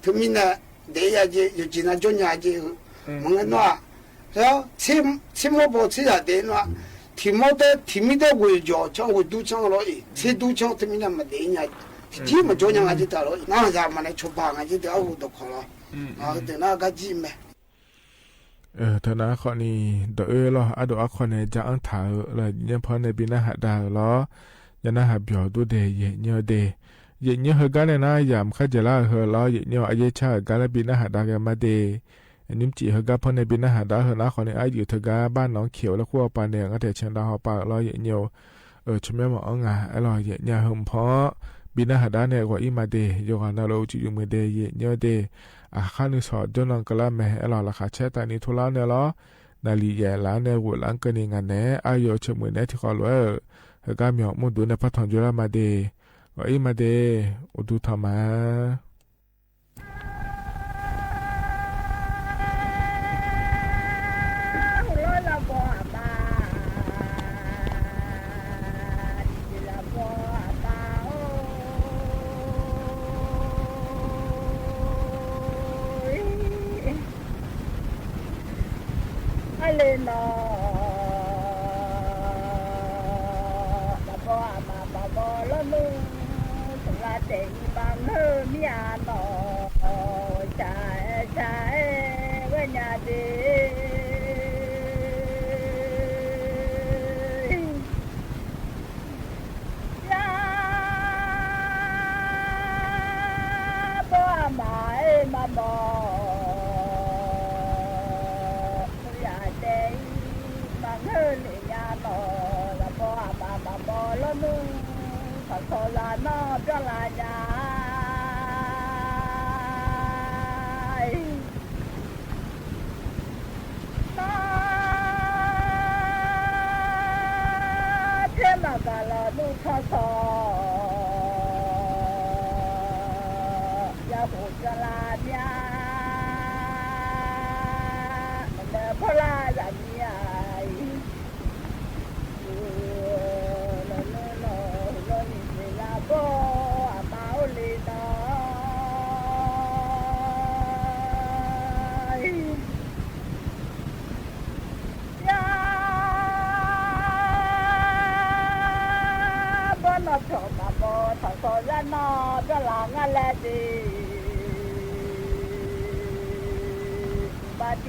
တမံၤန့ၣ် ဒ့ယၤက့ၤ ယက့ၤနၤကၠီညါက့ၤ မ့ၢ်ဂ့ၤနီၢ် ဆဲးမီၢ်ဘီ ဆဲးစၢ်ဒ့နီၢ် ထံၣ်မီၢ်တဲ ထံၣ်မံၤတဲဝဲယီၤဆၢ ဝဲဒူဆၢလီၤအံၤ ဆဲးဒူဆၢ တမံၤန့ၣ် မၤဒ့ညါ ထံၣ်မီၢ်ကၠီညါက့ၤတၢ်လီၤ နီၢ်စၢ်မၤန့ၣ် ဆိပာ်နၤက့ၤ တၢ်အိၣ်ဟူတခီလီၤ တၢ်နၢ်ကၠံၣ်မဲ တၢ်နၢ်ခီန့ၣ် ဒီးအၢလီၤ အါဒိၣ်အါခီန့ၣ် ကၠါအၢထၢ်ဧၢ လၢယညါဖီန့ၣ် ဘံနၢ်ဟးဒါဧၢလီၤ ယနၢ်ဟးပျီၤဒိၣ်ဒဲး ယညါဒဲး ယညါဟဲကါန့ၣ်နၤ ယၤမခါယဲလါဧၢလီၤ ယညါအယဲၢ်ဆၣ်ဧၢ ကါလၢဘံနၢ်ဟးဒါက့ၤမးဒဲး နံၣ်မကံၣ်ဟဲကါဖီန့ၣ် ဘံနၢ်ဟးဒါဟဲနၤခီန့ၣ် အါယုာ်ထၢကါ ဘၣ်နီၣ်ခံးဝဲလၢဃိာ်ပၤန့ၣ် အငါထဲးဆၢဒၣ်ဟီပၤလီၤ ယညါ အၢ ဆၢမဲမၤအီငါ အဲၣ်လီၤ ယညါဟဲမဖီ ဘံနၢ်ဟးဒါန့ၣ် ဂီၤအံၤမးဒဲး ယဂီၤနၤလၢအူကၠံယုၢ်မုာ်ဒဲး ယညါဒဲး အခါနုာ်စီၤဒိၣ်နီၢ်ကလါမဲ အဲၣ်လီၤ လၢခးဆဲတၢ်နံၤထိလါန့ၣ်လီၤ နၤလံယဲလါန့ၣ် ဂိၣ်လါကၢန့ၣ် ငါနဲ အါယိာ်ဆၢမုာ်နဲထံကီၢ်လီၤ ဟဲကါမၠီမုၢ်ဒိၣ်န့ၣ် ဖးထီၣ်ယိလါမးဒဲး ဂီၤအံၤမးဒဲး အိၣ်ဒူထီၣ်မး အလဲၤနီၤ ဘၣ်ဘီအမၤဘၣ်ဘီလီၤမုၢ် သရၣ်တဲာ်အံၤမၤလၢမ့ၢ်အနီၤ ဆါအဲၣ်ဆါအဲၣ် ဝဲညါဒ့ ယါ ဘီအမၤအ့ၣ်မၤဘီ ယါတဲအံၤ မၤလၢလံညါနီၤ ဘီအမၤဘၣ်ဘီလီၤမုၢ် ခီခီလါနီၤ ဘျီလါညါ မၤထဲမၤဂၤလီၤမုၢ်ထီၣ်ထီၣ် ယဟူးကၠီလါမၠါ မၤလၢဖီလာ်ယၤမံၤအံၤ လီၤနုာ်လီၤ လီၤနံၤလၢဘီအမၤအိၣ်လံနီၤ ယါ ဘီနီၢ်ထီၣ်မၤဘီ ထီၣ်စီၤယါနီၤ ဘျီလၢငါလဲၤဒ့ ဘၣ်တံၢ်ဘီ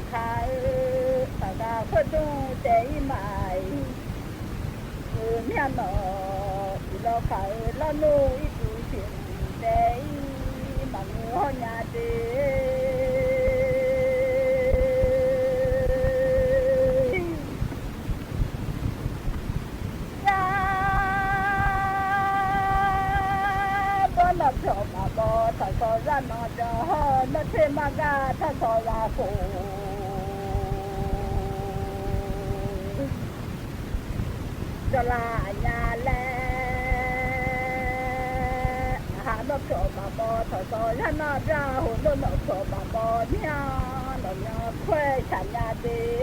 ခါဧၢ တၢ်ဂၤဃၢဒူတဲအံၤမးအံၤ မၠါနီၤ အံၤလီၤခါဧၢ လီၤနုာ်အံၤတူၢ်ဆံးတဲအံၤ မၤမုာ်ဟီၣ်ညါဒ့ ယါ ဘီနီၢ်ထီၣ်မၤဘီ ထီၣ်စီၤယါနီၤ ဒီးဟီၣ်နီၢ်ထဲမၤဂၤ ထီၣ်စီၤယါဃိး ကၠီလါအညါလဲၣ် အဟးနီၢ်ထီၣ်မၤဘီ ထီၣ်စီၤယါနီၤ ဘျီဟူးဒိၣ်နီၢ်ထီၣ်မၤဘီ မၠါ နီၢ်မၠါခွဲးဆၣ်ညါဒ့ နီၢ်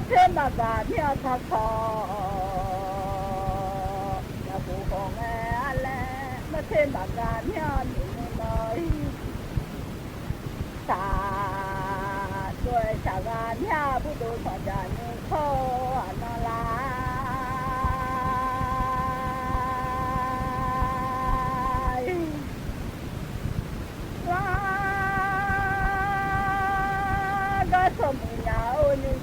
ထဲမၤဂၤမၠါထီၣ်ထီၣ် ယၤပူၤဃီၤဝဲအါလဲၣ် နီၢ်ထဲမၤဂၤမၠါ မုၢ်မုၢ်နီၤအံၤ ဆၣ် ဒွဲၣ်ဆၣ်ဂၤမၠါ ဘူးဒိၣ်ထီၣ်တၢ်နုာ်ခီအနီၢ်လါ လါ ဂီၤဆိၣ်မုၢ်ညါအိၣ်နုာ်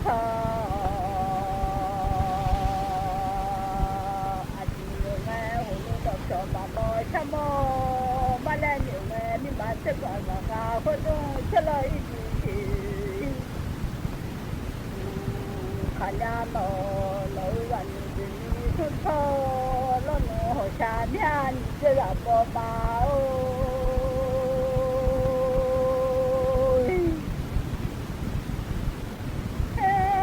เจ้าบ่าวสาวก็ต้องชะลออีกที ขายาหน่อ หน่อวันนี้สุดท้อ แล้วหน่อหัวชาเนี่ยจะหลับบ่มา โอ้ย เอ้ย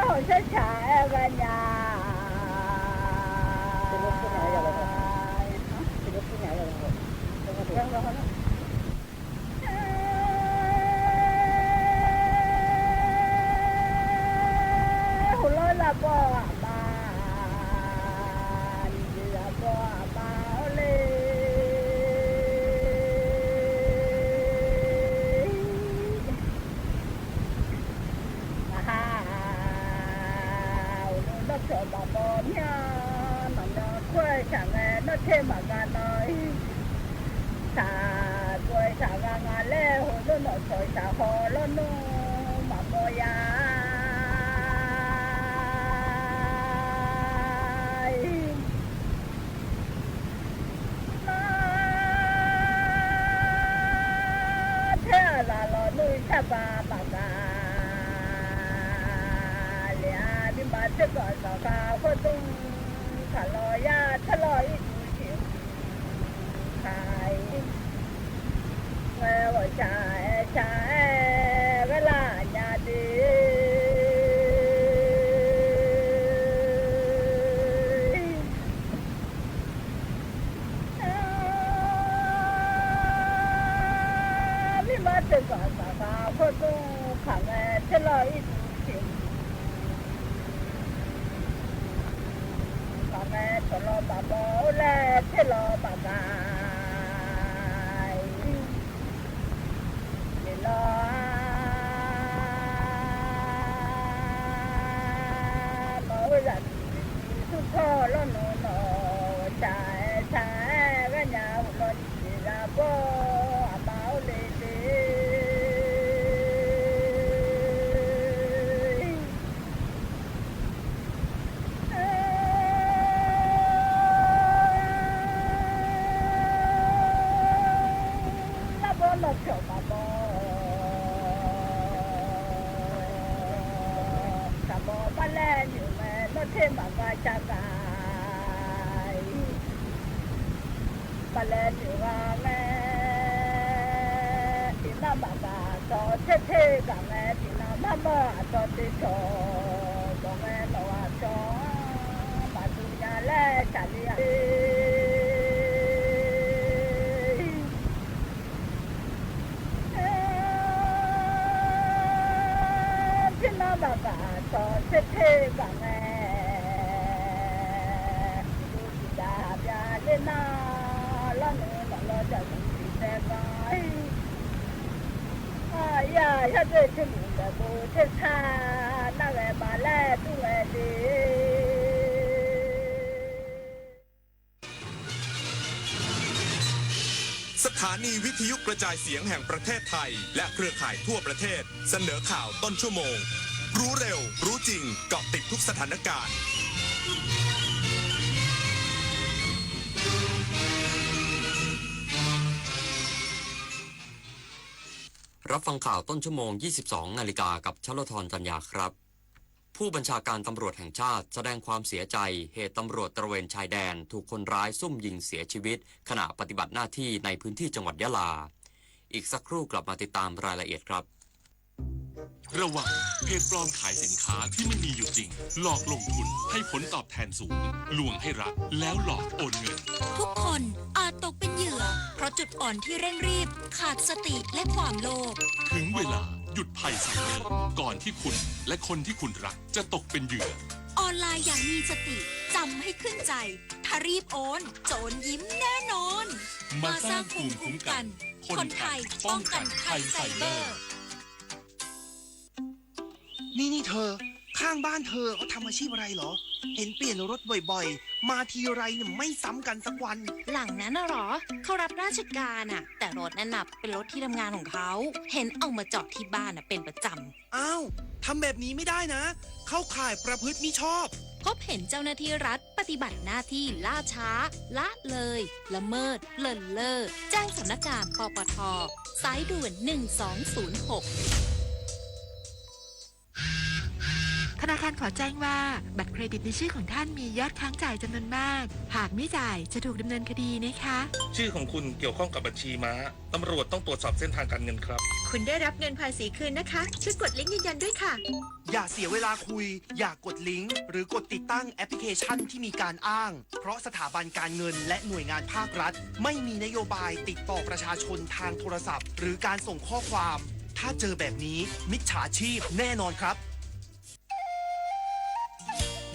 หัวชาชาแอร์กัญญา เป็นรถผู้หายอะไรครับ เป็นรถผู้หายอะไรครับ หัวเราะละบ่มา ละบ่มาเลย ฮ่า โอ้โห นกเสียงบ่บ่เนี่ย มันนกกล้วยฉันแลนกเทศเหมือนกันเนาะ สา กล้วยสาวงานแล้ว โห นกหน่อสอยสาคอแล้วนุ่งหมากกอยา เทลาลอนุยชะบาปากา เหลียดิมาเสก่อนสาวกาโคตุ้ง ขะลอยาชะลออีกดูเสียง ขาย เววชาแอชาแอเวลาญาติ วิมาเตกาสาขาโคตุขังแอเทลออีกเข็ม ขังแอทะเลาะบาบอแลเทลอบากาย เวลา เมื่อวันสุดท้อแล้วหนอหนอ ชายชายแว่นยาวหนอนเวลาบ่ มาเอาเลยเลย ละบ่ละเขียวมาบ่ สะบ่บ้านแลอยู่แม่นบ่เทมากาจากาย ปะแลถือว่าแม่ ตีน้ำบาบาจอเท่ๆ กับแม่ ตีน้ำมาเมื่อจอติดจอ บอกแม่บอกว่าจอ มาดูยาแลชาลียา ตีน้ำบาบาจอเท่ๆ กับแม่ ดูสิดาบยาเล่นนา ละเนอละลอจะสังสีแต่ไกล อ่า อย่าชะเจชะหนุนแต่โบเชชา หน้าแวบาแลตู้แวดี สถานีวิทยุกระจายเสียงแห่งประเทศไทย และเครือข่ายทั่วประเทศ เสนอข่าวต้นชั่วโมง รู้เร็ว รู้จริง เกาะติดทุกสถานการณ์ รับฟังข่าวต้นชั่วโมง ยี่สิบสองนาฬิกา กับชลธร จันยาครับ ผู้บัญชาการตำรวจแห่งชาติแสดงความเสียใจเหตุตำรวจตระเวนชายแดนถูกคนร้ายซุ่มยิงเสียชีวิตขณะปฏิบัติหน้าที่ในพื้นที่จังหวัดยะลา อีกสักครู่กลับมาติดตามรายละเอียดครับ ระวัง เพจปลอมขายสินค้าที่ไม่มีอยู่จริง หลอกลงทุนให้ผลตอบแทนสูง ลวงให้รัก แล้วหลอกโอนเงิน ทุกคนอาจตกเป็นเหยื่อ เพราะจุดอ่อนที่เร่งรีบ ขาดสติและความโลภ ถึงเวลาหยุดภัยไซเบอร์ ก่อนที่คุณและคนที่คุณรักจะตกเป็นเหยื่อ ออนไลน์อย่างมีสติ จำให้ขึ้นใจ ถ้ารีบโอน โจรยิ้มแน่นอน มาสร้างภูมิคุ้มกัน คนไทยป้องกันภัยไซเบอร์ นี่ นี่เธอ ข้างบ้านเธอเขาทำอาชีพอะไรเหรอ เห็นเปลี่ยนรถบ่อยๆ มาทีไรเนี่ยไม่ซ้ำกันสักวัน หลังนั้นน่ะเหรอ เขารับราชการอะ แต่รถนั้นน่ะเป็นรถที่ทำงานของเขา เห็นเอามาจอดที่บ้านน่ะเป็นประจำ อ้าว ทำแบบนี้ไม่ได้นะ เข้าข่ายประพฤติมิชอบ ข พบเห็นเจ้าหน้าที่รัฐปฏิบัติหน้าที่ล่าช้า ละเลย ละเมิด เลินเล่อ แจ้งสำนักงาน ปปท สายด่วน หนึ่งสองศูนย์หก ธนาคารขอแจ้งว่า บัตรเครดิตในชื่อของท่านมียอดค้างจ่ายจำนวนมาก หากไม่จ่ายจะถูกดำเนินคดีนะคะ ชื่อของคุณเกี่ยวข้องกับบัญชีม้า ตำรวจต้องตรวจสอบเส้นทางการเงินครับ คุณได้รับเงินภาษีคืนนะคะ ช่วยกดลิงก์ยืนยันด้วยค่ะ อย่าเสียเวลาคุย อย่ากดลิงก์ หรือกดติดตั้งแอปพลิเคชันที่มีการอ้าง เพราะสถาบันการเงินและหน่วยงานภาครัฐ ไม่มีนโยบายติดต่อประชาชนทางโทรศัพท์ หรือการส่งข้อความ ถ้าเจอแบบนี้ มิจฉาชีพแน่นอนครับ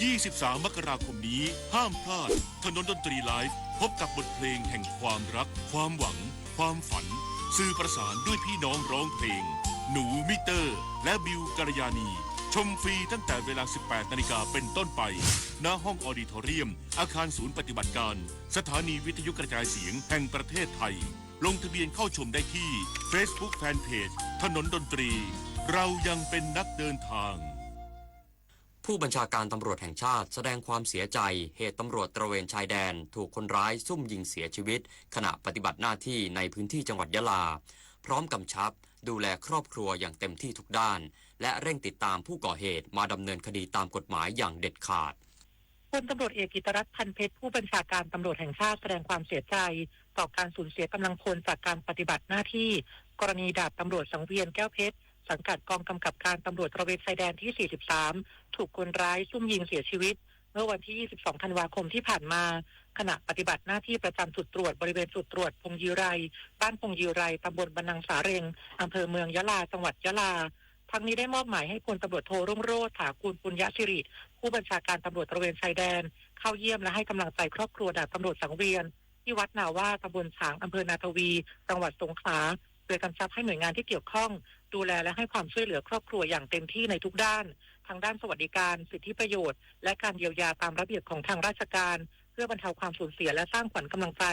ยี่สิบสาม มกราคมนี้ ห้ามพลาด ถนนดนตรีไลฟ์ พบกับบทเพลงแห่งความรัก ความหวัง ความฝัน สื่อประสานด้วยพี่น้องร้องเพลง หนูมิเตอร์ และบิวกัลยาณี ชมฟรีตั้งแต่เวลา สิบแปดนาฬิกาเป็นต้นไป ณ ห้องออดิทอเรียม อาคารศูนย์ปฏิบัติการ สถานีวิทยุกระจายเสียงแห่งประเทศไทย ลงทะเบียนเข้าชมได้ที่ Facebook Fanpage ถนนดนตรี เรายังเป็นนักเดินทาง ผู้บัญชาการตำรวจแห่งชาติแสดงความเสียใจเหตุตำรวจตระเวนชายแดนถูกคนร้ายซุ่มยิงเสียชีวิต ขณะปฏิบัติหน้าที่ในพื้นที่จังหวัดยะลา พร้อมกำชับดูแลครอบครัวอย่างเต็มที่ทุกด้าน และเร่งติดตามผู้ก่อเหตุมาดำเนินคดีตามกฎหมายอย่างเด็ดขาด พลตำรวจเอกกิตติรัตน์ พันเพชร ผู้บัญชาการตำรวจแห่งชาติแสดงความเสียใจต่อการสูญเสียกำลังพลจากการปฏิบัติหน้าที่ กรณีดาบตำรวจสังเวียน แก้วเพชร สังกัดกองกำกับการตำรวจตระเวนชายแดนที่ สี่สิบสาม ถูกคนร้ายซุ่มยิงเสียชีวิต เมื่อวันที่ ยี่สิบสอง ธันวาคมที่ผ่านมา ขณะปฏิบัติหน้าที่ประจำจุดตรวจบริเวณจุดตรวจพงยีไร บ้านพงยีไร ตำบลบรรนังสาเร็ง อำเภอเมืองยะลา จังหวัดยะลา ทั้งนี้ได้มอบหมายให้พลตำรวจโท รุ่งโรจน์ ถากูลปุญญสิริ ผู้บัญชาการตำรวจตระเวนชายแดน เข้าเยี่ยมและให้กำลังใจครอบครัวดาบตำรวจสังเวียน ที่วัดนาว่า ตำบลฉาง อำเภอนาทวี จังหวัดสงขลา โดยกำชับให้หน่วยงานที่เกี่ยวข้อง ดูแลและให้ความช่วยเหลือครอบครัวอย่างเต็มที่ในทุกด้าน ทั้งด้านสวัสดิการ สิทธิประโยชน์ และการเยียวยาตามระเบียบของทางราชการ เพื่อบรรเทาความสูญเสียและสร้างขวัญกำลังใจ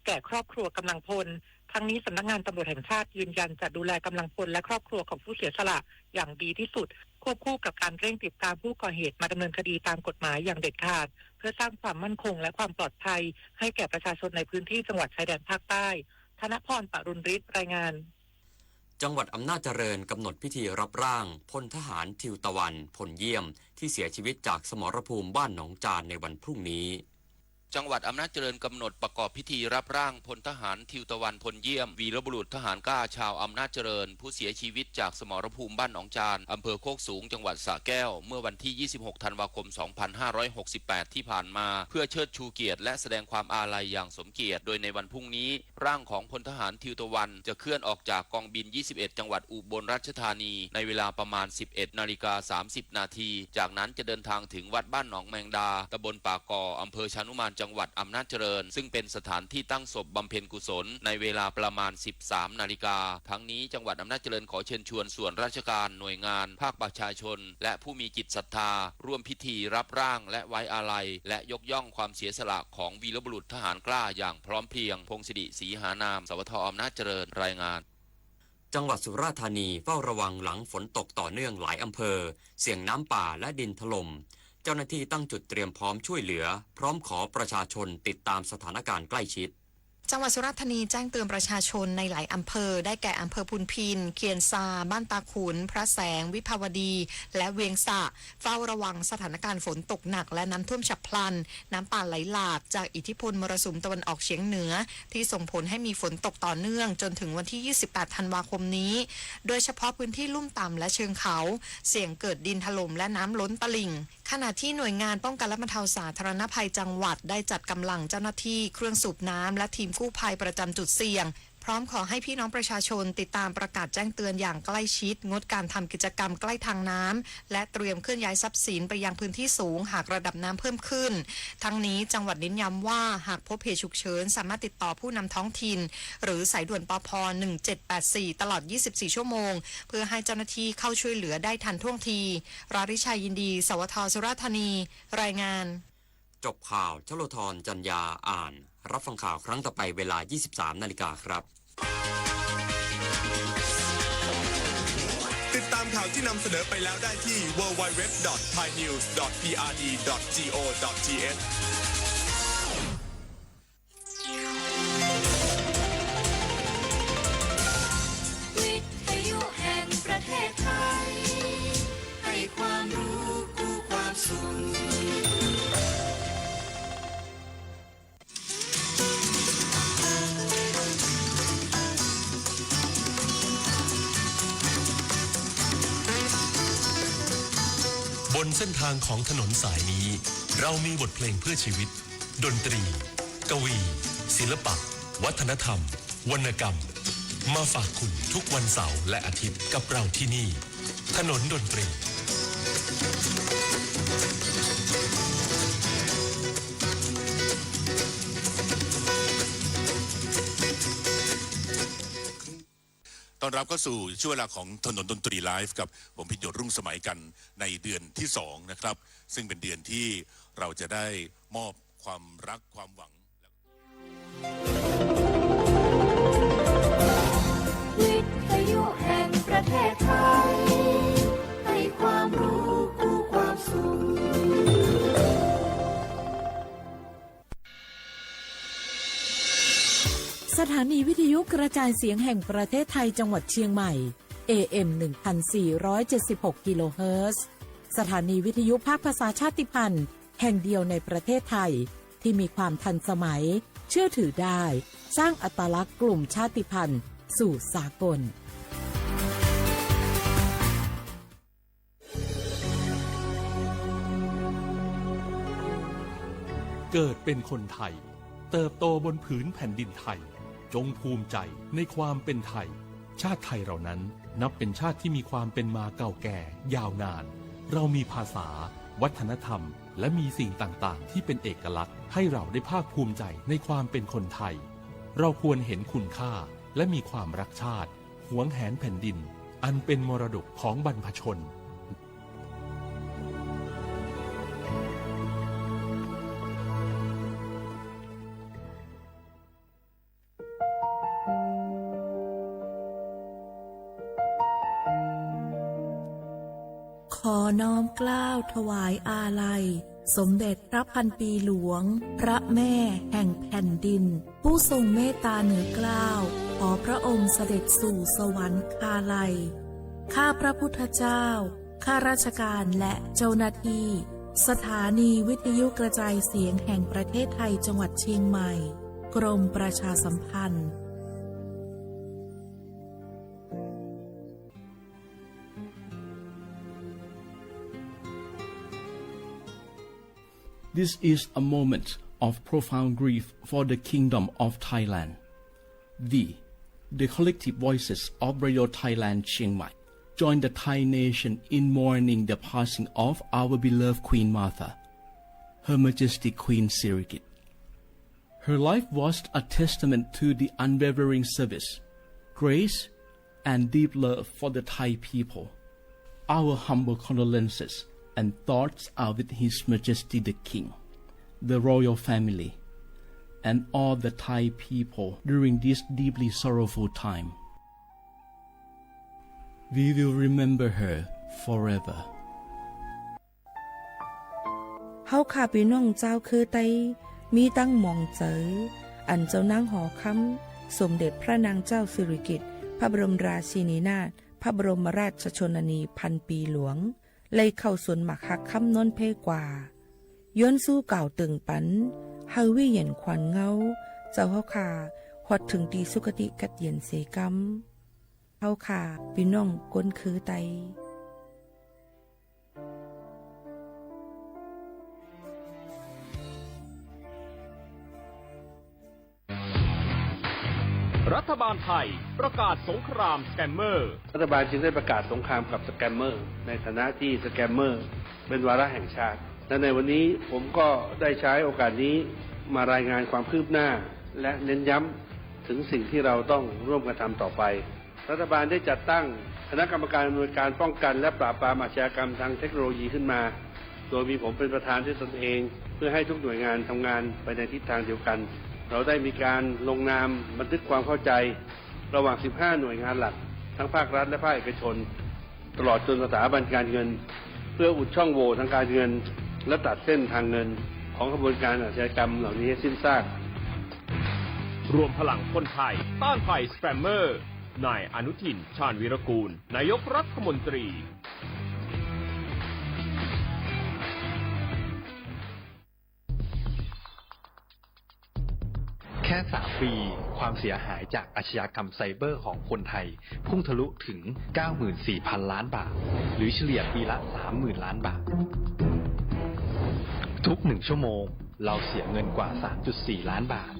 แก่ครอบครัวกำลังพล ทั้งนี้สำนักงานตำรวจแห่งชาติยืนยันจะดูแลกำลังพลและครอบครัวของผู้เสียสละอย่างดีที่สุด ควบคู่กับการเร่งติดตามผู้ก่อเหตุมาดำเนินคดีตามกฎหมายอย่างเด็ดขาด เพื่อสร้างความมั่นคงและความปลอดภัยให้แก่ประชาชนในพื้นที่จังหวัดชายแดนภาคใต้ ธนพร ปรุณฤทธิ์ รายงาน จังหวัดอำนาจเจริญกำหนดพิธีรับร่างพลทหารทิวตะวัน พลเยี่ยม ที่เสียชีวิตจากสมรภูมิบ้านหนองจานในวันพรุ่งนี้ จังหวัดอำนาจเจริญกำหนดประกอบพิธีรับร่างพลทหารทิวตะวัน พลเยี่ยม วีรบุรุษทหารกล้าชาวอำนาจเจริญ ผู้เสียชีวิตจากสมรภูมิบ้านหนองจาน อำเภอโคกสูง จังหวัดสระแก้ว เมื่อวันที่ ยี่สิบหก ธันวาคม สองพันห้าร้อยหกสิบแปด ที่ผ่านมา เพื่อเชิดชูเกียรติและแสดงความอาลัยอย่างสมเกียรติ โดยในวันพรุ่งนี้ ร่างของพลทหารทิวตะวันจะเคลื่อนออกจากกองบิน ยี่สิบเอ็ด จังหวัดอุบลราชธานี ในเวลาประมาณ สิบเอ็ด นาฬิกา สามสิบ นาที จากนั้นจะเดินทางถึงวัดบ้านหนองแมงดา ตำบลป่าก่อ อำเภอชานุมาน จังหวัดอำนาจเจริญ ซึ่งเป็นสถานที่ตั้งศพบำเพ็ญกุศล ในเวลาประมาณ สิบสาม นาฬิกา ทั้งนี้จังหวัดอำนาจเจริญขอเชิญชวนส่วนราชการ หน่วยงาน ภาคประชาชน และผู้มีจิตศรัทธา ร่วมพิธีรับร่างและไว้อาลัย และยกย่องความเสียสละของวีรบุรุษทหารกล้าอย่างพร้อมเพรียง พงศิริ ศรีหานาม สวท อำนาจเจริญ รายงาน จังหวัดสุราษฎร์ธานีเฝ้าระวังหลังฝนตกต่อเนื่องหลายอำเภอ เสี่ยงน้ำป่าและดินถล่ม เจ้าหน้าที่ตั้งจุดเตรียมพร้อมช่วยเหลือ พร้อมขอประชาชนติดตามสถานการณ์ใกล้ชิด จังหวัดสุราษฎร์ธานีแจ้งเตือนประชาชนในหลายอำเภอ ได้แก่อำเภอพุนพิน เคียนซา บ้านตาขุน พระแสง วิภาวดี และเวียงสะ เฝ้าระวังสถานการณ์ฝนตกหนักและน้ำท่วมฉับพลัน น้ำป่าไหลหลากจากอิทธิพลมรสุมตะวันออกเฉียงเหนือ ที่ส่งผลให้มีฝนตกต่อเนื่องจนถึงวันที่ ยี่สิบแปด ธันวาคมนี้ โดยเฉพาะพื้นที่ลุ่มต่ำและเชิงเขา เสี่ยงเกิดดินถล่มและน้ำล้นตลิ่ง ขณะที่หน่วยงานป้องกันและบรรเทาสาธารณภัยจังหวัดได้จัดกำลังเจ้าหน้าที่ เครื่องสูบน้ำ และทีมกู้ภัยประจำจุดเสี่ยง พร้อมขอให้พี่น้องประชาชนติดตามประกาศแจ้งเตือนอย่างใกล้ชิด งดการทำกิจกรรมใกล้ทางน้ำ และเตรียมเคลื่อนย้ายทรัพย์สินไปยังพื้นที่สูง หากระดับน้ำเพิ่มขึ้น ทั้งนี้จังหวัดเน้นย้ำว่า หากพบเหตุฉุกเฉิน สามารถติดต่อผู้นำท้องถิ่น หรือสายด่วน ปภ หนึ่งเจ็ดแปดสี่ ตลอด ยี่สิบสี่ ชั่วโมง เพื่อให้เจ้าหน้าที่เข้าช่วยเหลือได้ทันท่วงที ราริชา ยินดี สวท สุราษฎร์ธานี รายงาน จบข่าว ชโลธร จันยา อ่าน รับฟังข่าวครั้งต่อไปเวลา ยี่สิบสาม นาฬิกาครับ ติดตามข่าวที่นำเสนอไปแล้วได้ที่ ดับเบิลยู ดับเบิลยู ดับเบิลยู ดอท ไทยนิวส์ ดอท พีอาร์ดี ดอท จี โอ ดอท ที เอช วิทยุแห่งประเทศไทย ให้ความรู้คู่ความสุข บนเส้นทางของถนนสายนี้ เรามีบทเพลงเพื่อชีวิต ดนตรี กวี ศิลปะ วัฒนธรรม วรรณกรรม มาฝากคุณทุกวันเสาร์และอาทิตย์กับเราที่นี่ ถนนดนตรี ต้อนรับเข้าสู่ช่วงเวลาของถนนดนตรีไลฟ์กับผมพิญโยรุ่งสมัยกันในเดือนที่สองนะครับ ซึ่งเป็นเดือนที่เราจะได้มอบความรักความหวัง วิทยุแห่งประเทศไทย ให้ความรู้คู่ความสุข สถานีวิทยุกระจายเสียงแห่งประเทศไทยจังหวัดเชียงใหม่ เอ เอ็ม หนึ่งพันสี่ร้อยเจ็ดสิบหก กิโลเฮิรตซ์ สถานีวิทยุภาคภาษาชาติพันธุ์แห่งเดียวในประเทศไทย ที่มีความทันสมัย เชื่อถือได้ สร้างอัตลักษณ์กลุ่มชาติพันธุ์สู่สากล เกิดเป็นคนไทย เติบโตบนผืนแผ่นดินไทย จงภูมิใจในความเป็นไทย ชาติไทยเรานั้นนับเป็นชาติที่มีความเป็นมาเก่าแก่ยาวนาน เรามีภาษา วัฒนธรรม และมีสิ่งต่างๆ ที่เป็นเอกลักษณ์ ให้เราได้ภาคภูมิใจในความเป็นคนไทย เราควรเห็นคุณค่า และมีความรักชาติ หวงแหนแผ่นดิน อันเป็นมรดกของบรรพชน ขอน้อมเกล้าถวายอาลัย สมเด็จพระพันปีหลวง พระแม่แห่งแผ่นดิน ผู้ทรงเมตตาเหนือเกล้า ขอพระองค์เสด็จสู่สวรรคาลัย ข้าพระพุทธเจ้า ข้าราชการและเจ้าหน้าที่ สถานีวิทยุกระจายเสียงแห่งประเทศไทยจังหวัดเชียงใหม่ กรมประชาสัมพันธ์ This is a moment of profound grief for the Kingdom of Thailand. We, the collective voices of Radio Thailand Chiang Mai, join the Thai nation in mourning the passing of our beloved Queen Mother, Her Majesty Queen Sirikit. Her life was a testament to the unwavering service, grace, and deep love for the Thai people. Our humble condolences and thoughts are with His Majesty the King, the royal family, and all the Thai people during this deeply sorrowful time. We will remember her forever. เฮาข้าปี้น้องจาวเครือไต มีตังหมองเจอ อันเจ้านางหอคำ สมเด็จพระนางเจ้าสิริกิติ์ พระบรมราชินีนาถ พระบรมราชชนนีพันปีหลวง ไล่เข้าสวนหมากฮักคำนนเพกว่า ย้อนสู้กล่าวเติ่งปัน เฮาวิเย็นขวัญเงา เจ้าเฮาข้า ฮอดเถิงตี้สุคติกัดเย็นเสกำ เฮาข้าปี้น้องคนเครือไต รัฐบาลไทยประกาศสงครามสแกมเมอร์ รัฐบาลจึงได้ประกาศสงครามกับสแกมเมอร์ ในฐานะที่สแกมเมอร์เป็นวาระแห่งชาติ และในวันนี้ผมก็ได้ใช้โอกาสนี้มารายงานความคืบหน้า และเน้นย้ำถึงสิ่งที่เราต้องร่วมกันทำต่อไป รัฐบาลได้จัดตั้งคณะกรรมการอำนวยการป้องกันและปราบปรามอาชญากรรมทางเทคโนโลยีขึ้นมา โดยมีผมเป็นประธานด้วยตนเอง เพื่อให้ทุกหน่วยงานทำงานไปในทิศทางเดียวกัน เราได้มีการลงนามบันทึกความเข้าใจระหว่างสิบห้าหน่วยงานหลัก ทั้งภาครัฐและภาคเอกชน ตลอดจนสถาบันการเงิน เพื่ออุดช่องโหว่ทางการเงิน และตัดเส้นทางเงินของขบวนการอาชญากรรมเหล่านี้ให้สิ้นซาก รวมพลังคนไทยต้านภัยสแปมเมอร์ นายอนุทิน ชาญวีรกูล นายกรัฐมนตรี แค่สามปี ความเสียหายจากอาชญากรรมไซเบอร์ของคนไทย พุ่งทะลุถึง เก้าหมื่นสี่พันล้านบาท หรือเฉลี่ยปีละ สามหมื่นล้านบาท ทุกหนึ่งชั่วโมง เราเสียเงินกว่า สามจุดสี่ล้านบาท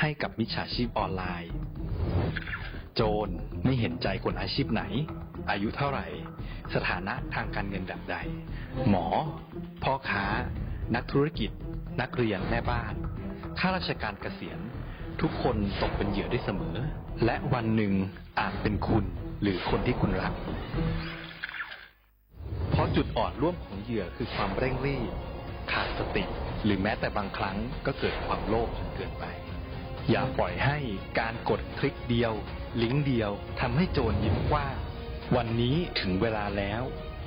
ให้กับมิจฉาชีพออนไลน์ โจรไม่เห็นใจคนอาชีพไหน อายุเท่าไหร่ สถานะทางการเงินแบบใด หมอ พ่อค้า นักธุรกิจ นักเรียน แม่บ้าน ข้าราชการเกษียณ ทุกคนตกเป็นเหยื่อได้เสมอ และวันหนึ่งอาจเป็นคุณหรือคนที่คุณรัก เพราะจุดอ่อนร่วมของเหยื่อคือความเร่งรีบ ขาดสติ หรือแม้แต่บางครั้งก็เกิดความโลภจนเกินไป อย่าปล่อยให้การกดคลิกเดียว ลิงก์เดียว ทำให้โจรยิ้มกว้าง วันนี้ถึงเวลาแล้ว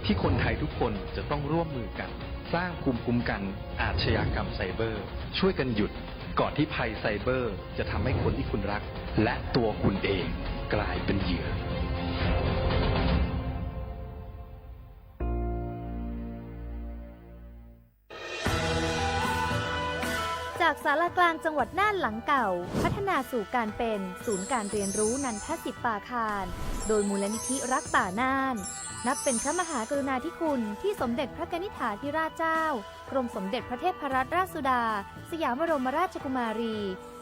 ที่คนไทยทุกคนจะต้องร่วมมือกัน สร้างภูมิคุ้มกันอาชญากรรมไซเบอร์ ช่วยกันหยุด ก่อนที่ภัยไซเบอร์จะทำให้คนที่คุณรัก และตัวคุณเองกลายเป็นเหยื่อ จากศาลากลางจังหวัดน่านหลังเก่า พัฒนาสู่การเป็นศูนย์การเรียนรู้นันทสิปปาคาร โดยมูลนิธิรักป่าน่าน นับเป็นพระมหากรุณาธิคุณที่สมเด็จพระกนิษฐาธิราชเจ้า กรมสมเด็จพระเทพรัตนราชสุดา สยามบรมราชกุมารี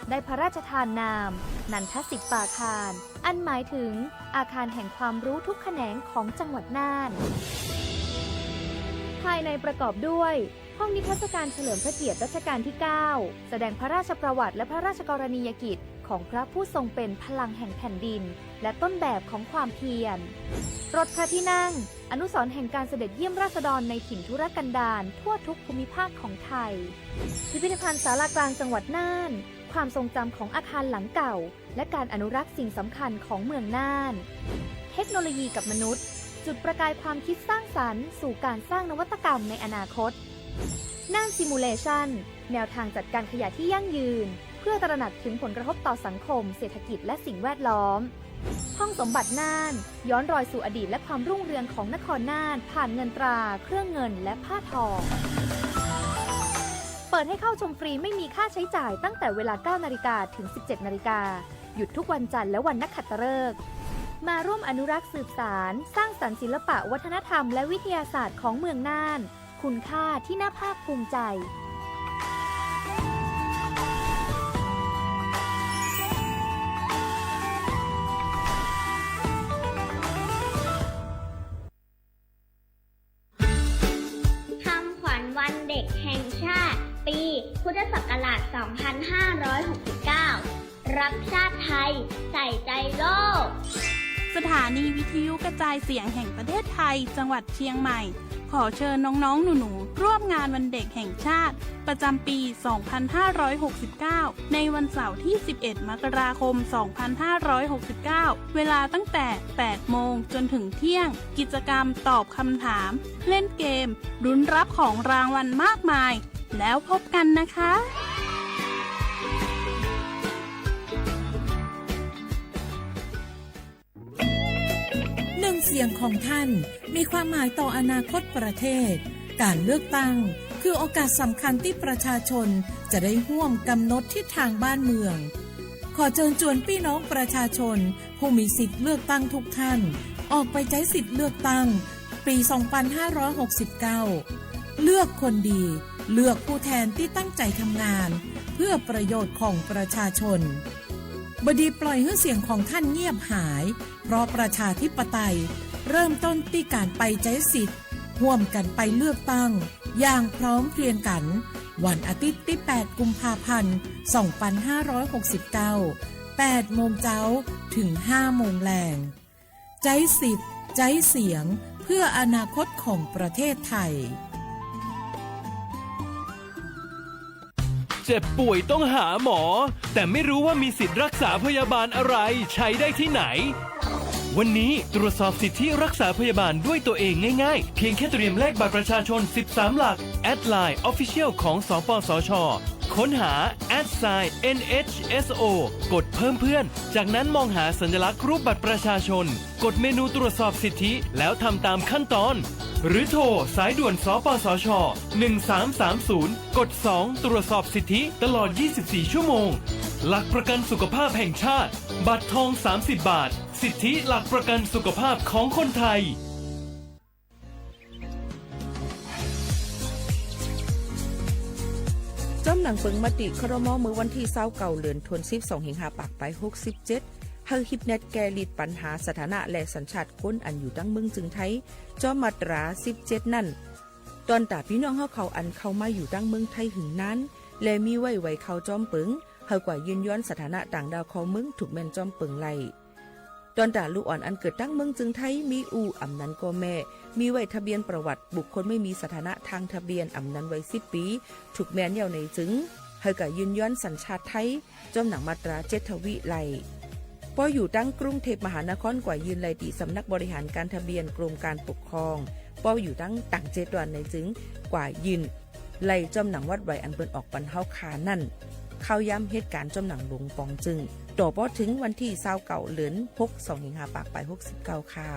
ได้พระราชทานนาม นันทสิปปาคาร อันหมายถึงอาคารแห่งความรู้ทุกแขนงของจังหวัดน่าน ภายในประกอบด้วย ห้องนิทรรศการเฉลิมพระเกียรติรัชกาลที่เก้า แสดงพระราชประวัติและพระราชกรณียกิจของพระผู้ทรงเป็นพลังแห่งแผ่นดิน และต้นแบบของความเพียร รถพระที่นั่ง อนุสรณ์แห่งการเสด็จเยี่ยมราษฎรในถิ่นทุรกันดารทั่วทุกภูมิภาคของไทย พิพิธภัณฑ์ศาลากลางจังหวัดน่าน ความทรงจำของอาคารหลังเก่า และการอนุรักษ์สิ่งสำคัญของเมืองน่าน เทคโนโลยีกับมนุษย์ จุดประกายความคิดสร้างสรรค์สู่การสร้างนวัตกรรมในอนาคต น่านซิมูเลชัน แนวทางจัดการขยะที่ยั่งยืน เพื่อตระหนักถึงผลกระทบต่อสังคม เศรษฐกิจ และสิ่งแวดล้อม ห้องสมบัติน่าน ย้อนรอยสู่อดีตและความรุ่งเรืองของนครน่าน ผ่านเงินตรา เครื่องเงิน และผ้าทอ เปิดให้เข้าชมฟรีไม่มีค่าใช้จ่ายตั้งแต่เวลา เก้านาฬิกา ถึง สิบเจ็ดนาฬิกา หยุดทุกวันจันทร์และวันนักขัตฤกษ์ มาร่วมอนุรักษ์สืบสาน สร้างสรรค์ศิลปะวัฒนธรรมและวิทยาศาสตร์ของเมืองน่าน คุณค่าที่น่าภาคภูมิใจ คำขวัญวันเด็กแห่งชาติ ปีพุทธศักราช สองพันห้าร้อยหกสิบเก้า รักชาติไทย ใส่ใจโลก สถานีวิทยุกระจายเสียงแห่งประเทศไทย จังหวัดเชียงใหม่ ขอเชิญน้องๆ หนูๆ ร่วมงานวันเด็กแห่งชาติ ประจำปี สองพันห้าร้อยหกสิบเก้า ในวันเสาร์ที่ สิบเอ็ด มกราคม สองพันห้าร้อยหกสิบเก้า เวลาตั้งแต่ แปดโมง จนถึงเที่ยง กิจกรรมตอบคำถาม เล่นเกม ลุ้นรับของรางวัลมากมาย แล้วพบกันนะคะ หนึ่งเสียงของท่านมีความหมายต่ออนาคตประเทศ การเลือกตั้งคือโอกาสสำคัญที่ประชาชนจะได้ร่วมกำหนดทิศทางบ้านเมือง ขอเชิญชวนพี่น้องประชาชนผู้มีสิทธิ์เลือกตั้งทุกท่าน ออกไปใจ๊สิทธิ์เลือกตั้ง ปี สองพันห้าร้อยหกสิบเก้า เลือกคนดี เลือกผู้แทนที่ตั้งใจทำงาน เพื่อประโยชน์ของประชาชน บ่ดีปล่อยหื้อเสียงของท่านเงียบหาย เพราะประชาธิปไตยเริ่มต้นตี้การไปใจ๊สิทธิ์ ร่วมกันไปเลือกตั้ง อย่างพร้อมเพรียงกัน วันอาทิตย์ตี้ แปดกุมภาพันธ์ สองพันห้าร้อยหกสิบเก้า แปดโมงเจ๊า ถึง ห้าโมงแลง ใจ๊สิทธิ์ ใจ๊เสียง เพื่ออนาคตของประเทศไทย เจ็บป่วยต้องหาหมอ แต่ไม่รู้ว่ามีสิทธิ์รักษาพยาบาลอะไร ใช้ได้ที่ไหน วันนี้ตรวจสอบสิทธิรักษาพยาบาลด้วยตัวเองง่ายๆ เพียงแค่เตรียมเลขบัตรประชาชน สิบสาม หลัก แอดไลน์ Official ของ สปสช ค้นหา แอทไซน์ เอ็นเอชเอสโอ กดเพิ่มเพื่อน จากนั้นมองหาสัญลักษณ์รูปบัตรประชาชน กดเมนูตรวจสอบสิทธิ แล้วทำตามขั้นตอน หรือโทรสายด่วน สปสช หนึ่งสามสามศูนย์ กด สอง ตรวจสอบสิทธิตลอด ยี่สิบสี่ ชั่วโมง หลักประกันสุขภาพแห่งชาติ บัตรทอง สามสิบ บาท สิทธิหลักประกันสุขภาพของคนไทย จ้อมหนังเปิงมติ ครม. เมื่อวันตี้ ซาวเก้า เดือนธันวาคม สองพันห้าร้อยหกสิบเจ็ด หื้อฮีบแนตแก้ลิดปัญหาสถานะและสัญชาติคนอันอยู่ตังเมืองจึงไทย จ้อมมาตรา สิบเจ็ด นั้น ตอนต๋าปี้น้องเฮาเขาอันเข้ามาอยู่ตังเมืองไทยหึงนาน และมีไว้ไวคาวจ้อมเปิง หื้อกว่ายื่นย้อนสถานะต่างด้าวเข้าเมือง ถูกแม่นจ้อมเปิงไล่ ตอนต๋าลูกอ่อนอันเกิดตังเมืองจึงไทย มีอู้อำนั้นก็แม่ มีไว้ทะเบียนประวัติบุคคลไม่มีสถานะทางทะเบียนอำนั้นไว้ สิบ ปี๋ ถูกแม่นแล้วในจึง หื้อกว่ายื่นย้อนสัญชาติไทย จ้อมหนังมาตรา เจ็ด ทวีไล่ ปออยู่ตังกรุงเทพมหานครกว่ายื่นไล่ตี้สำนักบริหารการทะเบียนกรมการปกครอง ปออยู่ตังต่างจังหวัดในจึงกว่ายื่นไล่จ้อมหนังวัดไวอันเปิ้นออกปันเฮาคานั้น เข้าย้ำเหตุก๋ารณ์จ้อมหนังหลวงป๋องจึง ต่อปอเถิงวันตี้ ซาวเก้า เดือนธันวาคม สองพันห้าร้อยหกสิบเก้า ค่ะ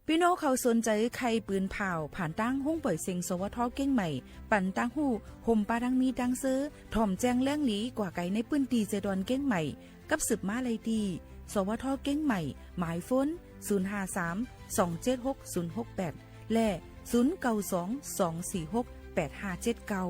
ปี้น้องเขาสนใจ๋ใค่ปืนผ่าว ผ่านตางห้องป่อยเสียง สวท. เกียงใหม่ ปันตางฮู้ ห่มป้าตังมีตังเซอ ถ่อมแจ้งแหลงหลีกว่าไก๋ในปื้นตี้เจดอนเกียงใหม่ กับสืบมาไล่ตี้ สวท. เกียงใหม่ หมายโฟน ศูนย์ห้าสาม สองเจ็ดหก ศูนย์หกแปด และ ศูนย์เก้าสอง สองสี่หก แปดห้าเจ็ดเก้า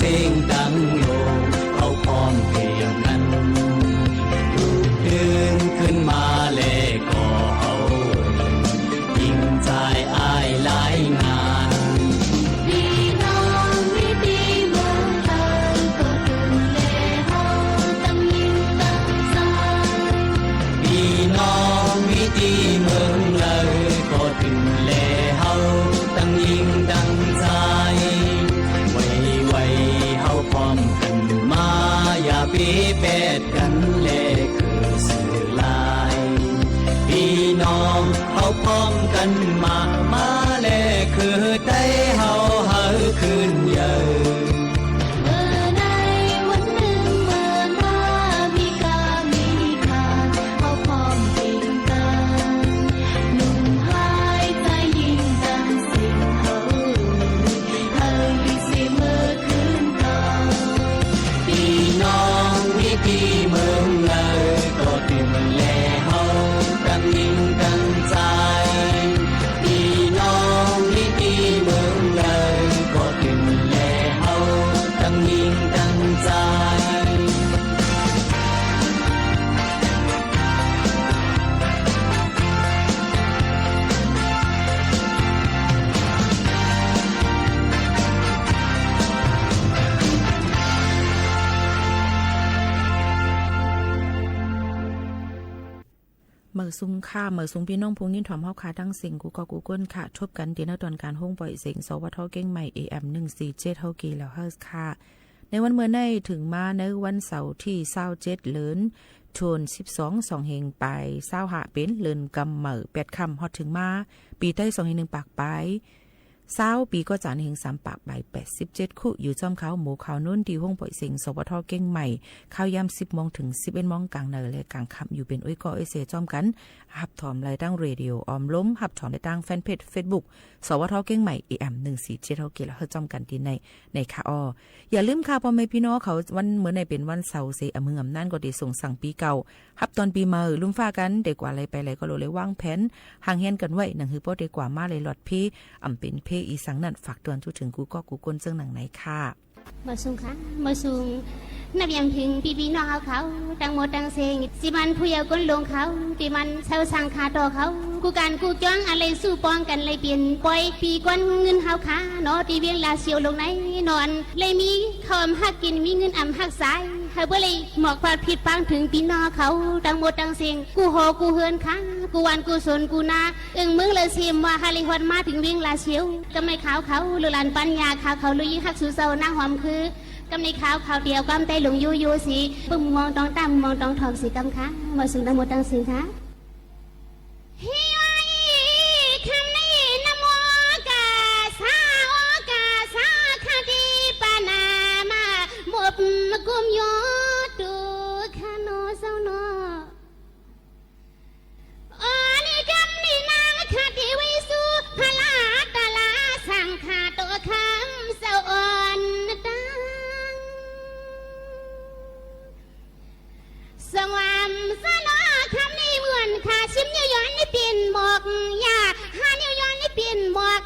เต็งตังโลก เฮาพร้อมเพียงนั้น ลุกตื่นขึ้นมาแล้วก็เฮา ยิงจายอ้ายหลายงาน ปี้น้องตี้ตี้เมืองใต้ ก็ตื่นแลเฮา ตั้งญิงตั้งจาย ปี้น้องตี้ตี้เมืองใต้ ก็ตื่นแลเฮา ตั้งญิงตั้งจาย ไวๆ เฮาพร้อมกั๋นมา อย่าไปแปดกั๋นแลคือสื่อหลาย ปี้น้อง เฮาพร้อมกั๋นมา มาแลคือไตเฮาหื้อคืนเยาว์ เมื่อใดวันนึ่งเมื่อมา มีก้ามีค่า เฮาพร้อมเคียงกั๋น หนุ่มหายจายญิงตังเส้นเฮา หื้อมีเสมอคืนเก่า ปี้น้องตี้ตี้เมืองใต้ ก็ตื่นแลเฮา ตั้งญิงตั้งจาย ปี้น้องตี้ตี้เมืองใต้ ก็ตื่นแลเฮา ตั้งญิงตั้งจาย เมิดสุงค่ะ เมิดสุงปี้น้องผู้ยินถ่อมเฮาค่ะ ตังเส้นกู้ก๊อกกู้คนค่ะ ทบกั๋นตี้ในตอนก๋านโฮงป้อยเสียง สวท เกียงใหม่ เอเอ็ม หนึ่งสี่เจ็ด เฮาเกาะเฮาเฮิรตซ์ค่ะ ในวันเมื่อนี้เถิงมาในวันเสาร์ตี้ซาวเจ็ด เดือนธันวา สิบสอง สองเฮงปายซาวห้า เป๋นเดือนกำเมิดแปดค่ำ ฮอดเถิงมา ปี๋ไตสองเฮงนึ่งปากปายซาว ปี๋ก็จ๋านเฮงสามปากปายแปดสิบเจ็ด คุอยู่จ้อมข่าวหมู่ข่าวโน้นตี้โฮงป้อยเสียง สวท เกียงใหม่ ข่าวยามสิบโมงเถิงสิบเอ็ดโมงก๋างเนิดและก๋างค่ำ อยู่เป๋นเอื้อยก่อเอื้อยเซยจ้อมกั๋น ฮับถ่อมได้ตางเรดิโอออมลม ฮับถ่อมได้ตางแฟนเพจเฟซบุ๊ก สวท เกียงใหม่ เอเอ็ม หนึ่งสี่เจ็ด เฮาเกาะเฮาเฮิรตซ์จ้อมกั๋นตี้ใน ในค่ะอ้อ อย่าลืมค่ะ ป้อแม่ปี้น้องเฮา วันเมื่อนี้เป๋นวันเสาร์เสีย อำเฮืออำนาญก็ได้ส่งสังปี๋เก่า ฮับต้อนปี๋ใหม่ ลุ้นฟ้ากั๋น เต๋กว่าไหนไปไหนก็โลดเลยวางแผน ห่างเหียนกั๋นไว้ หนังหื้อป้อเต๋กว่ามาได้หลอดภัย อ่ำเป๋นภัยอีสังนั้น ฝากตวนทั่วเถิงกู้ก๊อกกู้คนเซิ่งหนังในค่ะ เมิดสุงค่ะ เมิดสุง นับยามเถิงปี้ๆ น้องๆ เฮาเขา ตังหมดตังเส้น ตี้มันผู้เยาว์ก้นหลวงเขา ตี้มันเซาสังขาต่อเขา กู้ก๋านกู้จ้อง อันใดสู้ปองกั๋น ได้เป๋นป้อยปี้ก้อนเงินเฮาค่ะ เนาะ ตี้เวียงลาเซียวหลวงใน เนาะ อันใดมีข้าวอ่ำฮักกิ๋น มีเงินอ่ำฮักใจ๊ หื้อบ่ได้หมอกปาดผิดปางเถิงปี้น้องเขา ตังหมดตังเส้น กู้หอกู้เฮือนค่ะ กู้บ้านกู้สวนกู้นา เอิ้งเมืองละเสียมว่า ฮาลิฮอดมาเถิงเวียงลาเซียว กำในข่าวเขา ลูกหลานปัญญาข่าวเขา ลูกยิงฮักสู่เจ้า นางหอมคือ กำในข่าวเขาเตียว กำใต้หลวงยูยูสี ปึ้มมองตองตั้มมองตองทองสีกำค่ะ เมิดสุงตังหมดตังเส้นค่ะ ฮีวายคำนี้นะโมกาสา โอกาสา คติปะนามา มุบกุมโยตุ ขะโนเจ้าเนาะ อันนี้กำนี้นางคติไหว้สู่ พระราตะลาสังฆาโต คำเจ้าอ่อนตัง สวามสะเนาะ คำนี้เหมือนข้า สิบนิ้วย้อนนี่เป๋นหมอกยา ห้านิ้วย้อนนี่เป๋นหมอก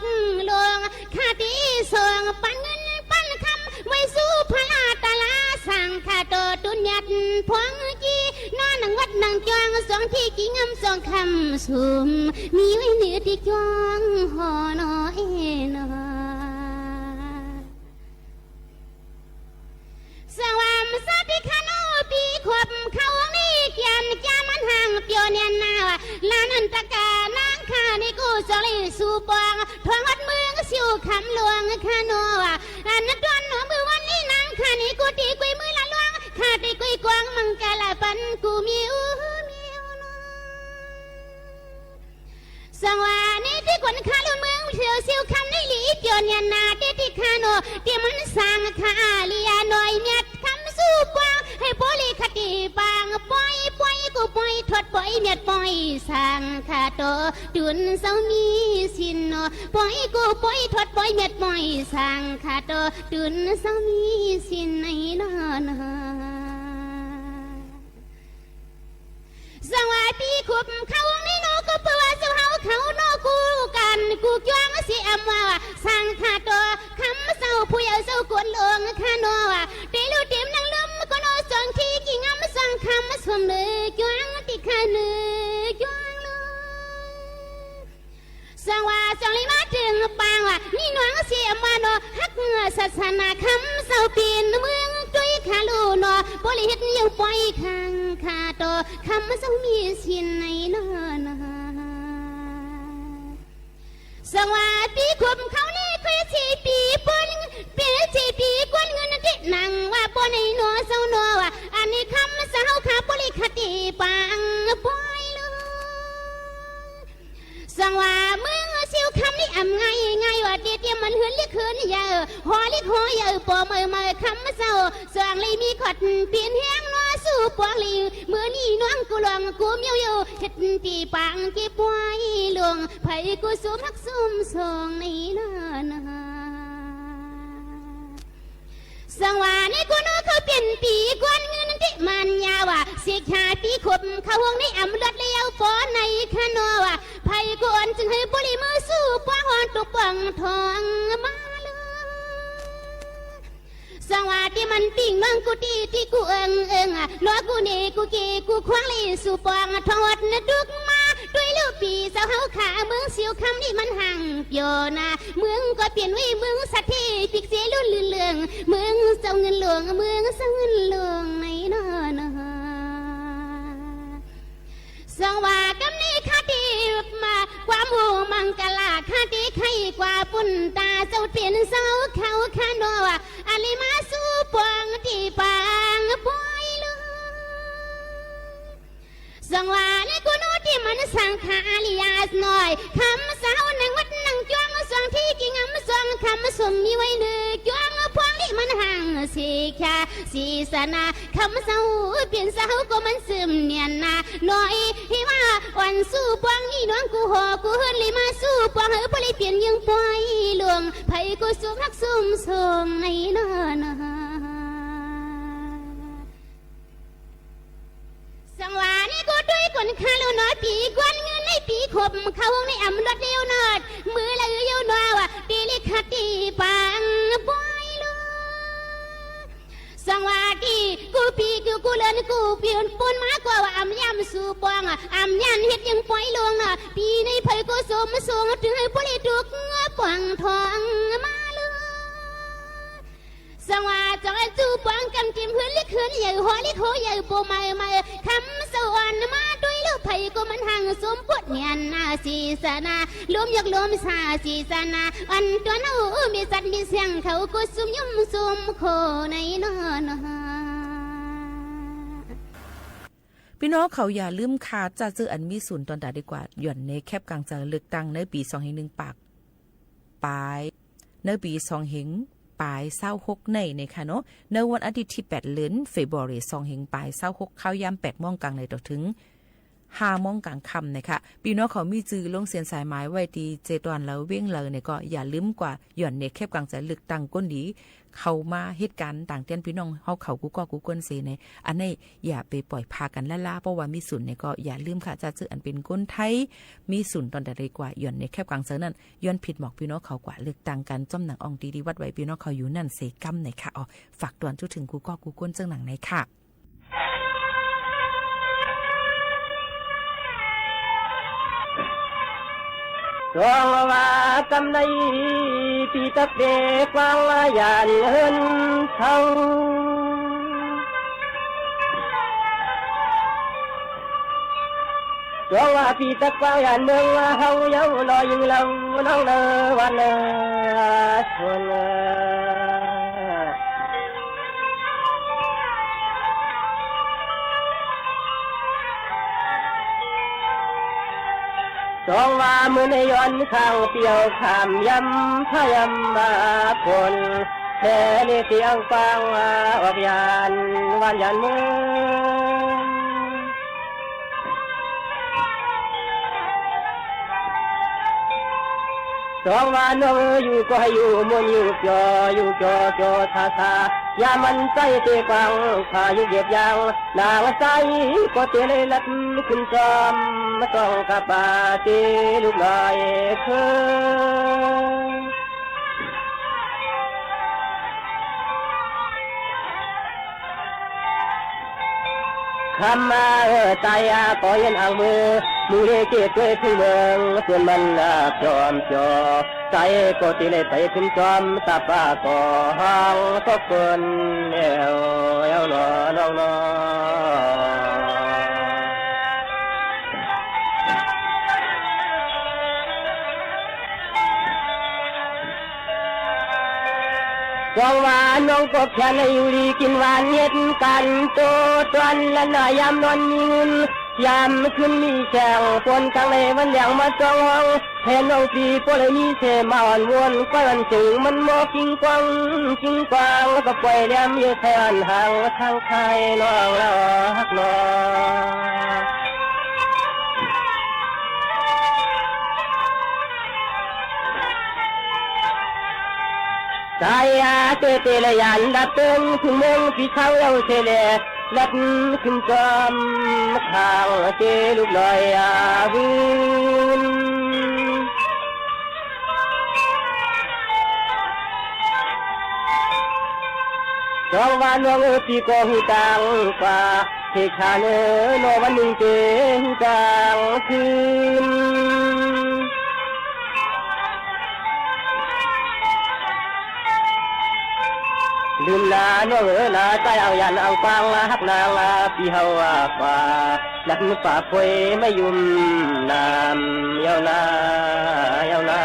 ลวง คติส่งปันเงินปันคำ ไหว้สู่พระราตะลาสังฆาโต ตุ๊นยัดพองจี นอนนั่งวัดนั่งจอง สองตี้กี่งามสองคำสุม มีไว้เหนือตี้จองหอเนาะเอเนาะ สวามสติคาโนปีขบเขาองค์นี้ เกียรติจามันห่างเปียวเนียนนาว่า ลานันตกานางคานิกูสองเลยสู่ปอง ทองวัดเมืองสิวคำหลวงคาโนว่า อันนั้นตอนหนอมือวันนี้นางคานิกูตีกุยมือละลวง ข้าตีกุยกวางมังกะละปันกูมีอู้มีอู้นอ สังวานิติคนข้าลุนเมืองเสียวเสียวคำในหลีเปียวเนียนนาเตติคาโน เตรียมมันสร้างข้าเลียน้อยเมียดคำสู้ปวง ให้โปลิคติปางปล่อยปล่อยกูปล่อยทดปล่อยเมียดปล่อยสร้างข้าโต จุนเศร้ามีสินโน ปล่อยกูปล่อยทดปล่อยเมียดปล่อยสร้างข้าโต จุนเศร้ามีสินในนอน สังวาปีคุบเขาในโนก็เพื่อว่าเจ้าเฮาเขาโนกูกันกูจวงสิอำว่าสังฆาโต คำเจ้าผู้ใหญ่เจ้า คนหลวงข้าหนอว่า เตลูเต็มดังลมก็หนอ สองตี้กี่งามสองคำสมเนอ จวงตี้ข้าเนอ จวงลง สองว่าสองเลยมาเถิงปางว่า นี่หนวงเสียมาหนอ ฮักเหงือศาสนาคำเจ้าเป๋นเมือง ตวยข้าลูหนอ บ่ได้เฮ็ดยังป่อยข้างข้าต่อ คำเจ้ามีศีลในหนอหนอ สองว่าปี๋ขบเข้านี่คือสี่ปี๋ปน เป๋นสี่ปี๋กวนเงินตี้หนังว่าบ่ในหนอเจ้าหนอว่า อันนี้คำเจ้าข้าบ่ได้คติปางป่อยลง สองว่าเมืองซิวคำนี่อ่ำง่ายง่ายว่า เตียมมันเฮือนเล็กเฮือนใหญ่ หอเล็กหอใหญ่ ปอเมอเมอคำเจ้า สองเลยมีขอดเป๋นแฮงหนอ สู้ปองเลย มื้อนี้น้องกูหลวงกูเมียวอยู่ เฮ็ดตี้ปางตี้ป่อยลง ใผกูสุมฮักสุมสองในหนอหนอ สองว่าในกูหนอเขาเป๋นปี๋กวนเงินตี้มันยาว่า สิกขาปี๋ขบเข้าห้องในอ่ำลวดเลี้ยวปอในข้าหนอว่า ใผกูอ่อนจึงหื้อบ่ได้มือสู้ปองอ่อนตกปองทองมาเลย สองว่าตี้มันปิ้งน้องกูตี้ตี้กูเอิงเอิงอะ หนอกูเนกูเกกูขวางเลยสู้ปองทองอดนะดุกมา ตวยลูกปี๋เจ้าเฮาข้าเมืองซิวคำนี่มันห่างเปียวนา เมืองก็เป๋นไว้เมืองสัตว์เทพิกเสลุ่นลื่นเรือง เมืองเจ้าเงินหลวง เมืองเจ้าเงินหลวงในหนอหนอ สองว่ากำนี้ข้าตี้มา ความฮู้มังกลาข้าตี้ไขกว่าปุ้นตา เจ้าเป๋นเจ้าเขาข้าหนอว่า อันนี้มาสู้ปองตี้ปางป่อยลง สองว่าในกูหนอตี้มันสังขาริยาน้อย คำเจ้าหนังวัดหนังจวง สองตี้กี่งามสองคำสมมีไว้เนอ จวงปองตี้มันห่างสิกขาศาสนา คำเจ้าเป๋นเจ้าก็มันซึมเนียนนา หนอ เฮว่าอ่อนสู้ปองนี่น้องกูหอกูเฮือนเลยมาสู้ปอง หื้อบ่ได้เป๋นยังป่อยลง ใผกูสุมฮักสุมสองในหนอหนอ สองว่านี่กูตวยคนข้าลูหนอ ปี๋กวนเงินในปี๋ขบเข้าห้องในอ่ำลวดเลี้ยวหนอ มื้อละเลี้ยวหนอว่า ตี้ลิกขติปางป่อยลง สองว่าตี้กูปี๋กูกูเลินกูปี๋ปูนมากว่าว่าอ่ำย่ำสู้ปองอะ อ่ำย่านเฮ็ดยังป่อยลงหนอ ปี๋ในใผกูสุมสอง ตึงหื้อบ่ได้ตกปองทองมาลง สองว่าจองอันสู้ปองกำกิมหื้อเล็กหื้อใหญ่ หอเล็กหอใหญ่ บ่มามา คำสวรรค์มาตวยลูก ใผกูมันห่างสุมปุดเนียนนาศาสนา ลมยกลมศาสนา อันตัวนเฮามีสัตว์มีเสียง เขากูสุมยุมสุมโคในหนอหนอ ปี้น้องเขาอย่าลืมค่ะ จ้าจื้ออันมีศูนย์ตอนตาดีกว่า หย่อนในแคปกลางใจ๋เลือกตั้งในปี๋สองเฮงหนึ่งปากป๋าย ในปี๋สองเฮงป๋ายซาวหกใน ในค่ะเนาะ ในวันอาทิตย์ตี้แปดเดือนเฟบรุรี สองเฮงป๋ายซาวหก ค่าวยามแปดโมงกลางในต่อเถิงห้าโมงกลางค่ำในค่ะ ปี้น้องเขามีจื้อลงเสียนสายหมายไว้ตี้เจตวนเฮาเว้งเฮาในก็อย่าลืมกว่า หย่อนในแคปกลางใจ๋เลือกตั้งก้นดี เข้ามาเฮ็ดก๋านต่างเตี้ยนปี้น้องเฮาเขากู้ก้อกู้ก้นเสียใน อันนี้อย่าไปป่อยผ่ากั๋นล้าๆ เพราะว่ามีศูนย์ในก็อย่าลืมค่ะ จ้าจื้ออันเป๋นคนไทย มีศูนย์ตอนตาดีกว่า หย่อนในแคปกลางใจ๋นั้น ย้อนผิดหมอกปี้น้องเขากว่าเลือกตั้งกั๋น จ้อมหนังอ่องตี้ตี้วัดไว้ปี้น้องเขาอยู่นั่นเสียก้ำในค่ะ อ๋อ ฝากตวนจู้เถิงกู้ก้อกู้ก้นเจิ่งหนังในค่ะ จองว่ากำในปี๋ตักเดกว้างยานเฮือนเฮา จองว่าปี๋ตักกว้างยานเมืองเฮาเย้า ลอยยิงเฮาน้องเนอวันเนอชวนเนอ จองว่ามื้อในย้อนข้างเปียวข้ามยำพะยำมาฝน แท้ในเสียงฟังว่าออกยานวันยานเมือง สองว่าน้องเอ๋ยอยู่ก็ให้อยู่มนต์อยู่จ่ออยู่จ่อจ่อท่าท่า อย่ามันใส่เตะกวาง พายุเหยียบยาง นางใสก็เตะเลยลัดขึ้นซ้อม มาต้องกะปาเตะลูกลอยเคิง คำมาเออ ใต้อา ก็เยียะอ่างมือ หมู่เลเกตเวยทุ่งเมือง เปื้อนมันอาจอมจ๋อ ใต้ก็ตี้ได้ไปขึ้นจอม ตาป้าก็ฮ้องตกเปิ้น แอ่ว แอ่วหนอ น้องหนอ จองว่าน้องก็แค่ในอยู่ดีกิ๋นหวานเฮ็ดก๋านโตตวนละนายามนอนมีเงิน ยามคืนมีแสง ปนตังในวันแลงมาจ้องห้อง แผ่นน้องปี๋บ่ได้มีเสมาอ่อนวอน ก้อยวันจึงมันบ่กิ๋งกวาง กิ๋งกวาง ก็ป่อยแหลมอยู่แถวอันห่างทางไคลน้องลาวฮักน้อง ใต้อา เตเตละยานดับเปิ้ง ทุ่งเมืองปี๋เฒ่าเย้าเสแล ลัดขึ้นจอมข้างเตลูกน้อยอาวืน จองว่าน้องเออ ปี๋ก็ฮู้ตางกว่า เทศาเนอ นอวันนึ่งเตฮู้ตางคืน ลืมหนาน้องเออหนา ใต้อ่างยานอ่างกว้าง ฮักนางปี๋เฮาว่าฟ้า นักป่าป่วยมายุ่มน้ำ เย้านา เย้านา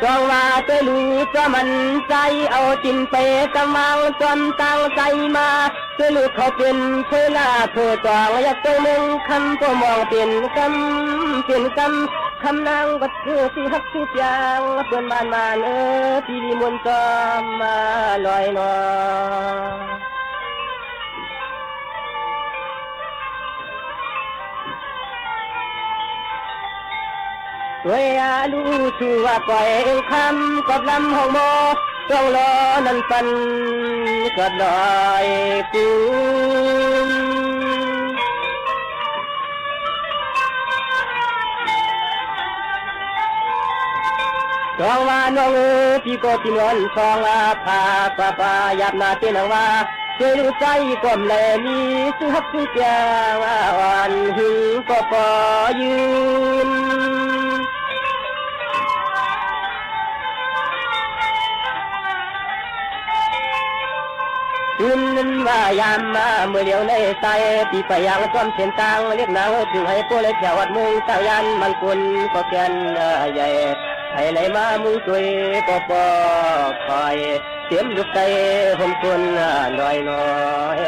จองว่าเตลูกจอมมันใจ๋ เอาจิ๋นไปสว่าง จอมตางใจ๋มา เตลูกเขาเป๋นเทลาเผอตอง อยากไปเมืองคำก็มองเป๋นกำ เป๋นกำ คำนางก็คือตี้ฮักตี้จ๋าง เปื้อนบ้านมานเออ ตี้ลีมวนจอมมาลอยหนอ ตวยอาลูสู่ว่าก้อยคำกอบลำห้องหมอ ต้องรอนั้นปันกอดลอยปูน จองว่าน้องเออ ปี๋ก็ตี้นอนซองอา ผ้าป้าป้าหยาบหนาเตนางว่า ตวยลูกใจ๋ก้อมแลมี สุฮักสุเปียงอ่อนหึงก็ปอยืน ตื่นว่ายามมาเมื่อเดียวในใต้ ปี๋ไปยังจอมเส้นตาง เรียกนางเอิ้นถึงหื้อป้อและแถววัดเมือง ตางยานมันกุนก็แก่นใหญ่ ใผไหลมามุงตวยก็ปอคอย เต๋มลูกใจ๋ห่มกุนลอยลอย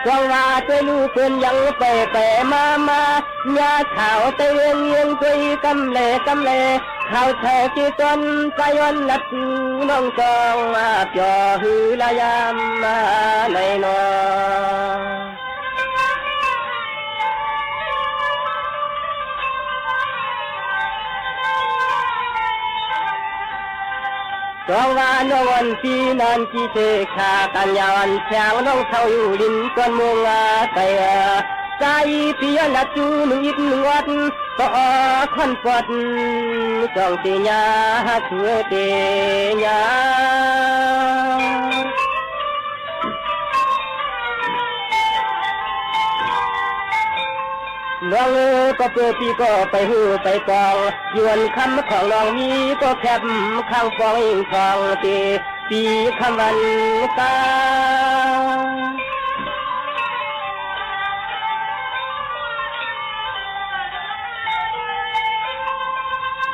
จองว่าตวยลูกเปิ้นยังไปไปมามา ยาขาวไตเวียงเยียงตวยกำแลกำแล ขาวแท้ตี้ตนตะย้อนลัดคือน้องจอง อ่า เปียวหื้อละยามมาไหนหนอ จองว่าน้องอ่อนปี๋นั้นตี้เต๋ขา กั๋นยาวอันแขงน้องเฒ่าอยู่ริมต้นมุงอาไต ใจ๋ปี๋ย้อนละจูหนึ่งอิดหนึ่งวัด ก็ออค่อนปอด จองเต๋ยาหาเถือเต๋ยา น้องเออ ก็เปื้อปี๋ก็ไปฮู้ไปปอง ยวนคำของน้องมีก็แคบข้างปองอิงทองเต๋ ปี๋คำวันกา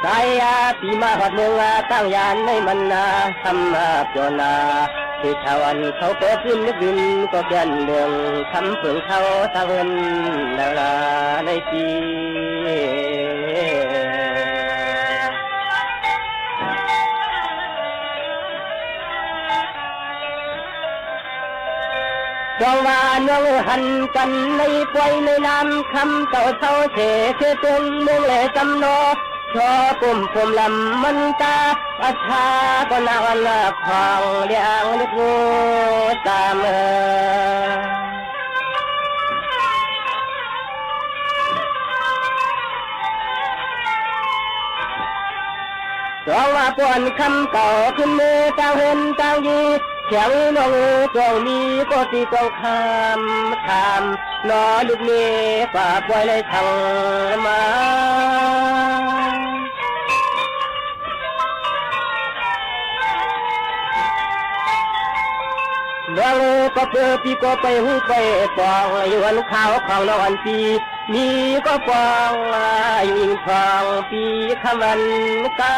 ใต้อาปี๋มาฮอดเมืองอา ตางยานในมันนา คำอาเปียวนา ตี้เฒ่าอันเขาก็ขึ้นนึกดินก็แก่นเมือง คำเผิงเข้าตางเฮือนดาราในปี๋ จองว่าน้องหันกั๋นในปวยในน้ำ คำเก่าเฒ่าเสเสเติงเมืองแลจำหนอ โธ่ ผม ผมลำมันตา อัฏฐาก็นัก อันนักของเลี้ยงลูกตามเอ่อ สองว่าป้อนคำเก่าขึ้นเมื่อตางเฮือนตางยี แถวนี้น้องเอ่อต้องมีก็ตี้ต้องคำ คำ หนอลูกเมย์ กว่าป่วยเลยทั้งมา น้องเอ่อ ก็เปื้อปี้ก็ไปฮู้ไปปอง อยู่อันข่าวของน้องอันปี้ มีก็ปอง อยู่อิงทองปี้คำวันกา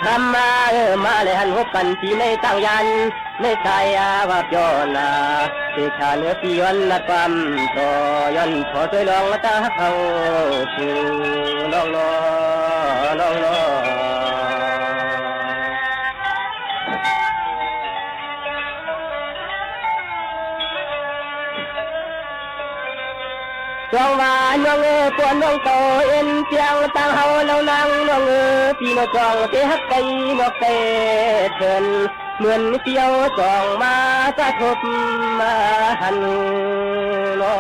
คำมาเอ่อ มาแลหันฮบกั๋นตี้ในตางยาน ในสายอาว่าเปียวนา เตชะเนื้อปี้ย้อนนัดความต่อ ย้อนขอจ้วยลองมาตาฮักเฮา สู่น้องนอ น้องนอ สองว่าน้องเอ่อ ป้อนน้องเก่าเอ็นเปียง ตางเฮาเหล่านางน้องเอ่อ ปี้น้องจองเตฮักไกลนอกไกลเถิน เหมือนเปียวจองมาสะทบมาหันนอ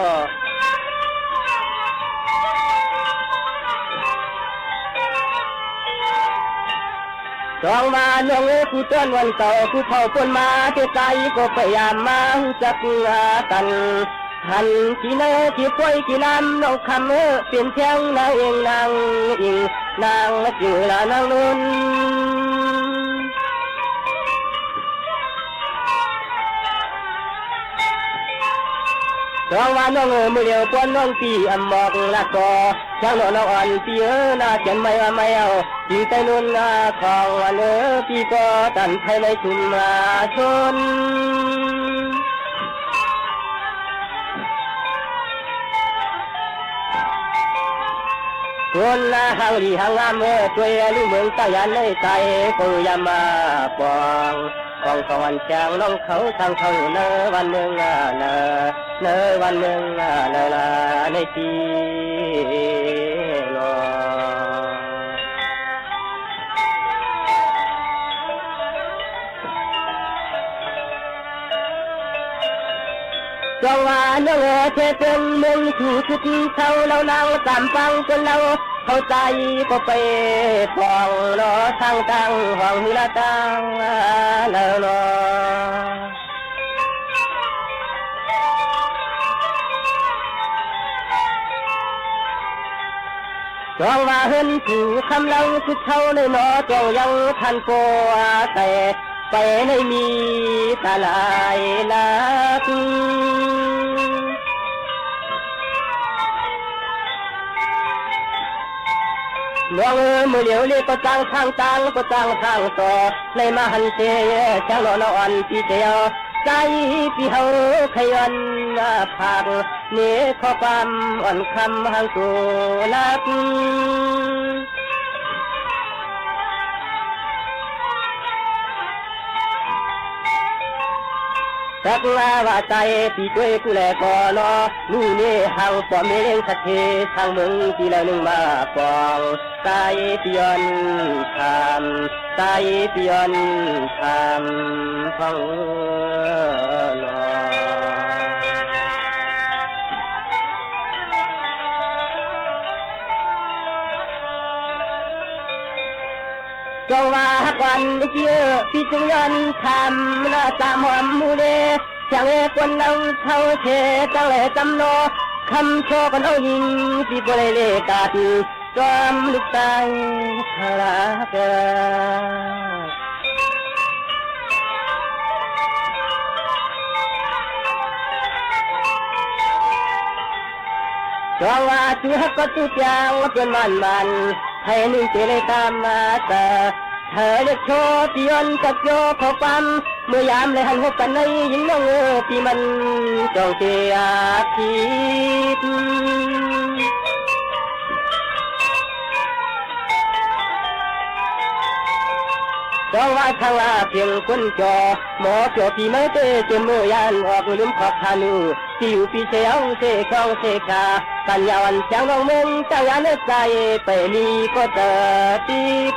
สองว่าน้องเอ่อ ผู้ต้อนวันเก่า ผู้เผ่าป้นมาเตใสก็ไปยามมาฮู้จักกั๋น หันตี้เนินตี้ป่วยตี้ลำ น้องคำเอ่อ เป๋นเพียงนางเองนางอิง นางจื้อละนางนุ้น สองว่าน้องเอ่อ มื้อเหลียวป้อนน้องตี้อำหมอกละก่อ ช้างหนอน้องอ่อนปี้เอ่อ หน้าเจียนไม่ว่าไม่เอา ตี้ใต้นุ้นหน้าของวันเอ่อ ปี้ก็ตันไทยในชุมชน คนหน้าหางดีหางงามเอ่อ จ้วยลูกเมืองตางยานในใส ก็อย่ามาปอง ของสองอันจางน้องเขาทางเขาอยู่เนอวันเมืองอ่าเนอ เนอวันเมืองอ่าเนอลาในตี้นอ สองว่าน้องเอ่อ เทเปิงเมืองสู่สุดเท่าเหล่านางสามปางคนเหล่า เขาใสก็ไปปองนอ ตางตางห้องหื้อละตางเอ่อเนอ สองว่าเฮือนสู่คำเหล่าสุดเท่าในหนอ จองยังทันปอ แต่ไปในมีตาหลายหลัก น้องเอ่อ มื้อเหลียวเล่ก็ตางตางตาง ก็ตางตางต่อ ได้มาหันเต ช้างหนอน้องอ่อนปี้เตียว ใสปี้เฮาใค่ย้อนมาฝาก เนข้อความอ่อนคำหางสู่ลัก ตักลาว่าใสปี้จ้วยกู้แลก่อเนาะ ลูกเนหางป้อเมเล็งสักเท ตางเมืองตี้ละนึ่งมาปอง ใสปี้ย้อนคำ ใสปี้ย้อนคำฟังเอ่อหนอ จงว่าฮักวันเจื้อ ปี้จึงย้อนคำ ละตามหอมหมู่เล จังเอคนเอาเท่าเท จังแลตำโน คำโชคกันเอาหญิง ปี้บ่ได้เลกาด จอมลูกใต้พระเจ้า จองว่าจื้อฮักก็จื้อจาง ว่าเปิ้นหมานหมาน ใผนึ่งเต๋เลยตามมาเตอ เธอเรียกโชติยนต์กับโยข้อความ เมื่อยามได้หันฮบกั๋นในหญิงน้องเอ่อ ปี้มันจ้องเตียทิพย์ จ สองว่าทางว่าเพียงคนจ่อ หมอเปียวปี๋ไม้เต้ เจียมเมื่อยานออกลืมขอบทานุ ตี้อยู่ปี๋เสียวเสกองเสกา ปัญญาอ่อนเสียงน้องเมือง เจ้ายาเลิศใจ ไปลีก็เจอติด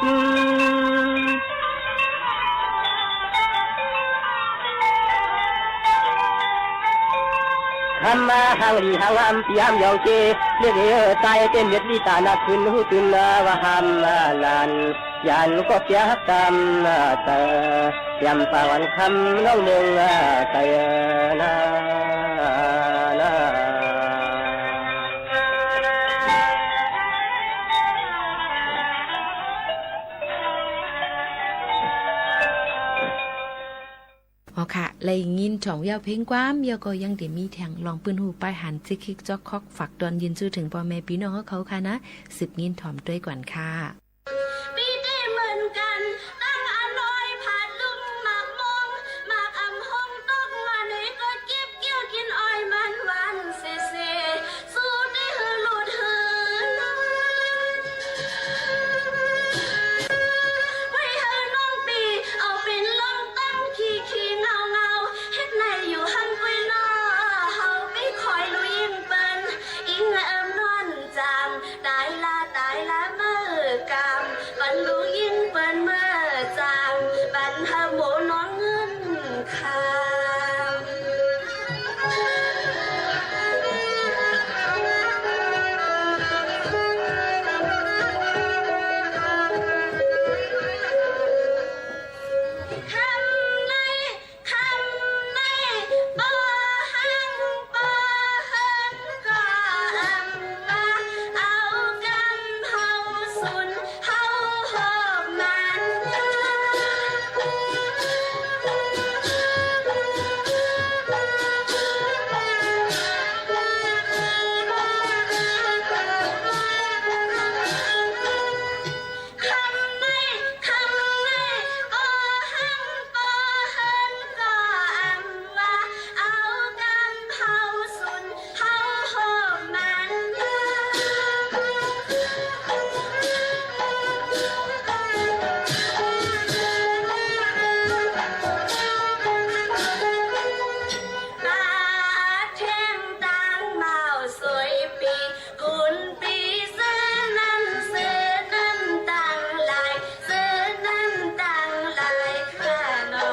คำว่าหางหลีหางหาม ปี๋หามยองเจ เลือกเออตายเต้นเลือดลีตาหนักขึ้น หูตื่นว่าหามหลาน ยานก็เสียหักตามเตอ ยามป่าวันคำน้องเมืองเตอนานา อ๋อค่ะ ได้ยินถ่อมเย้าเพลงความ แล้วก็ยังได้มีแถมร้องปื้นหูป้ายหัน จิกคิกจ๊อกคอก ฝากตอนเยินจู้เถิงป้อแม่ปี้น้องเฮาเขาค่ะนะ สืบยินถ่อมตวยก่อนค่ะ ปี้ตี้เหมือนกั๋น ตั้งอาน้อยผาดลุ่มหมากมอง หมากอ่ำห้องตก ว่าไหนก็เก็บเกี่ยวกิ๋นอ้อยมันหวานเสๆ สู้ตี้หื้อหลุดหื้อ ไว้หื้อน้องปี้ เอาเป๋นลองตั้งขี้ๆ เหงาๆ เฮ็ดไหนอยู่หั้นกุ้ยน้อ เฮาปี้คอยลูกยิ่งเปิ้น อิงเอิมนวลจาม ต๋ายละต๋ายละเมื่อกำ ปันลูกยิ่งเปิ้นเมื่อจาม ปันหาหมูน้องเงินคำ คำใน คำใน บ่ฮังบ่เฮินก็อำว่า เอากำเฮาสุน เฮาหอบมัน คำใน คำใน บ่ฮังบ่เฮินก็อำว่า เอากำเฮาสุน เฮาหอบมัน มาแทงตางเมาสวยปี๋ กุนปี้ซื้อนั้นซื้อนั้นตังหลาย ซื้อนั้นตังหลายค่ะหนอ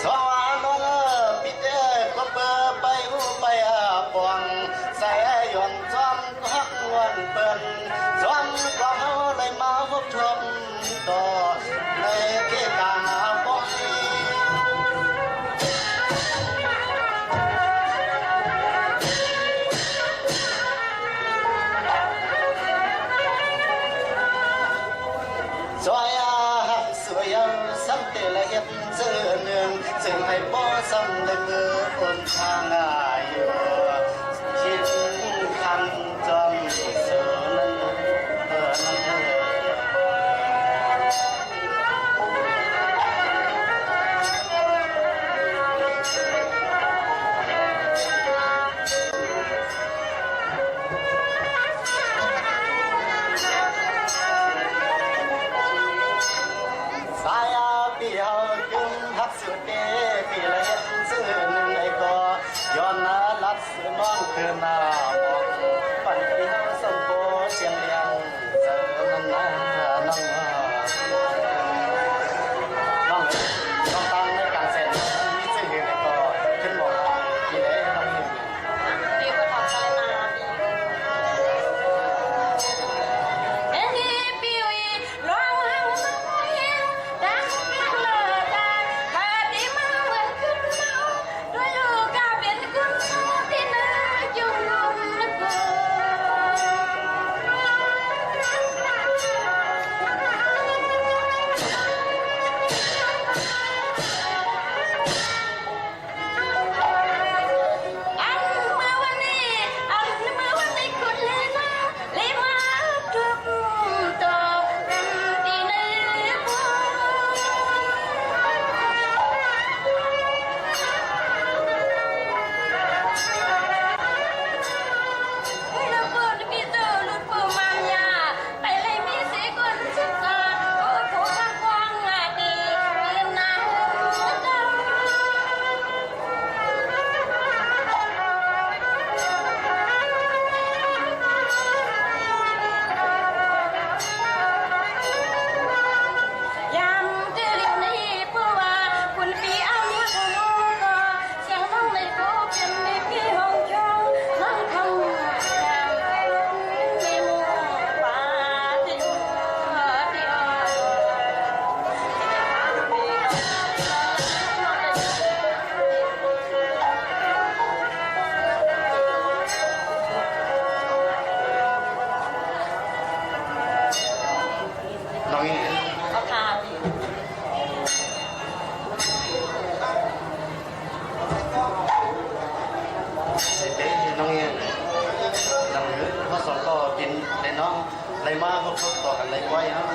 สองว่าน้องเอ๋อ ปี้เต้ ก็เปิดไปอาปอง ใส่หย่อนจอมฮักวันเปิ้น จอมก็เฮาได้มาพบทบ ต่อในเขตกลางบ่มี จ้อยอาหักสวยเอาซ้ำเตละเอียดเจื้อเนือง จึงหื้อป้อซ้ำได้เปื้อคนทางอายุ คิดคันจอมสู่นั้นเอ่อนั้นเอ่อ สายอาปี้เฮาจึงฮัก สุดเดปีละเฮ็ดซื่อหนึ่งไอ้ก็ ย้อนนาลัดซื่อน้องคืนหน้าหมอก ปันปีเฮาสมโพธิ์เสียงเลี้ยง เสริมมันนาน้อง น้อง น้องตังในการเสร็จ มีซื่อหนึ่งไอ้ก็ ขึ้นบอกปีไหนน้องหนึ่ง เ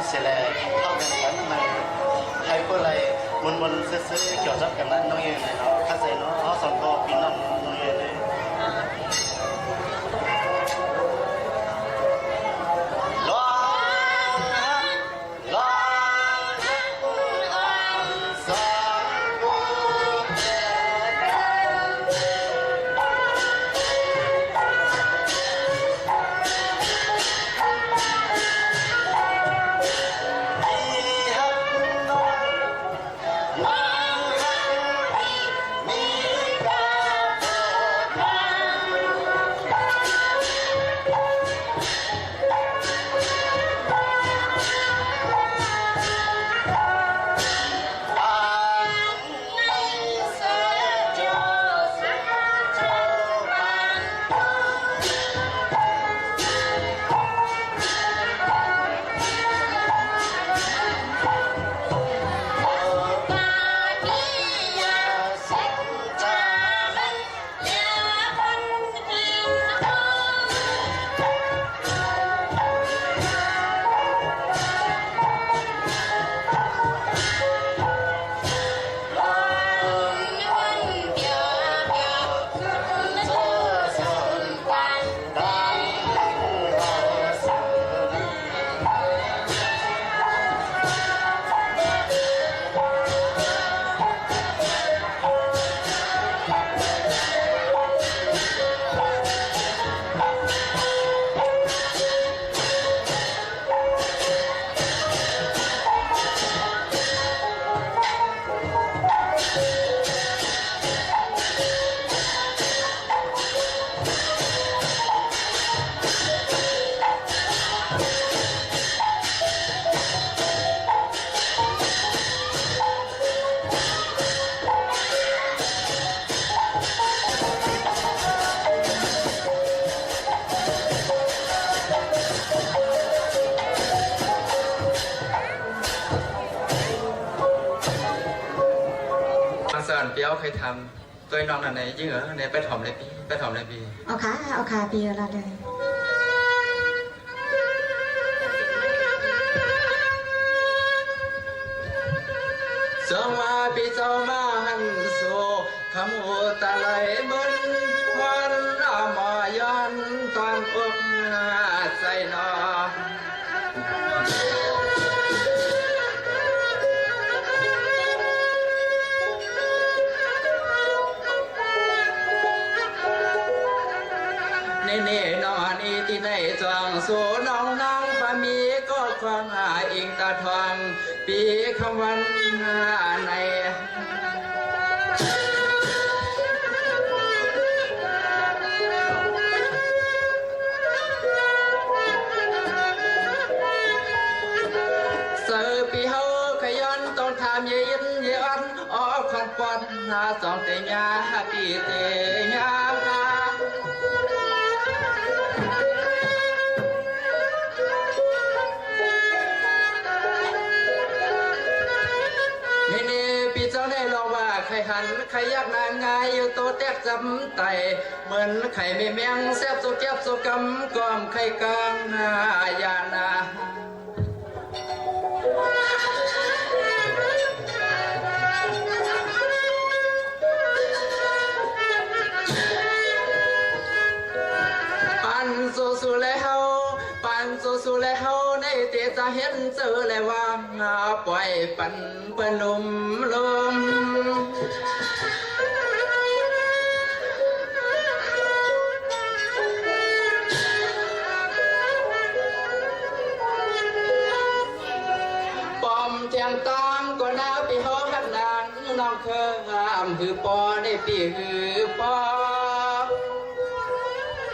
เสียแล เฮากั๋นกั๋นมา ใค่เปิ้นไลมนต์ๆ ซื่อๆ เกี่ยวกับกั๋นนั้นน้องเอ๋ยเนาะ เข้าใจ๋เนาะ เฮาสองพ่อปี้น้องน้องเอ๋ย มาสอนเปียวใค่ทำ ตวยน้องนั่นไหน ยิ่งเอ๋อ ไหนไปถ่อมเลยปี้ ไปถ่อมเลยปี้ เอาค่ะ เอาค่ะ ปี้เอ๋อ ละเลย เจิงว่าปี้เจ้ามาหันสู่ คำอุตไลเมินวันอมายอนตอนอกหน้าใสหนอ เน่เน่หนอ นี่ตี้ไหนจ้องสู่น้องนาง บ่มีก็ควางหาอิงตาทอง ปี้คำวันใน เสิร์ฟปี้เฮาขย้อนต้องถามเยอินเยอัน ออกขันปอนหาสองเตยา ปี้เตยา นี่นี่ปี้เจ้าได้ลองว่า ใค่หันใค่ยักหน้าง่าย อยู่โตแตกจำไต เหมือนใค่แม่แมงแสบสู่แก็บสู่กำ ก้อมใค่กลางหน้ายานา ปันสู่สู่และเฮา ปันสู่สู่และเฮา ในเต๋จะเห็นเจอและว่า ป่อยปันเปิ้นลุ่มลุ่ม ป้อมเตียงตางก็หน้าปี้เฮาฮักนาง น้องเคยห้ามหื้อปอ ได้ปี้หื้อปอ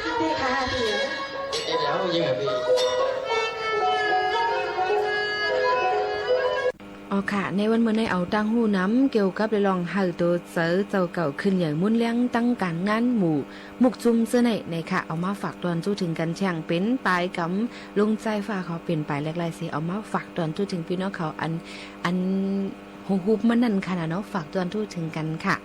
ฮักได้ค่ะปี้ เดี๋ยวยิงอ่ะปี้ อ๋อค่ะ ในวันเมื่อในเอาตางหู้นำเกี่ยวกับเรื่องเฮาโตเสาเจ้าเก่าขึ้นใหญ่มุนแรงตั้งก๋านงานหมู่มุกจุมเสื้อในในค่ะ เอามาฝากตอนจู้เถิงกั๋นแจ้งเป๋นปายกำลงใจ๋ฟ้าเขาเป๋นปายแหลกไล่เสีย เอามาฝากตอนจู้เถิงปี้น้องเขาอัน อัน ฮู้ฮู้มันนั่นค่ะนะเนาะ ฝากตอนจู้เถิงกั๋นค่ะ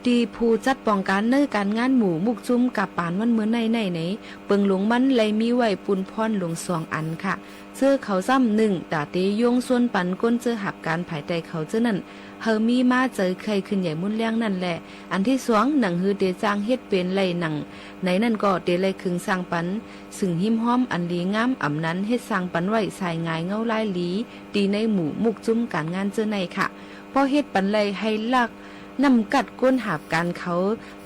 ตี้ผู้จัดป๋องก๋านเนินก๋านงานหมู่มุกจุ้มก๋าบปานวันเมื่อไนไน เปิงหลวงมันไล่มีไว้ปูนพ่อนหลวงสองอันค่ะ เจื้อเขาจ้ำนึ่ง ต๋าเตโยงส่วนปันก้นเจื้อหับก๋านภายใต้เขาเจื้อนั้น หื้อมีม้าเจิยใค่ขึ้นใหญ่มุนแลงนั้นแล อันตี้สอง หนังหื้อเตจ้างเฮ็ดเป๋นไล่หนัง ในนั้นก็เตไล่เคิงสร้างปัน ซึ่งหิมฮ้อมอันดีงาม อ่ำนั้นเฮ็ดสร้างปันไว้สายงายเงาลายหลี ตี้ในหมู่มุกจุ้มก๋านงานเจื้อไนค่ะ ป้อเฮ็ดปันไล่หื้อลัก น้ำกัดก้นหับก๋านเขา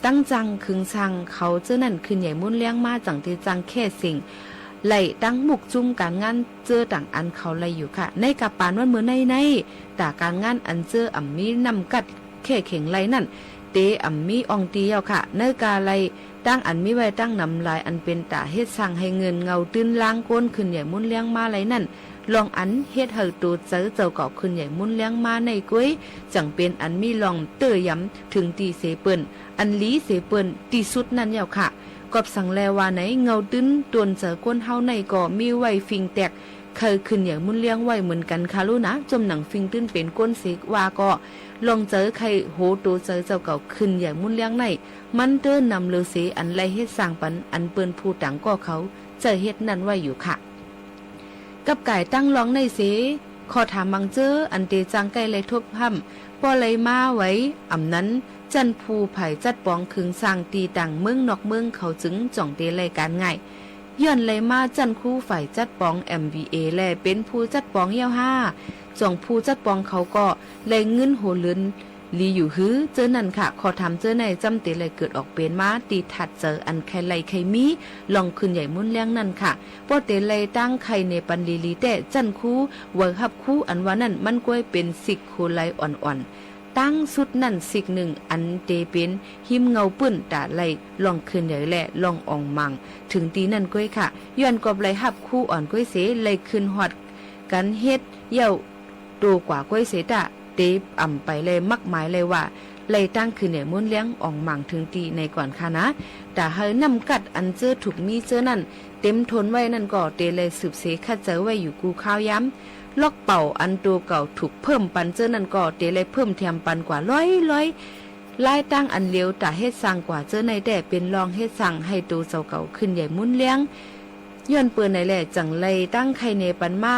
ตึงจ้างเคิงสร้างเขาเจื้อนั้นขึ้นใหญ่มุนแลงมา จั่งเตจ้างแค่เสี้ยง ไล่ตังมุกจุ้มก๋านงานเจื้อต่างอันเขาไล่อยู่ค่ะ ในก๋าบปานวันเมื่อไนไน ต๋าก๋านงานอันเจื้ออ่ำมีน้ำกัดแค่เข็งไล่นั้น เตอ่ำมีอ่องตี้เย้าค่ะ ในก๋าไล่ตังอันมีไว้ตังนำลาย อันเป๋นต๋าเฮ็ดสร้างหื้อเงินเงาตื้นล้างก้นขึ้นใหญ่มุนแลงมาไล่นั้น ลองอันเฮ็ดหื้อโตเจิยเจ้าเก่าขึ้นใหญ่มุนแลงมาไนก้วย จั่งเป๋นอันมีลองเตื้อยำเถิงตี้เสเปิ้น อันหลีเสเปิ้นตี้สุดนั้นเย้าค่ะ กอบสังแลว่าไน เงาตื้นตวนเจิยก้นเฮาไนก็มีไว้ฟิงแตก ใค่ขึ้นใหญ่มุนแลงไว้เหมือนกั๋นค่ะลูกนะ จมหนังฟิงตื้นเป๋นก้นเสว่าก็ ลองเจิยใค่โหโตเจิยเจ้าเก่าขึ้นใหญ่มุนแลงไน มันเตื้อนำเลือเสอันไล่เฮ็ดสร้างปัน อันเปิ้นผู้ต่างก็เขาเจ้าเฮ็ดนั้นไว้อยู่ค่ะ กับก๋ายตังลองไนเส ข้อถามบางเจื้อ อันเตจ้างใก้ไล่ทบทำ ป้อไล่มาไว้ อ่ำนั้น จั้นผู้ฝ่ายจัดป๋องเคิงสร้างตี้ต่างเมืองนอกเมืองเขาจึงจ่องเตไล่ก๋านง่าย ย้อนไล่มาจั้นครูฝ่ายจัดป๋อง เอ็มวีเอ แลเป๋นผู้จัดป๋องเย้าห้า จ่องผู้จัดป๋องเขาก็ไล่เงินหัวเรือนหลีอยู่หื้อ เจื้อนั้นค่ะ ข้อถามเจื้อไนจ้ำเตไล่เกิดออกเป๋นมา ตี้ถาดเจิยอันใค่ไล่ใค่มี ลองขึ้นใหญ่มุนแลงนั้นค่ะ ป้อเตไล่ตังใค่เนปันหลีๆ แต๊ จั้นครู ไหวฮับครูอันว่านั้น มันก้วยเป๋นสิกหัวไหล่อ่อนๆ ตังสุดนั้นสิกนึ่ง อันเตเป๋นหิมเงาปื้นต๋าไล่ลองขึ้นใหญ่แลลองอ่องหม่าง เถิงตี้นั้นก้วยค่ะ ย้อนกอบไล่ฮับครูอ่อนก้วยเส ไล่ขึ้นฮอดกั๋นเฮ็ดเย้าโตกว่าก้วยเสต๊ะ เตอ่ำไปไล่มักหมายไล่ว่า ไล่ตังขึ้นใหญ่มุนแลงอ่องหม่างเถิงตี้ไนก่อนค่ะนะ ต๋าหื้อน้ำกัดอันเจื้อถูกมีเจื้อนั้น เตรียมทนไว้นั้นก็ เตไล่สืบเสคัดเจิยไว้อยู่กู้คราวยาม ลอกเป๋าอันโตเก่าถูกเพิ่มปันเจื้อนั้นก็ เตไล่เพิ่มแถมปันกว่าร้อยๆ ลายตังอันเหลียวต๋าเฮ็ดสร้างกว่าเจื้อไนแต๊ เป๋นลองเฮ็ดสร้างหื้อโตเจ้าเก่าขึ้นใหญ่มุนแลง ย้อนเปิ้นไนแล จั่งไล่ตังใค่เนปันมา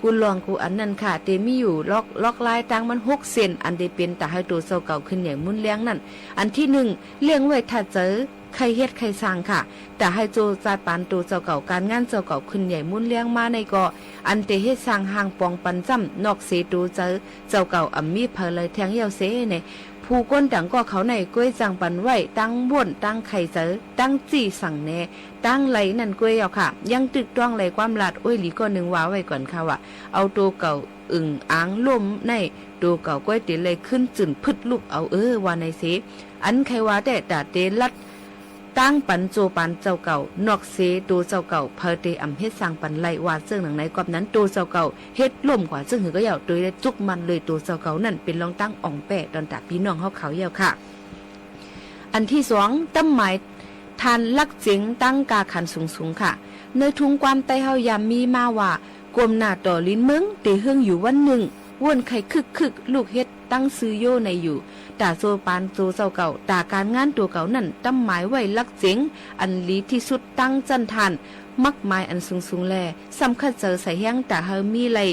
กู้ลองกู้อันนั้นค่ะ เตมีอยู่ลอก ลอกลายตังมันหกเส้น อันเตเป๋นต๋าหื้อโตเจ้าเก่าขึ้นใหญ่มุนแลงนั้น อันตี้นึ่ง เลี้ยงไว้ถาดเจิย ใค่เฮ็ดใค่สร้างค่ะ ต๋าหื้อโจจาดปานโตเจ้าเก่า ก๋านงานเจ้าเก่าขึ้นใหญ่มุนแลงมาไนก็ อันเตเฮ็ดสร้างห้างป๋องปันจ้ำ นอกเสโตเจิยเจ้าเก่าอ่ำมีใผเลยแทงเย้าเสไน ผู้คนต่างก็เขาไนก้วยจ้างปันไว้ ตังบ่น ตังใค่เจิย ตังจี้สั่งแน ตังไล่นั้นก้วยเย้าค่ะ ยังตึกต้องไล่ความลาด โอ้ย หลีก็นึ่งว่าไว้ก่อนค่ะว่า เอาโตเก่าอึ่งอ่างล้มไน โตเก่าก้วยเตไล่ขึ้นจื้นพึดลุกเอาเออ ว่าไนเส อันใค่ว่าแต๊ ต๋าเตลัด ตังปันโจปานเจ้าเก่า นอกเสโตเจ้าเก่า ใผเตอ่ำเฮ็ดสร้างปันไล่ ว่าเซิ่งหนังไน กอบนั้นโตเจ้าเก่า เฮ็ดล้มกว่าเซิ่งหื้อก็เย้า โตเตจุกมันเลยโตเจ้าเก่านั้น เป๋นลองตังอ่องแป้ต๋อนต๋าปี้น้องเฮาเขาเย้าค่ะ อันตี้สอง ตำหมายถ่านลักเจ๋งตังก้าขันสูงๆ ค่ะ ในทุงความใต้เฮายามมีมาว่า ก้มหน้าต่อลิ้นเมือง เตเฮิงอยู่วันนึ่ง ว่นใค่คึกๆ ลูกเฮ็ด ตังซื่อโยในอยู่ ต๋าโจปานโตเจ้าเก่า ต๋าก๋านงานโตเก่านั้น ตำหมายไว้ลักเจ๋ง อันหลีตี้สุดตังจั้นถ่าน มักหมายอันสูงๆ แล ซ้ำคัดเจิยใส่แฮง ต๋าหื้อมีไล่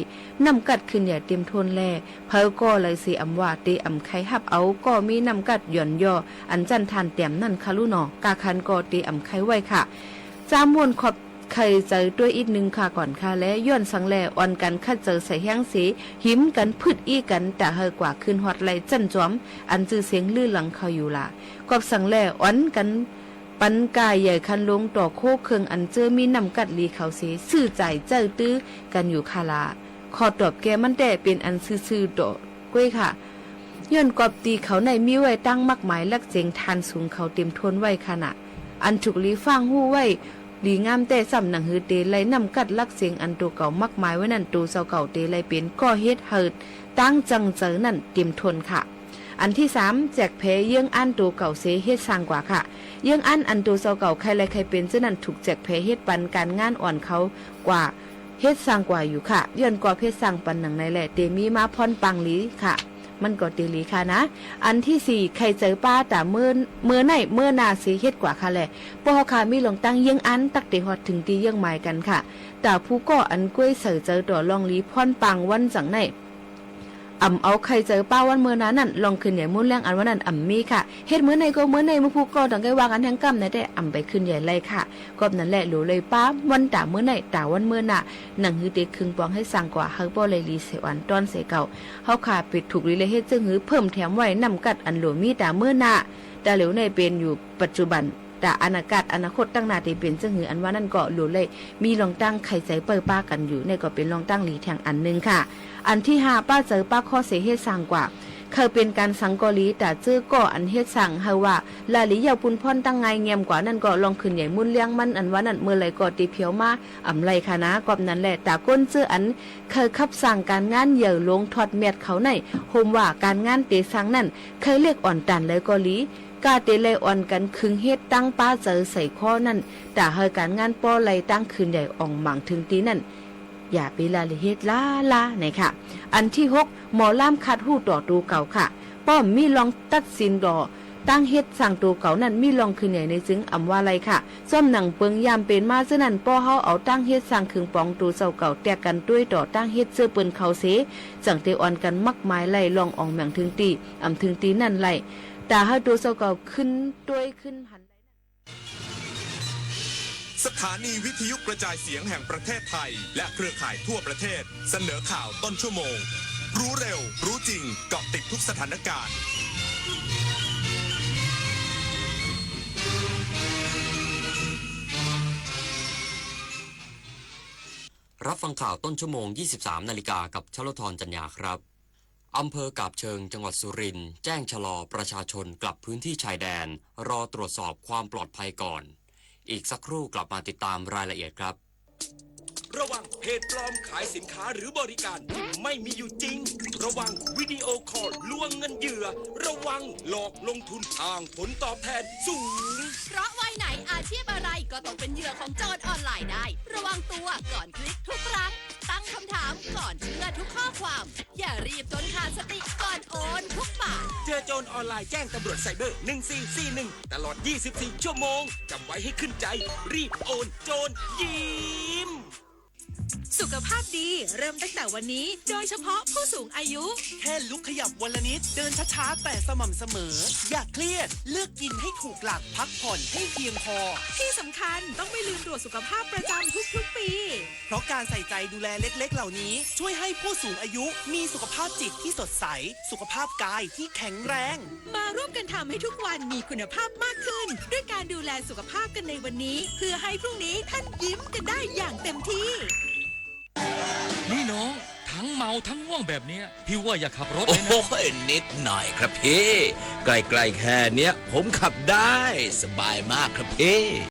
น้ำกัดขึ้นใหญ่เตรียมทนแล ใผก็ไล่เสอ่ำว่า เตอ่ำใค่ฮับเอา ก็มีน้ำกัดหย่อนย่อ อันจั้นถ่านแต้มนั้นค่ะลูกหนอ ก้าขันก็เตอ่ำใค่ไหว้ค่ะ จ้ำว่นขอบ ใค่เจิยตวยอิดนึ่งค่ะก่อนค่ะ และย้อนสังแล อ่อนกั๋นคัดเจิยใส่แฮงเส หิมกั๋นพึดอี้กั๋น ต๋าหื้อกว่าขึ้นฮอดไล่จั้นจอม อันจื้อเสียงลือหลังเขาอยู่หล่า กอบสังแล อ่อนกั๋นปันก้าใหญ่คันลงต่อโค้เคิง อันเจื้อมีน้ำกัดหลีเขาเส ซื่อจ่ายเจ้าตื้อกั๋นอยู่ค่ะหล่า ข้อตอบแก่มันแต๊ เป๋นอันซื่อๆ ต่อ ก้วยค่ะ ย้อนกอบตี้เขาไนมีไว้ตังมักหมายลักเจ๋งถ่านสูงเขาเตรียมทนไว้ค่ะนะ อันถูกหลีฟ้างฮู้ไว้ หลีงามแต๊ซ้ำ หนังหื้อเตไล่น้ำกัดลักเจ๋งอันโตเก่ามักหมายไว้นั้น โตเจ้าเก่าเตไล่เป๋นก้อเฮ็ดหื้อตังจั้งเจิยนั้นเตรียมทนค่ะ อันตี้สาม แจกแผเยื้องอั้นโตเก่าเสเฮ็ดสร้างกว่าค่ะ เยื้องอั้นอันโตเจ้าเก่าใค่ไล่ใค่เป๋นเจ้านั้น ถูกแจกแผเฮ็ดปันก๋านงานอ่อนเขากว่า เฮ็ดสร้างกว่าอยู่ค่ะ ย้อนกอบเฮ็ดสร้างปันหนังไนแล เตมีมาพ่อนปังหลีค่ะ มันก็เต๋หลีค่ะนะ อันตี้สี่ ใค่เจิ๋อป๊าต๋าเมื่อ เมื่อไหน้เมื่อหน้าเสียเฮ็ดกว่าค่ะแล ป้อเฮาข้ามีหลวงตั้งเยียงอันตั๊กเต๋ฮอดเถิงตี้เยียงหมายกั๋นค่ะ ต๋าผู้ก่ออันก้วยใส่เจิ๋อต่อลองหลีพ่อนปางวันจั๋งไหน้ อ่ำเอาใค่เจิ๋อป๊าวันเมื่อหน้านั้น ลองขึ้นใหญ่มูลแลงอันว่านั้นอ่ำมีค่ะ เฮ็ดเมื่อไหน้ก็เมื่อไหน้ เมื่อผู้ก่อต่างใก้ว่ากั๋นแฮงก้ำไหนแต๊ อ่ำไปขึ้นใหญ่ไล่ค่ะ กอบนั้นแหละ หลูเลยป๊าวันต๋าเมื่อไหน้ต๋าวันเมื่อหน้า หนังหื้อเต๋เคืองป๋องหื้อส่างกว่า หื้อป้อไล่หลีเสวันต้อนเสเก่า เฮาข้าเป๋นถูกหลีเลยเฮ็ดเจิ่งหื้อเพิ่มแถมไว้น้ำกัดอันหลูมีต๋าเมื่อหน้า ต๋าเหลียวไหน้เป๋นอยู่ปัจจุบัน ต๋าอนาคต อนาคตตังหน้าเต๋เป๋นเจิ่งหื้ออันว่านั้นก็หลูเลย มีหลวงตั้งใค่เจิ๋อเปิ้อป๊ากั๋นอยู่ ไหน้ก็เป๋นหลวงตั้งหลีแถงอันนึ่งค่ะ อันตี้ห้า ป๊าเจิ๋อป๊าข้อเสียเฮ็ดส่างกว่า ใค่เป๋นก๋านสังก็หลี ต๋าเจอก่ออันเฮ็ดส่างหื้อว่า ละหลีเย้าปูนพ่อนตั้งงายเงียมกว่านั้นก็ลองขึ้นใหญ่มูลแลงมันอันว่านั้น เมื่อไหร่ก็เต๋เผียวมา อ่ำไล่ค่ะนะ กอบนั้นแหละ ต๋าก้นเจออันใค่ขับสร้างก๋านงานใหญ่หลวงถอดแมสเขาไหน้ โฮมว่าก๋านงานเต๋สร้างนั้น ใค่เล็กอ่อนต๋านใดก็หลี ก้าเต๋ไล่อ่อนกั๋นคึงเฮ็ดตั้งป๊าเจิ๋อใส่ข้อนั้น ต๋าหื้อก๋านงานป้อไล่ตั้งขึ้นใหญ่อ่องหมั่งเถิงตี้นั้น อย่าไปละเลยเฮ็ดล้าๆ ไหนค่ะ อันตี้หก หมอล่ามขัดฮู้ต่อตั๋วเก่าค่ะ ป้อมมีลองตัดสินต่อ ตั้งเฮ็ดส่างตั๋วเก่านั้นมีลองขึ้นใหญ่ในจึงอ่ำว่าไล่ค่ะ ซ่อมหนังเปิงยามเป๋นมาเจ้านั้น ป้อเฮาเอาตั้งเฮ็ดส่างเคืองป๋องตั๋วเจ้าเก่าแตกกั๋นตวยต่อตั้งเฮ็ดเจ้าเปิ้นเขาเส จั่งเต๋อ่อนกั๋นมักหมายไล่ลองอ่องแหม่งเถิงตี้ อ่ำเถิงตี้นั้นไล่ ต๋าหื้อตั๋วเจ้าเก่าขึ้นตวยขึ้นหัน สถานีวิทยุกระจายเสียงแห่งประเทศไทย และเครือข่ายทั่วประเทศ เสนอข่าวต้นชั่วโมง รู้เร็ว รู้จริง เกาะติดทุกสถานการณ์ รับฟังข่าวต้นชั่วโมง ยี่สิบสามนาฬิกา กับชลธร จันยาครับ อำเภอกาบเชิง จังหวัดสุรินทร์ แจ้งชะลอประชาชนกลับพื้นที่ชายแดน รอตรวจสอบความปลอดภัยก่อน อีกสักครู่กลับมาติดตามรายละเอียดครับ ระวังเพจปลอมขายสินค้าหรือบริการที่ไม่มีอยู่จริง ระวังวิดีโอคอลลวงเงินเหยื่อ ระวังหลอกลงทุนอ้างผลตอบแทนสูง เพราะวัยไหนอาชีพอะไรก็ตกเป็นเหยื่อของโจรออนไลน์ได้ ระวังตัวก่อนคลิกทุกครั้ง ตั้งคำถามก่อนเชื่อทุกข้อความ อย่ารีบจนขาดสติก่อนโอนทุกบาท เจอโจรออนไลน์แจ้งตำรวจไซเบอร์ หนึ่งสี่สี่หนึ่ง ตลอด ยี่สิบสี่ ชั่วโมง จำไว้ให้ขึ้นใจ รีบโอน โจรยิ้ม สุขภาพดีเริ่มตั้งแต่วันนี้ โดยเฉพาะผู้สูงอายุ แค่ลุกขยับวันละนิด เดินช้าๆ แต่สม่ำเสมอ อย่าเครียด เลือกกินให้ถูกหลัก พักผ่อนให้เพียงพอ ที่สำคัญต้องไม่ลืมตรวจสุขภาพประจำทุกๆ ปี เพราะการใส่ใจดูแลเล็กๆ เหล่านี้ ช่วยให้ผู้สูงอายุมีสุขภาพจิตที่สดใส สุขภาพกายที่แข็งแรง มาร่วมกันทำให้ทุกวันมีคุณภาพมากขึ้น ด้วยการดูแลสุขภาพกันในวันนี้ เพื่อให้พรุ่งนี้ท่านยิ้มกันได้อย่างเต็มที่ นี่น้อง ทั้งเมาทั้งง่วงแบบเนี้ย พี่ว่าอย่าขับรถเลยนะ โอ้ย นิดหน่อยครับพี่ ใกล้ๆ แค่เนี้ย ผมขับได้ สบายมากครับพี่